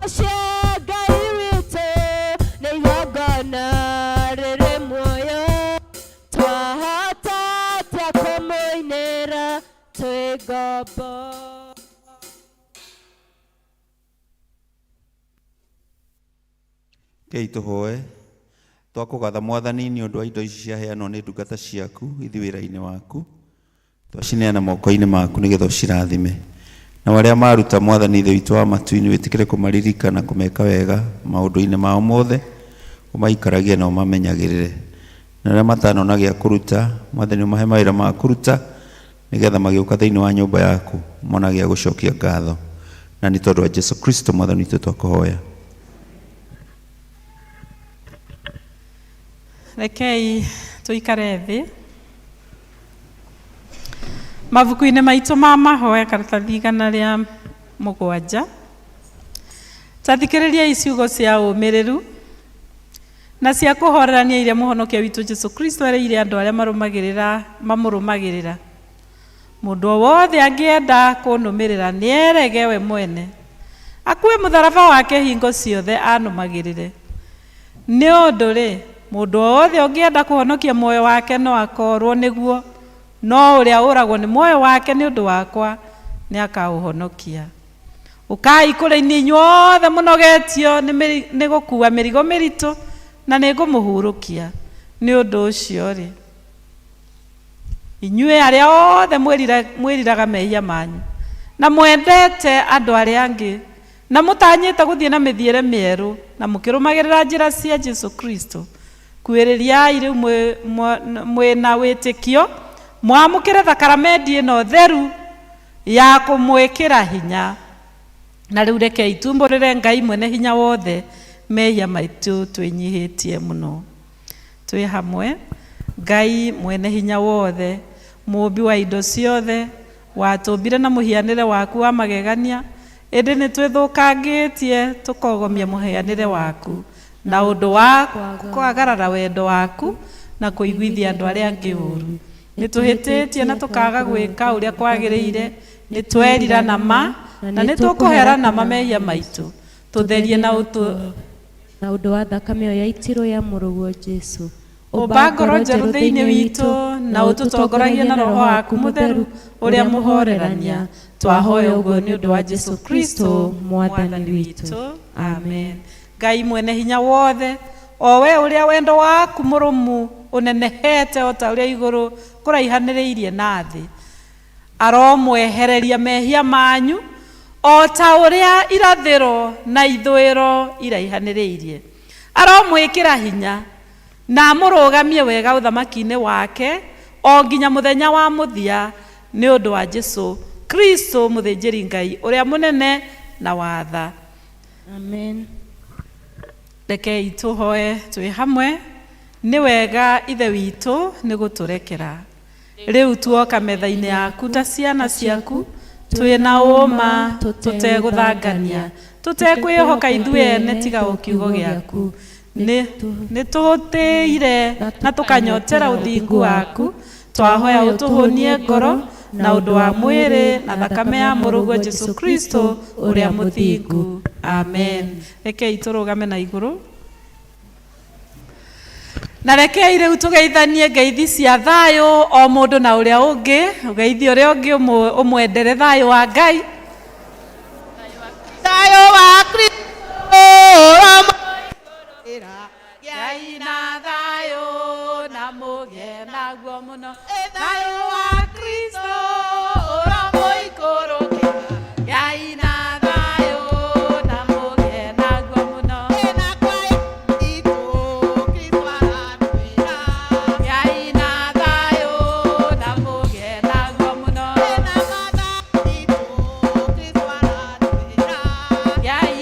Cia Ngai witũ nĩ igongona rĩrĩ muoyo twahota atĩa kũmũinĩra twĩ ngombo. Rekei tũhoe. Twakũgatha Mwathani nĩ ũndũ wa indo ici ciaheanwo nĩ ndungata ciaku ithi wĩra-inĩ waku. Twacineana moko-inĩ maku nĩgetha ũcirathime. Na arĩa maruta Mwathani Ithe witũ wa matu-inĩ wĩtĩkĩre kũmaririkana kũmeka wega maũndũ-inĩ mao mothe, ũmaikaragie na ũmamenyagĩrĩre. Na arĩa matanona gĩa kũruta, Mwathani ũmahe mawĩra ma kũruta nĩgetha magĩũka thĩinĩ wa nyũmba yaku mona gĩa gũcokia ngatho. Na nĩ tondũ wa Jesu Kristo Mwathani witũ twakũhoya. Rekei tũikare thĩ. Mabuku-inĩ maitũ ma mahoya karatathi 107 ta thikĩrĩriai ciugo cia ũmĩrĩru na cia kũhorerania iria mũhonokia witũ Jesu Kristo erĩire andũ arĩa marũmagĩrĩra mamũrũmagĩrĩra. Mũndũ o wothe angĩenda kũnũmĩrĩra nĩerege we mwene, akue mũtharaba wake hingo ciothe anũmagĩrĩre. Nĩ ũndũ rĩ, mũndũ o wothe ũngĩenda kũhonokia muoyo wake no akorwo nĩguo, no ũrĩa ũragwo nĩ muoyo wake nĩ ũndũ wakwa nĩ akaũhonokia. Ũkai kũrĩ niĩ inyuothe mũnogetio nĩ gũkua mĩrigo mĩritũ na nĩ ngũmũhurũkia. Nĩ ũndũ ũcio rĩ, inyuĩ arĩa othe mwĩriraga mehia manyu na mwendete andũ arĩa angĩ na mũtanyĩte gũthiĩ na mĩthiĩre mĩerũ na mũkĩrũmagĩrĩra njĩra cia Jesu Kristo, kuĩrĩriai rĩu mwĩna wĩtĩkio mwamũkĩre thakaramendi ĩno theru ya kũmwĩkĩra hinya. Na rĩu rekei tumbũrĩre Ngai mwene hinya wothe mehia maitũ twĩnyihĩtie mũno. Twĩ hamwe, Ngai mwene hinya wothe, mũũmbi wa indo ciothe, watũmbire na mũhianĩre waku wa magegania, ĩndĩ nĩ twĩthũkangĩtie tũkogomia mũhianĩre waku na ũndũ wa kwagarara wendo waku na kũiguithia andũ arĩa angĩ ũru. Nĩ tũhĩtĩtie na tũkaga gwĩka ũrĩa kwagĩrĩire, nĩ twerira na ma na nĩ tũkũhera na ma mehia maitũ. Tũtherie na ũtũ na ũndũ wa thakame ĩyo yaitirwo ya mũrũguo Jesu. Ũmba ngoro njerũ thĩinĩ witũ na ũtũtongoragie na roho waku mũtheru ũrĩa mũhorerania. Twahoya ũguo nĩ ũndũ wa Jesu Kristo Mwathani witũ. Amen. Ngai mwene hinya wothe, o we ũrĩa wendo waku mũrũmu ũnenehete o ta ũrĩa igũrũ kũraihanĩrĩirie na thĩ, aromwehereria mehia manyu o ta ũrĩa irathĩro na ithũĩro iraihanĩrĩirie. Aromwĩkĩra hinya na amũrũgamie wega ũthamaki-inĩ wake o nginya mũthenya wa mũthia nĩ ũndũ wa Jesu Kristo mũthĩnjĩri Ngai ũrĩa mũnene na watha. Amen. Rekei tũhoe twĩ hamwe. Nĩ wega Ithe witũ nĩ gũtũrekera. Rĩu tuoka metha-inĩ yaku ta ciana ciaku, twĩ na ũma tũtegũthangania, tũtekwĩhoka ithuĩ ene tiga o kiugo gĩaku. Nĩ tũhũtĩire na tũkanyotera ũthingu waku, twahoya ũtũhũnie ngoro na ũndũ wa mwĩrĩ na thakame ya mũrũguo Jesu Kristo ũrĩa mũthingu. Amen. Rekei tũrũgame na igũrũ. Na rekei rĩu tũgeithanie ngeithi cia thayũ o mũndũ na ũrĩa ũngĩ, ũgeithi ũrĩa ũngĩ ũmwendere thayũ wa Ngai. Thayũ wa Kristo Ngai na thayũ na mũgĩe naguo mũno. Thayũ wa Kristo ũramũikũrũkĩra. Ngai na thayũ na mũgĩe naguo mũno. Ngai na thayũ na mũgĩe naguo mũno. Ngai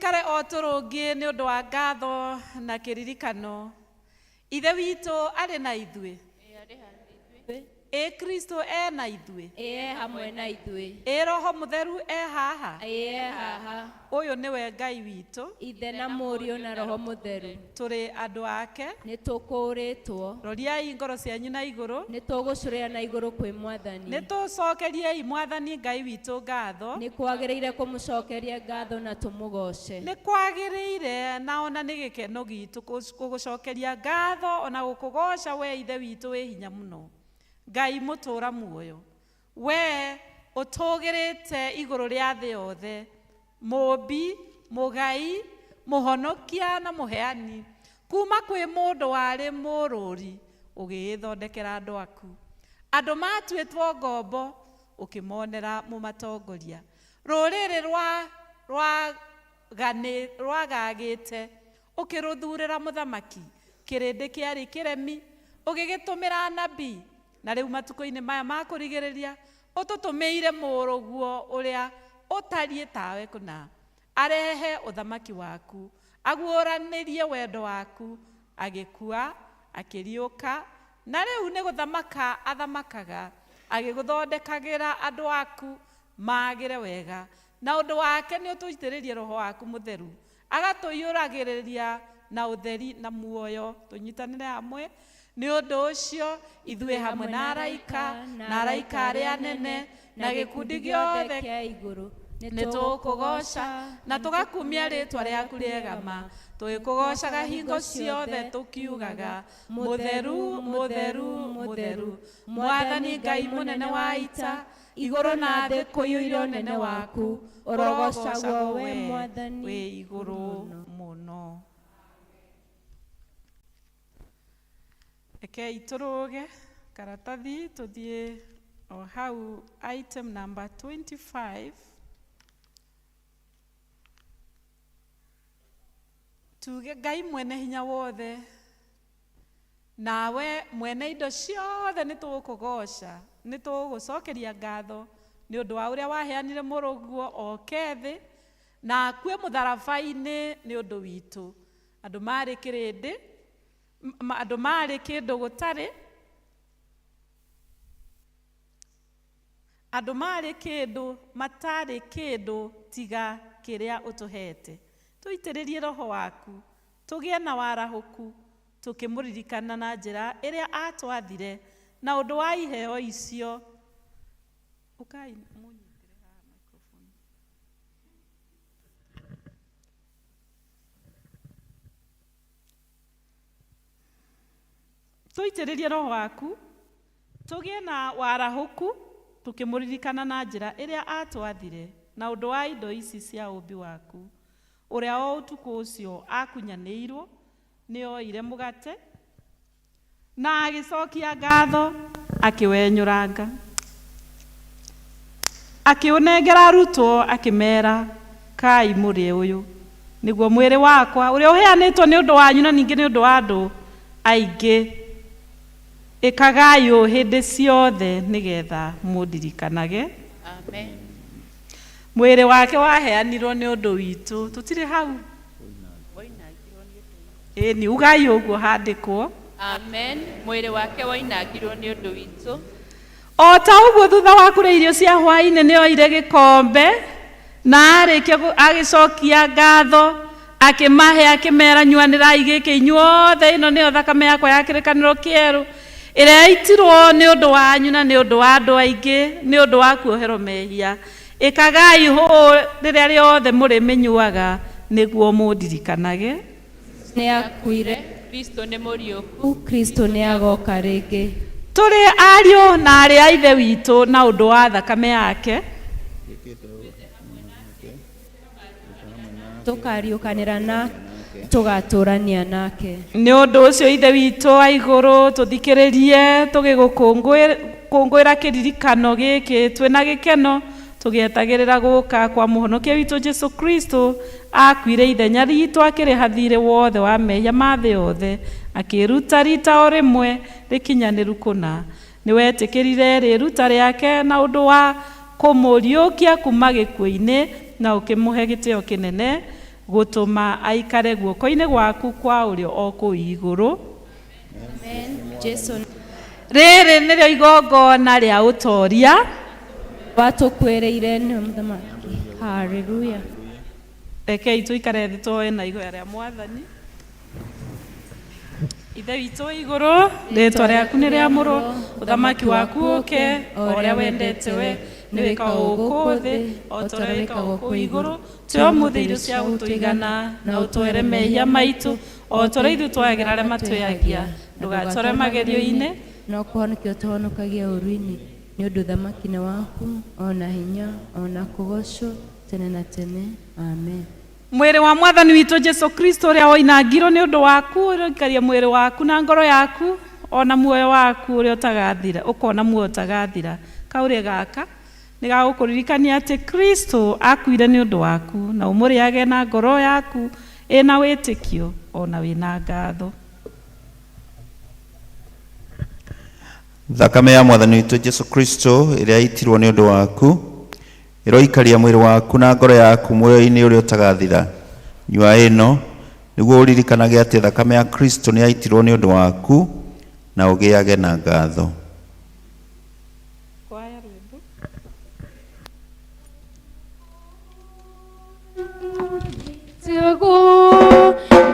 Tũikare o tũrũngiĩ nĩ ũndũ wa ngatho na kĩririkano. Ithe witũ arĩ na ithuĩ. Ĩ Kristo e na ithuĩ. Ĩ e hamwe na ithuĩ. Ĩ Roho Mũtheru e haha. Ĩ e haha. Ũyũ nĩwe Ngai witũ. Ithe na Mũriũ na Roho Mũtheru. Tũrĩ andũ ake. Nĩ tũkũũrĩtwo. Roriai ngoro cianyu na igũrũ. Nĩ tũgũcũrĩra na igũrũ kwĩ Mwathani. Nĩ tũcokeriei Mwathani Ngai witũ ngatho. Nĩ kwagĩrĩire kũmũcokeria ngatho na tũmũgoce. Nĩ kwagĩrĩire na ona nĩ gĩkeno gitũ gũgũcokeria ngatho ona gũkũgoca we Ithe witũ wĩ hinya mũno. Ngai mũtũũra muoyo. We ũtũgĩrĩte igũrũ rĩa thĩ yothe. Mũũmbi, mũgai, mũhonokia na mũheani. Kuma kwĩ mũndũ warĩ mũrũri ũgĩĩthondekera andũ aku. Andũ matuĩtwo ngombo ũkĩmonera mũmatongoria. Rũrĩrĩ rwagagĩte ũkĩrũthurĩra mũthamaki. Kĩrĩndĩ kĩarĩ kĩremi ũgĩgĩtũmĩra anabii. Na rĩu matukũ-inĩ maya ma kũrigĩrĩria ũtũtũmĩire mũrũguo ũrĩa ũtariĩ tawe kũna. Arehe ũthamaki waku, aguũranĩrie wendo waku, agĩkua, akĩriũka, na rĩu nĩ gũthamaka athamakaga, agĩgũthondekagĩra andũ aku magĩre wega. Na ũndũ wake nĩ ũtũitĩrĩrie Roho waku mũtheru, agatũiyũragĩrĩria na ũtheri na muoyo. Tũnyitanĩre hamwe. Nĩ ũndũ ũcio ithuĩ hamwe na araika na araika arĩa anene na gĩkundi gĩothe kĩa igũrũ nĩ tũgũkũgooca na tũgakumia rĩĩtwa rĩaku rĩega ma, tũgĩkũgoocaga hingo ciothe tũkiugaga, mũtheru, mũtheru, mũtheru, Mwathani Ngai mũnene wa ita, igũrũ na thĩ kũiyũire ũnene waku, ũrogocagwo we Mwathani wĩ igũrũ mũno. Rekei tũrũge karatathi tũthiĩ o hau item number 25. Tuge Ngai mwene hinya wothe, nawe mwene indo ciothe nĩ tũgũkũgoca, nĩ tũgũgũcokeria ngatho nĩ ũndũ wa ũrĩa waheanire mũrũguo oke thĩ na akue mũtharaba-inĩ nĩ ũndũ witũ. Andũ marĩ kĩrĩndĩ, andũ marĩ kĩndũ gũtarĩ, andũ marĩ kĩndũ matarĩ kĩndũ tiga kĩrĩa ũtũhete. Tũitĩrĩrie Roho waku, tũgĩe na warahũku, tũkĩmũririkana na njĩra ĩrĩa atwathire na ũndũ wa iheo icio. Ũkai mũnyitĩre haha microphone. Tũitĩrĩrie Roho waku, tũgĩe na warahũku, tũkĩmũririkana na njĩra ĩrĩa atwathire na ũndũ wa indo ici cia ũũmbi waku. Ũrĩa o ũtukũ ũcio akunyanĩirwo nĩ oire mũgate na agĩcokia ngatho, akĩwenyũranga, akĩũnengera arutwo, akĩmera, kai mũrĩe ũyũ nĩguo mwĩrĩ wakwa ũrĩa ũheanĩtwo nĩ ũndũ wanyu na ningĩ nĩ ũndũ wa andũ aingĩ. Ĩkagai ũũ hĩndĩ ciothe nĩgetha mũndirikanage. Amen. Mwĩrĩ wake waheanirwo nĩ ũndũ witũ. Tũtirĩ hau. Ĩni ugai ũguo handĩkwo. Amen. Mwĩrĩ wake woinangirwo nĩ ũndũ witũ. O ta ũguo thutha wa kũrĩa irio cia hwaĩ-inĩ nĩ oire gĩkombe na arĩkia agĩcokia ngatho, akĩmahe, akĩmera, nyuanĩrai gĩkĩ inyuothe, ĩno nĩyo thakame yakwa ya kĩrĩkanĩro kĩerũ ĩrĩa yaitirwo nĩ ũndũ wanyu na nĩ ũndũ wa andũ aingĩ nĩ ũndũ wa kuoherwo mehia. Ĩkagai ũũ rĩrĩa rĩothe mũrĩmĩnyuaga nĩguo mũndirikanage. Nĩ akuire, Kristo nĩ mũriũku, Kristo nĩ agoka rĩngĩ. Tũrĩ ariũ na aarĩ a Ithe witũ na ũndũ wa thakame yake. Tũkariũkanĩra na tũgatũrania nake. Nĩ ũndũ ũcio Ithe witũ wa igũrũ, tũthikĩrĩrie tũgĩgũkũngũĩra kĩririkano gĩkĩ twĩna gĩkeno, tũgĩetagĩrĩra gũka kwa mũhonokia witũ Jesu Kristo. Akuire ithenya ritũ akĩrĩha thiirĩ wothe wa mehia ma thĩ yothe, akĩruta rita o rĩmwe rĩkinyanĩru kũna. Nĩ wetĩkĩrire rĩruta rĩake na ũndũ wa kũmũriũkia kuma gĩkuũ-inĩ na ũkĩmũhe gĩtĩo kĩnene Gũtũma aikare guoko-inĩ gwaku kwa ũrĩo o kũu igũrũ. Jesu Rĩrĩ nĩrĩo igongona rĩa ũtoria watũkuĩrĩire nĩwe mũthamaki. Haleluya. Rekei tũikare thĩ twoe na ihoya rĩa mwathani. Ithe witũ wĩ igũrũ, rĩtwa rĩaku nĩ rĩamũrwo, ũthamaki waku ũke, o ũrĩa wendete we nĩ wĩkagwo gũkũ thĩ o ta ũrĩa wĩkagwo kũu igũrũ. Tũhe ũmũthĩ irio cia gũtũigana, na ũtwere mehia maitũ o ta ũrĩa ithuĩ twagĩra arĩa matwĩhagia, ndũgatware magerio-inĩ no kũhonokia ũtũhonokagia ũũru-inĩ, nĩ ũndũ ũthamaki nĩ waku, o na hinya, o na kũgoocwo tene na tene. Amen. Mwĩrĩ wa mwathani witũ Jesu Kristo ũrĩa woinangirwo nĩ ũndũ waku, ũroikaria mwĩrĩ waku na ngoro yaku ona muoyo waku ũrĩa ũtagathira, ũkona muoyo ũtagathira. Kaũrĩa gaka nĩ gagũkũririkania atĩ Kristo akuire nĩ ũndũ waku, na ũmũrĩage na ngoro yaku ĩna wĩtĩkio ona wĩna ngatho. Thakame ya mwathani witũ Jesu Kristo ĩrĩa yaitirwo nĩ ũndũ waku ĩroikaria mwĩrĩ waku na ngoro yaku muoyo-inĩ ũrĩa ũtagathira. Nyua ĩno nĩguo ũririkanage atĩ thakame ya Kristo nĩ yaitirwo nĩ ũndũ waku na ũgĩage na ngatho.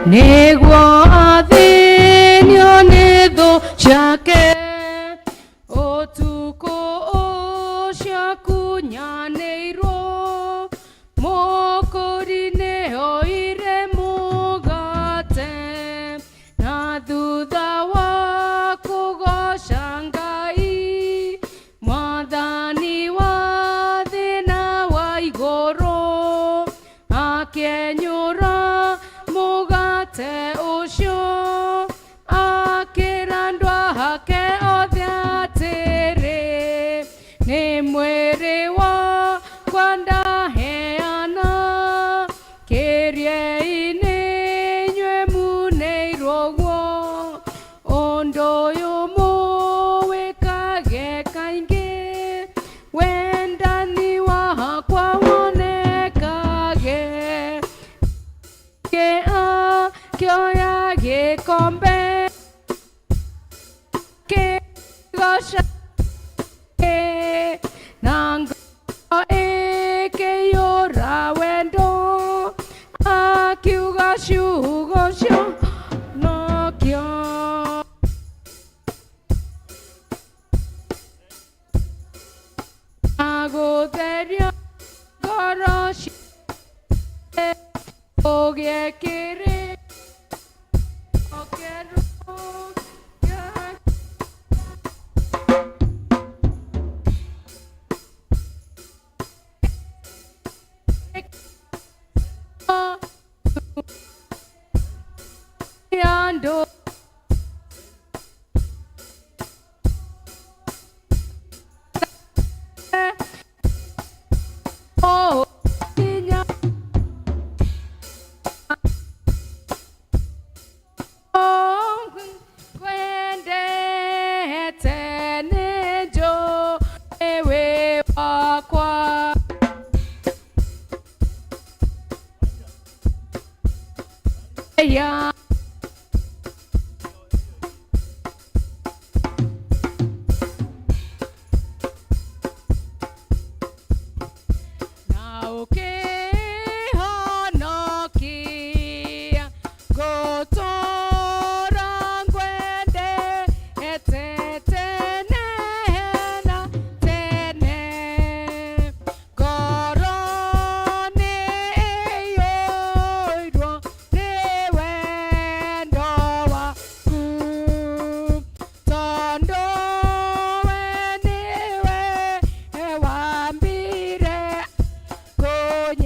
Nĩguo athĩnio nĩ thũ ciake, ũtukũ ũcio akunyanĩirwo, mũkũri nĩoire mũgate, na thutha wa kũgoca Ngai, mwathani wa thĩ na wa igũrũ, akĩenyũra mũgate ũcio, akĩra andũ ake othe atĩrĩ, nĩ mwĩrĩ wakwa ndaheana, kĩrĩei-inĩ inyuĩ munĩirwo guo, ũndũ ũyũ mũwĩkage kaingĩ, wendani wakwa wonekage. Kĩoya gĩkombe kĩgoca na ngoro ĩkĩiyũra wendo, akiuga ciugo cio nokĩo. Agũtheria ngoro ciothe, ũgĩe kĩrĩko kĩerũ. Andũ kinya kwendete nĩ njũĩ wĩ wakwa. Ya na ũkĩhonokia ngũtũũra ngwendete tene na tene, ngoro nĩ ĩiyũirwo nĩ wendo waku, tondũ we nĩwe wambire kũnyenda.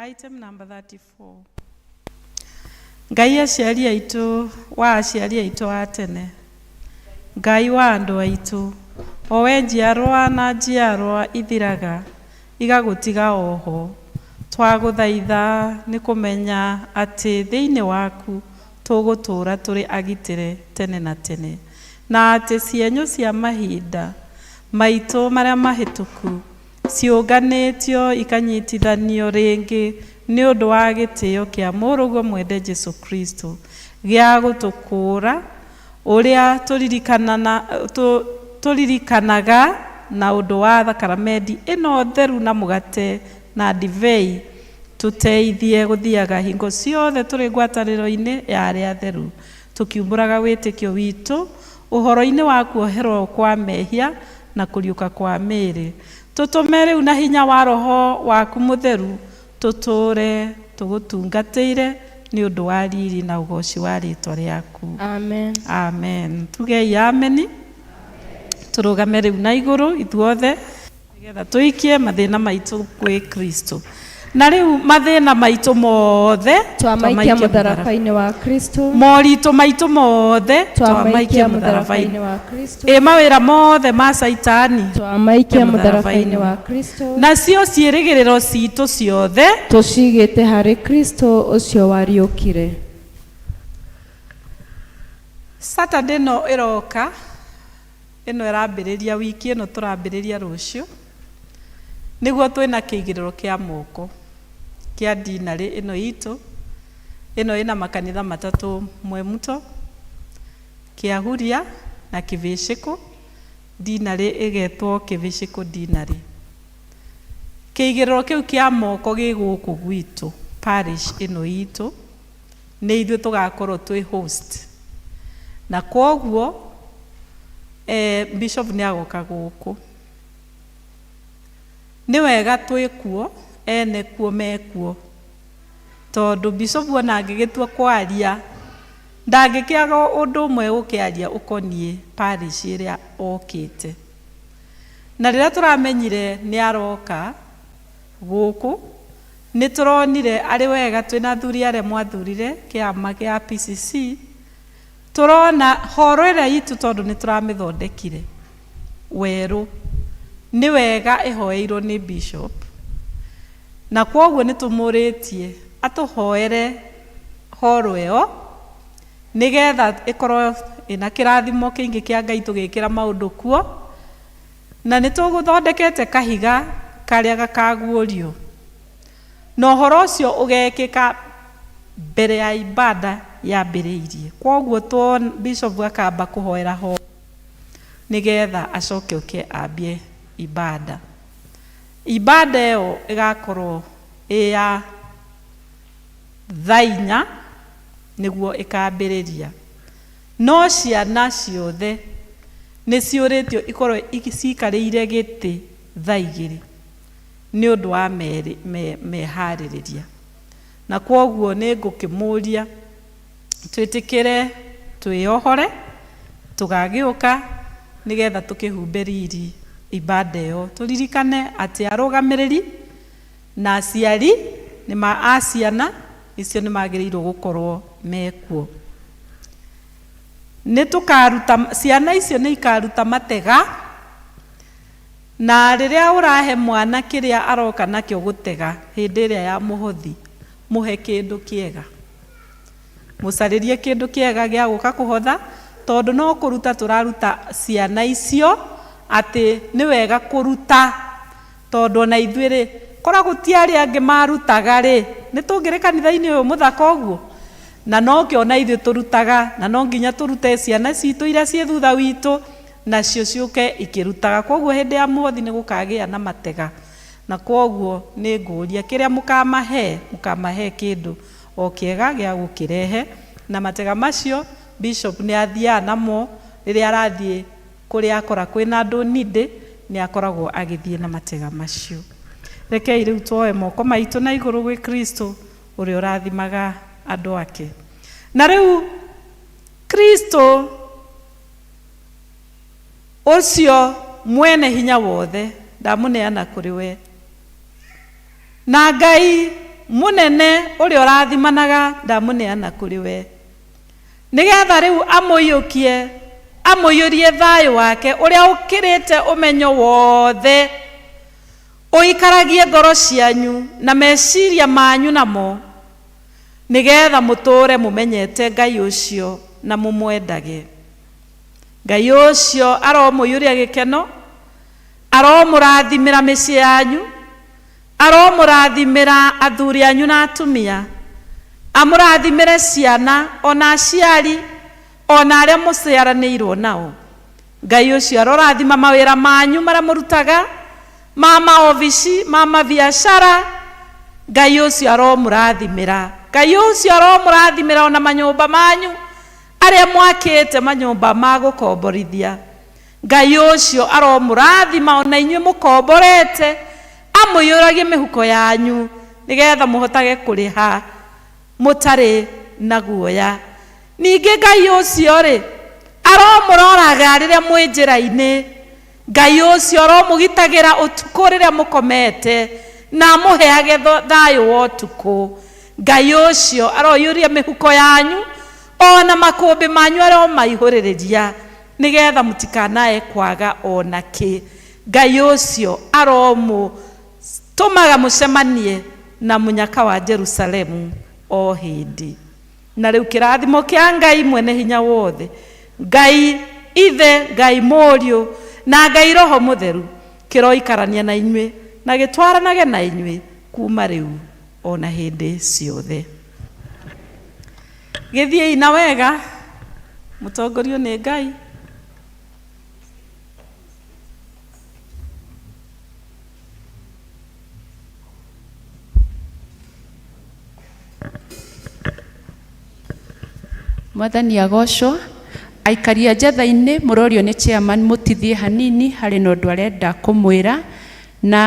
Item number 34. Ngai aciari aitũ wa aciari aitũ a tene, Ngai wa andũ aitũ, o we njiarwa na njiarwa ithiraga igagũtiga oho, twagũthaitha nĩ kũmenya atĩ thĩinĩ waku tũgũtũũra tũrĩ agitĩre tene na tene, na atĩ cienyũ cia mahinda maitũ marĩa mahĩtũku ciũnganĩtio ikanyitithanio rĩngĩ nĩ ũndũ wa gĩtĩo kĩa mũrũguo mwende Jesu Kristo gĩa gũtũkũũra ũrĩa tũririkanaga na ũndũ wa thakaramendi ĩno theru na mũgate na ndibei, tũteithie gũthiaga hingo ciothe tũrĩ ngwatanĩro-inĩ ya arĩa atheru, tũkiumbũraga wĩtĩkio witũ ũhoro-inĩ wa kuoherwo kwa mehia na kũriũka kwa mĩĩrĩ. Tũtũme rĩu na hinya wa Roho waku mũtheru tũtũũre tũgũtungatĩire nĩ ũndũ wa riri na ũgoci wa rĩtwa rĩaku. Amen. Amen. Tugei ameni. Tũrũgame rĩu na igũrũ ithuothe nĩgetha tũikie mathĩna maitũ gwĩ Kristo. Na rĩu mathĩna maitũ mothe Twamaikia mũtharaba-inĩ wa Kristo. Moritũ maitũ mothe Twamaikia mũtharaba-inĩ wa Kristo. Ĩ mawĩra mothe ma Caitani Twamaikia mũtharaba-inĩ wa Kristo. Nacio ciĩrĩgĩrĩro citũ ciothe Tũcigĩte harĩ Kristo ũcio wariũkire. Saturday ĩno ĩroka, ĩno ĩrambĩrĩria wiki ĩno tũrambĩrĩria rũciũ, nĩguo twĩna kĩigĩrĩro kĩa moko kĩa dinarĩ ĩno itũ, ĩno ĩna makanitha matatũ, Mwemuto, Kĩahuria na Kĩbĩcĩkũ. Dinarĩ ĩgetwo Kĩbĩcĩkũ dinarĩ. Kĩigĩrĩro kĩu kĩa moko gĩ gũkũ gwitũ parish ĩno itũ, nĩ ithuĩ tũgakorwo twĩ host, na kwoguo bishop nĩ agoka gũkũ. Nĩ wega twĩ kuo, ene kuo mekuo, tondũ bishop ona angĩgĩtua kwaria ndangĩkĩaga ũndũ ũmwe ũkĩaria ũkoniĩ parish ĩrĩa okĩte. Na rĩrĩa tũramenyire nĩ aroka gũkũ, nĩ tũronire arĩ wega twĩna athuri arĩa mwathurire kĩama gĩa PCC, tũrona horo ĩrĩa itũ tondũ nĩ tũramĩthondekire werũ, nĩ wega ĩhoeirwo nĩ bishop, na kwoguo nĩ tũmũrĩtie atũhoere horo ĩyo nĩgetha ĩkorwo ĩna kĩrathimo kĩingĩ kĩa Ngai tũgĩkĩra maũndũ kuo. Na nĩ tũgũthondekete kahiga karĩa gakaguũrio, na ũhoro ũcio ũgekĩka mbere ya ibada yambĩrĩirie. Kwoguo bishop akamba kũhoera ho nĩgetha acoke oke ambie ibada. Ibada ĩyo ĩgakorwo ĩ ya thaa inya nĩguo ĩkambĩrĩria, no ciana ciothe nĩ ciũrĩtio ikorwo cikarĩire gĩtĩ thaa igĩrĩ nĩ ũndũ wa meharĩrĩria. Na kwoguo nĩ ngũkĩmũria twĩtĩkĩre twĩohore tũgagĩũka nĩgetha tũkĩhumbe riri ibada ĩyo. Tũririkane atĩ arũgamĩrĩri na aciari nĩ ma a ciana icio nĩ magĩrĩirwo gũkorwo mekuo. Nĩ tũkaruta ciana icio nĩ ikaruta matega, na rĩrĩa ũrahe mwana kĩrĩa aroka nakĩo gũtega hĩndĩ ĩrĩa ya mũhothi, mũhe kĩndũ kĩega, mũcarĩrie kĩndũ kĩega gĩa gũka kũhotha, tondũ no kũruta tũraruta ciana icio atĩ nĩ wega kũruta, tondũ ona ithuĩ rĩ, korwo gũti arĩa angĩ marutaga rĩ, nĩ tũngĩrĩ kanitha-inĩ ũyũ mũthaka ũguo? Na nokĩo ona ithuĩ tũrutaga, na no nginya tũrute ciana citũ iria ciĩ thutha witũ, nacio ciũke ikĩrutaga. Kwoguo hĩndĩ ya mũhothi nĩ gũkagĩa na matega, na kwoguo nĩ ngũria kĩrĩa mũkamahe, mũkamahe kĩndũ o kĩega gĩa gũkĩrehe. Na matega macio bishop nĩ athiaga namo rĩrĩa arathiĩ kũrĩa akora kwĩna andũ nindĩ, nĩ akoragwo agĩthiĩ na matega macio. Rekei rĩu tuoe moko maitũ na igũrũ gwĩ Kristo ũrĩa ũrathimaga andũ ake. Na rĩu Kristo ũcio mwene hinya wothe ndamũneana kũrĩ we, na Ngai Mũnene ũrĩa ũrathimanaga ndamũneana kũrĩ we, nĩgetha rĩu amũiyũkie amũiyũrie thayũ wake ũrĩa ũkĩrĩte ũmenyo wothe, ũikaragie ngoro cianyu na meciria manyu namo, nĩgetha mũtũũre mũmenyete Ngai ũcio na mũmwendage. Ngai ũcio aromũiyũria gĩkeno, aromũrathimĩra mĩciĩ yanyu, aromũrathimĩra athuri anyu na atumia, amũrathimĩre ciana ona aciari ona arĩa mũciaranĩirwo nao. Ngai ũcio arorathima mawĩra manyu marĩa mũrutaga, ma maobici, ma mabiacara. Ngai ũcio aromũrathimĩra. Ngai ũcio aromũrathimĩra ona manyũmba manyu arĩa mwakĩte manyũmba ma gũkomborithia. Ngai ũcio aromũrathima ona inyuĩ mũkomborete, amũiyũragie mĩhuko yanyu nĩgetha mũhotage kũrĩha mũtarĩ na guoya. Ningĩ Ngai ũcio rĩ, aromũroraga rĩrĩa mwĩ njĩra-inĩ. Ngai ũcio aromũgitagĩra ũtukũ rĩrĩa mũkomete, na amũheage thayũ wa ũtukũ. Ngai ũcio aroiyũria mĩhuko yanyu, ona makũmbĩ manyu aromaihũrĩrĩria, nĩgetha mũtikanae kwaga ona kĩ. Ngai ũcio aromũtũmaga mũcemanie na mũnyaka wa Jerusalemu o hĩndĩ. Na rĩu kĩrathimo kĩa Ngai mwene hinya wothe, Ngai Ithe, Ngai Mũriũ, na Ngai Roho Mũtheru kĩroikarania na inyuĩ na gĩtwaranage na inyuĩ kuma rĩu ona hĩndĩ ciothe. Gĩthiĩi na wega, mũtongorio nĩ Ngai. Mwathani agocwo. Aikari a Njatha-inĩ mũrorio nĩ chairman mũtithie hanini harĩ na ũndũ arenda kũmwĩra, na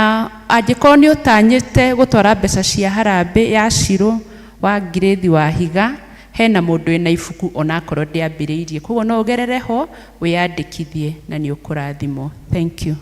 angĩkorwo nĩ ũtanyĩte gũtwara mbeca cia harambĩ ya Shiro wa Ngirĩthi wa Higa, hena mũndũ wĩna ibuku onakorwo ndĩambĩrĩirie, koguo no ũgerere ho wĩyandĩkithie na nĩ ũkũrathimwo. Thank you.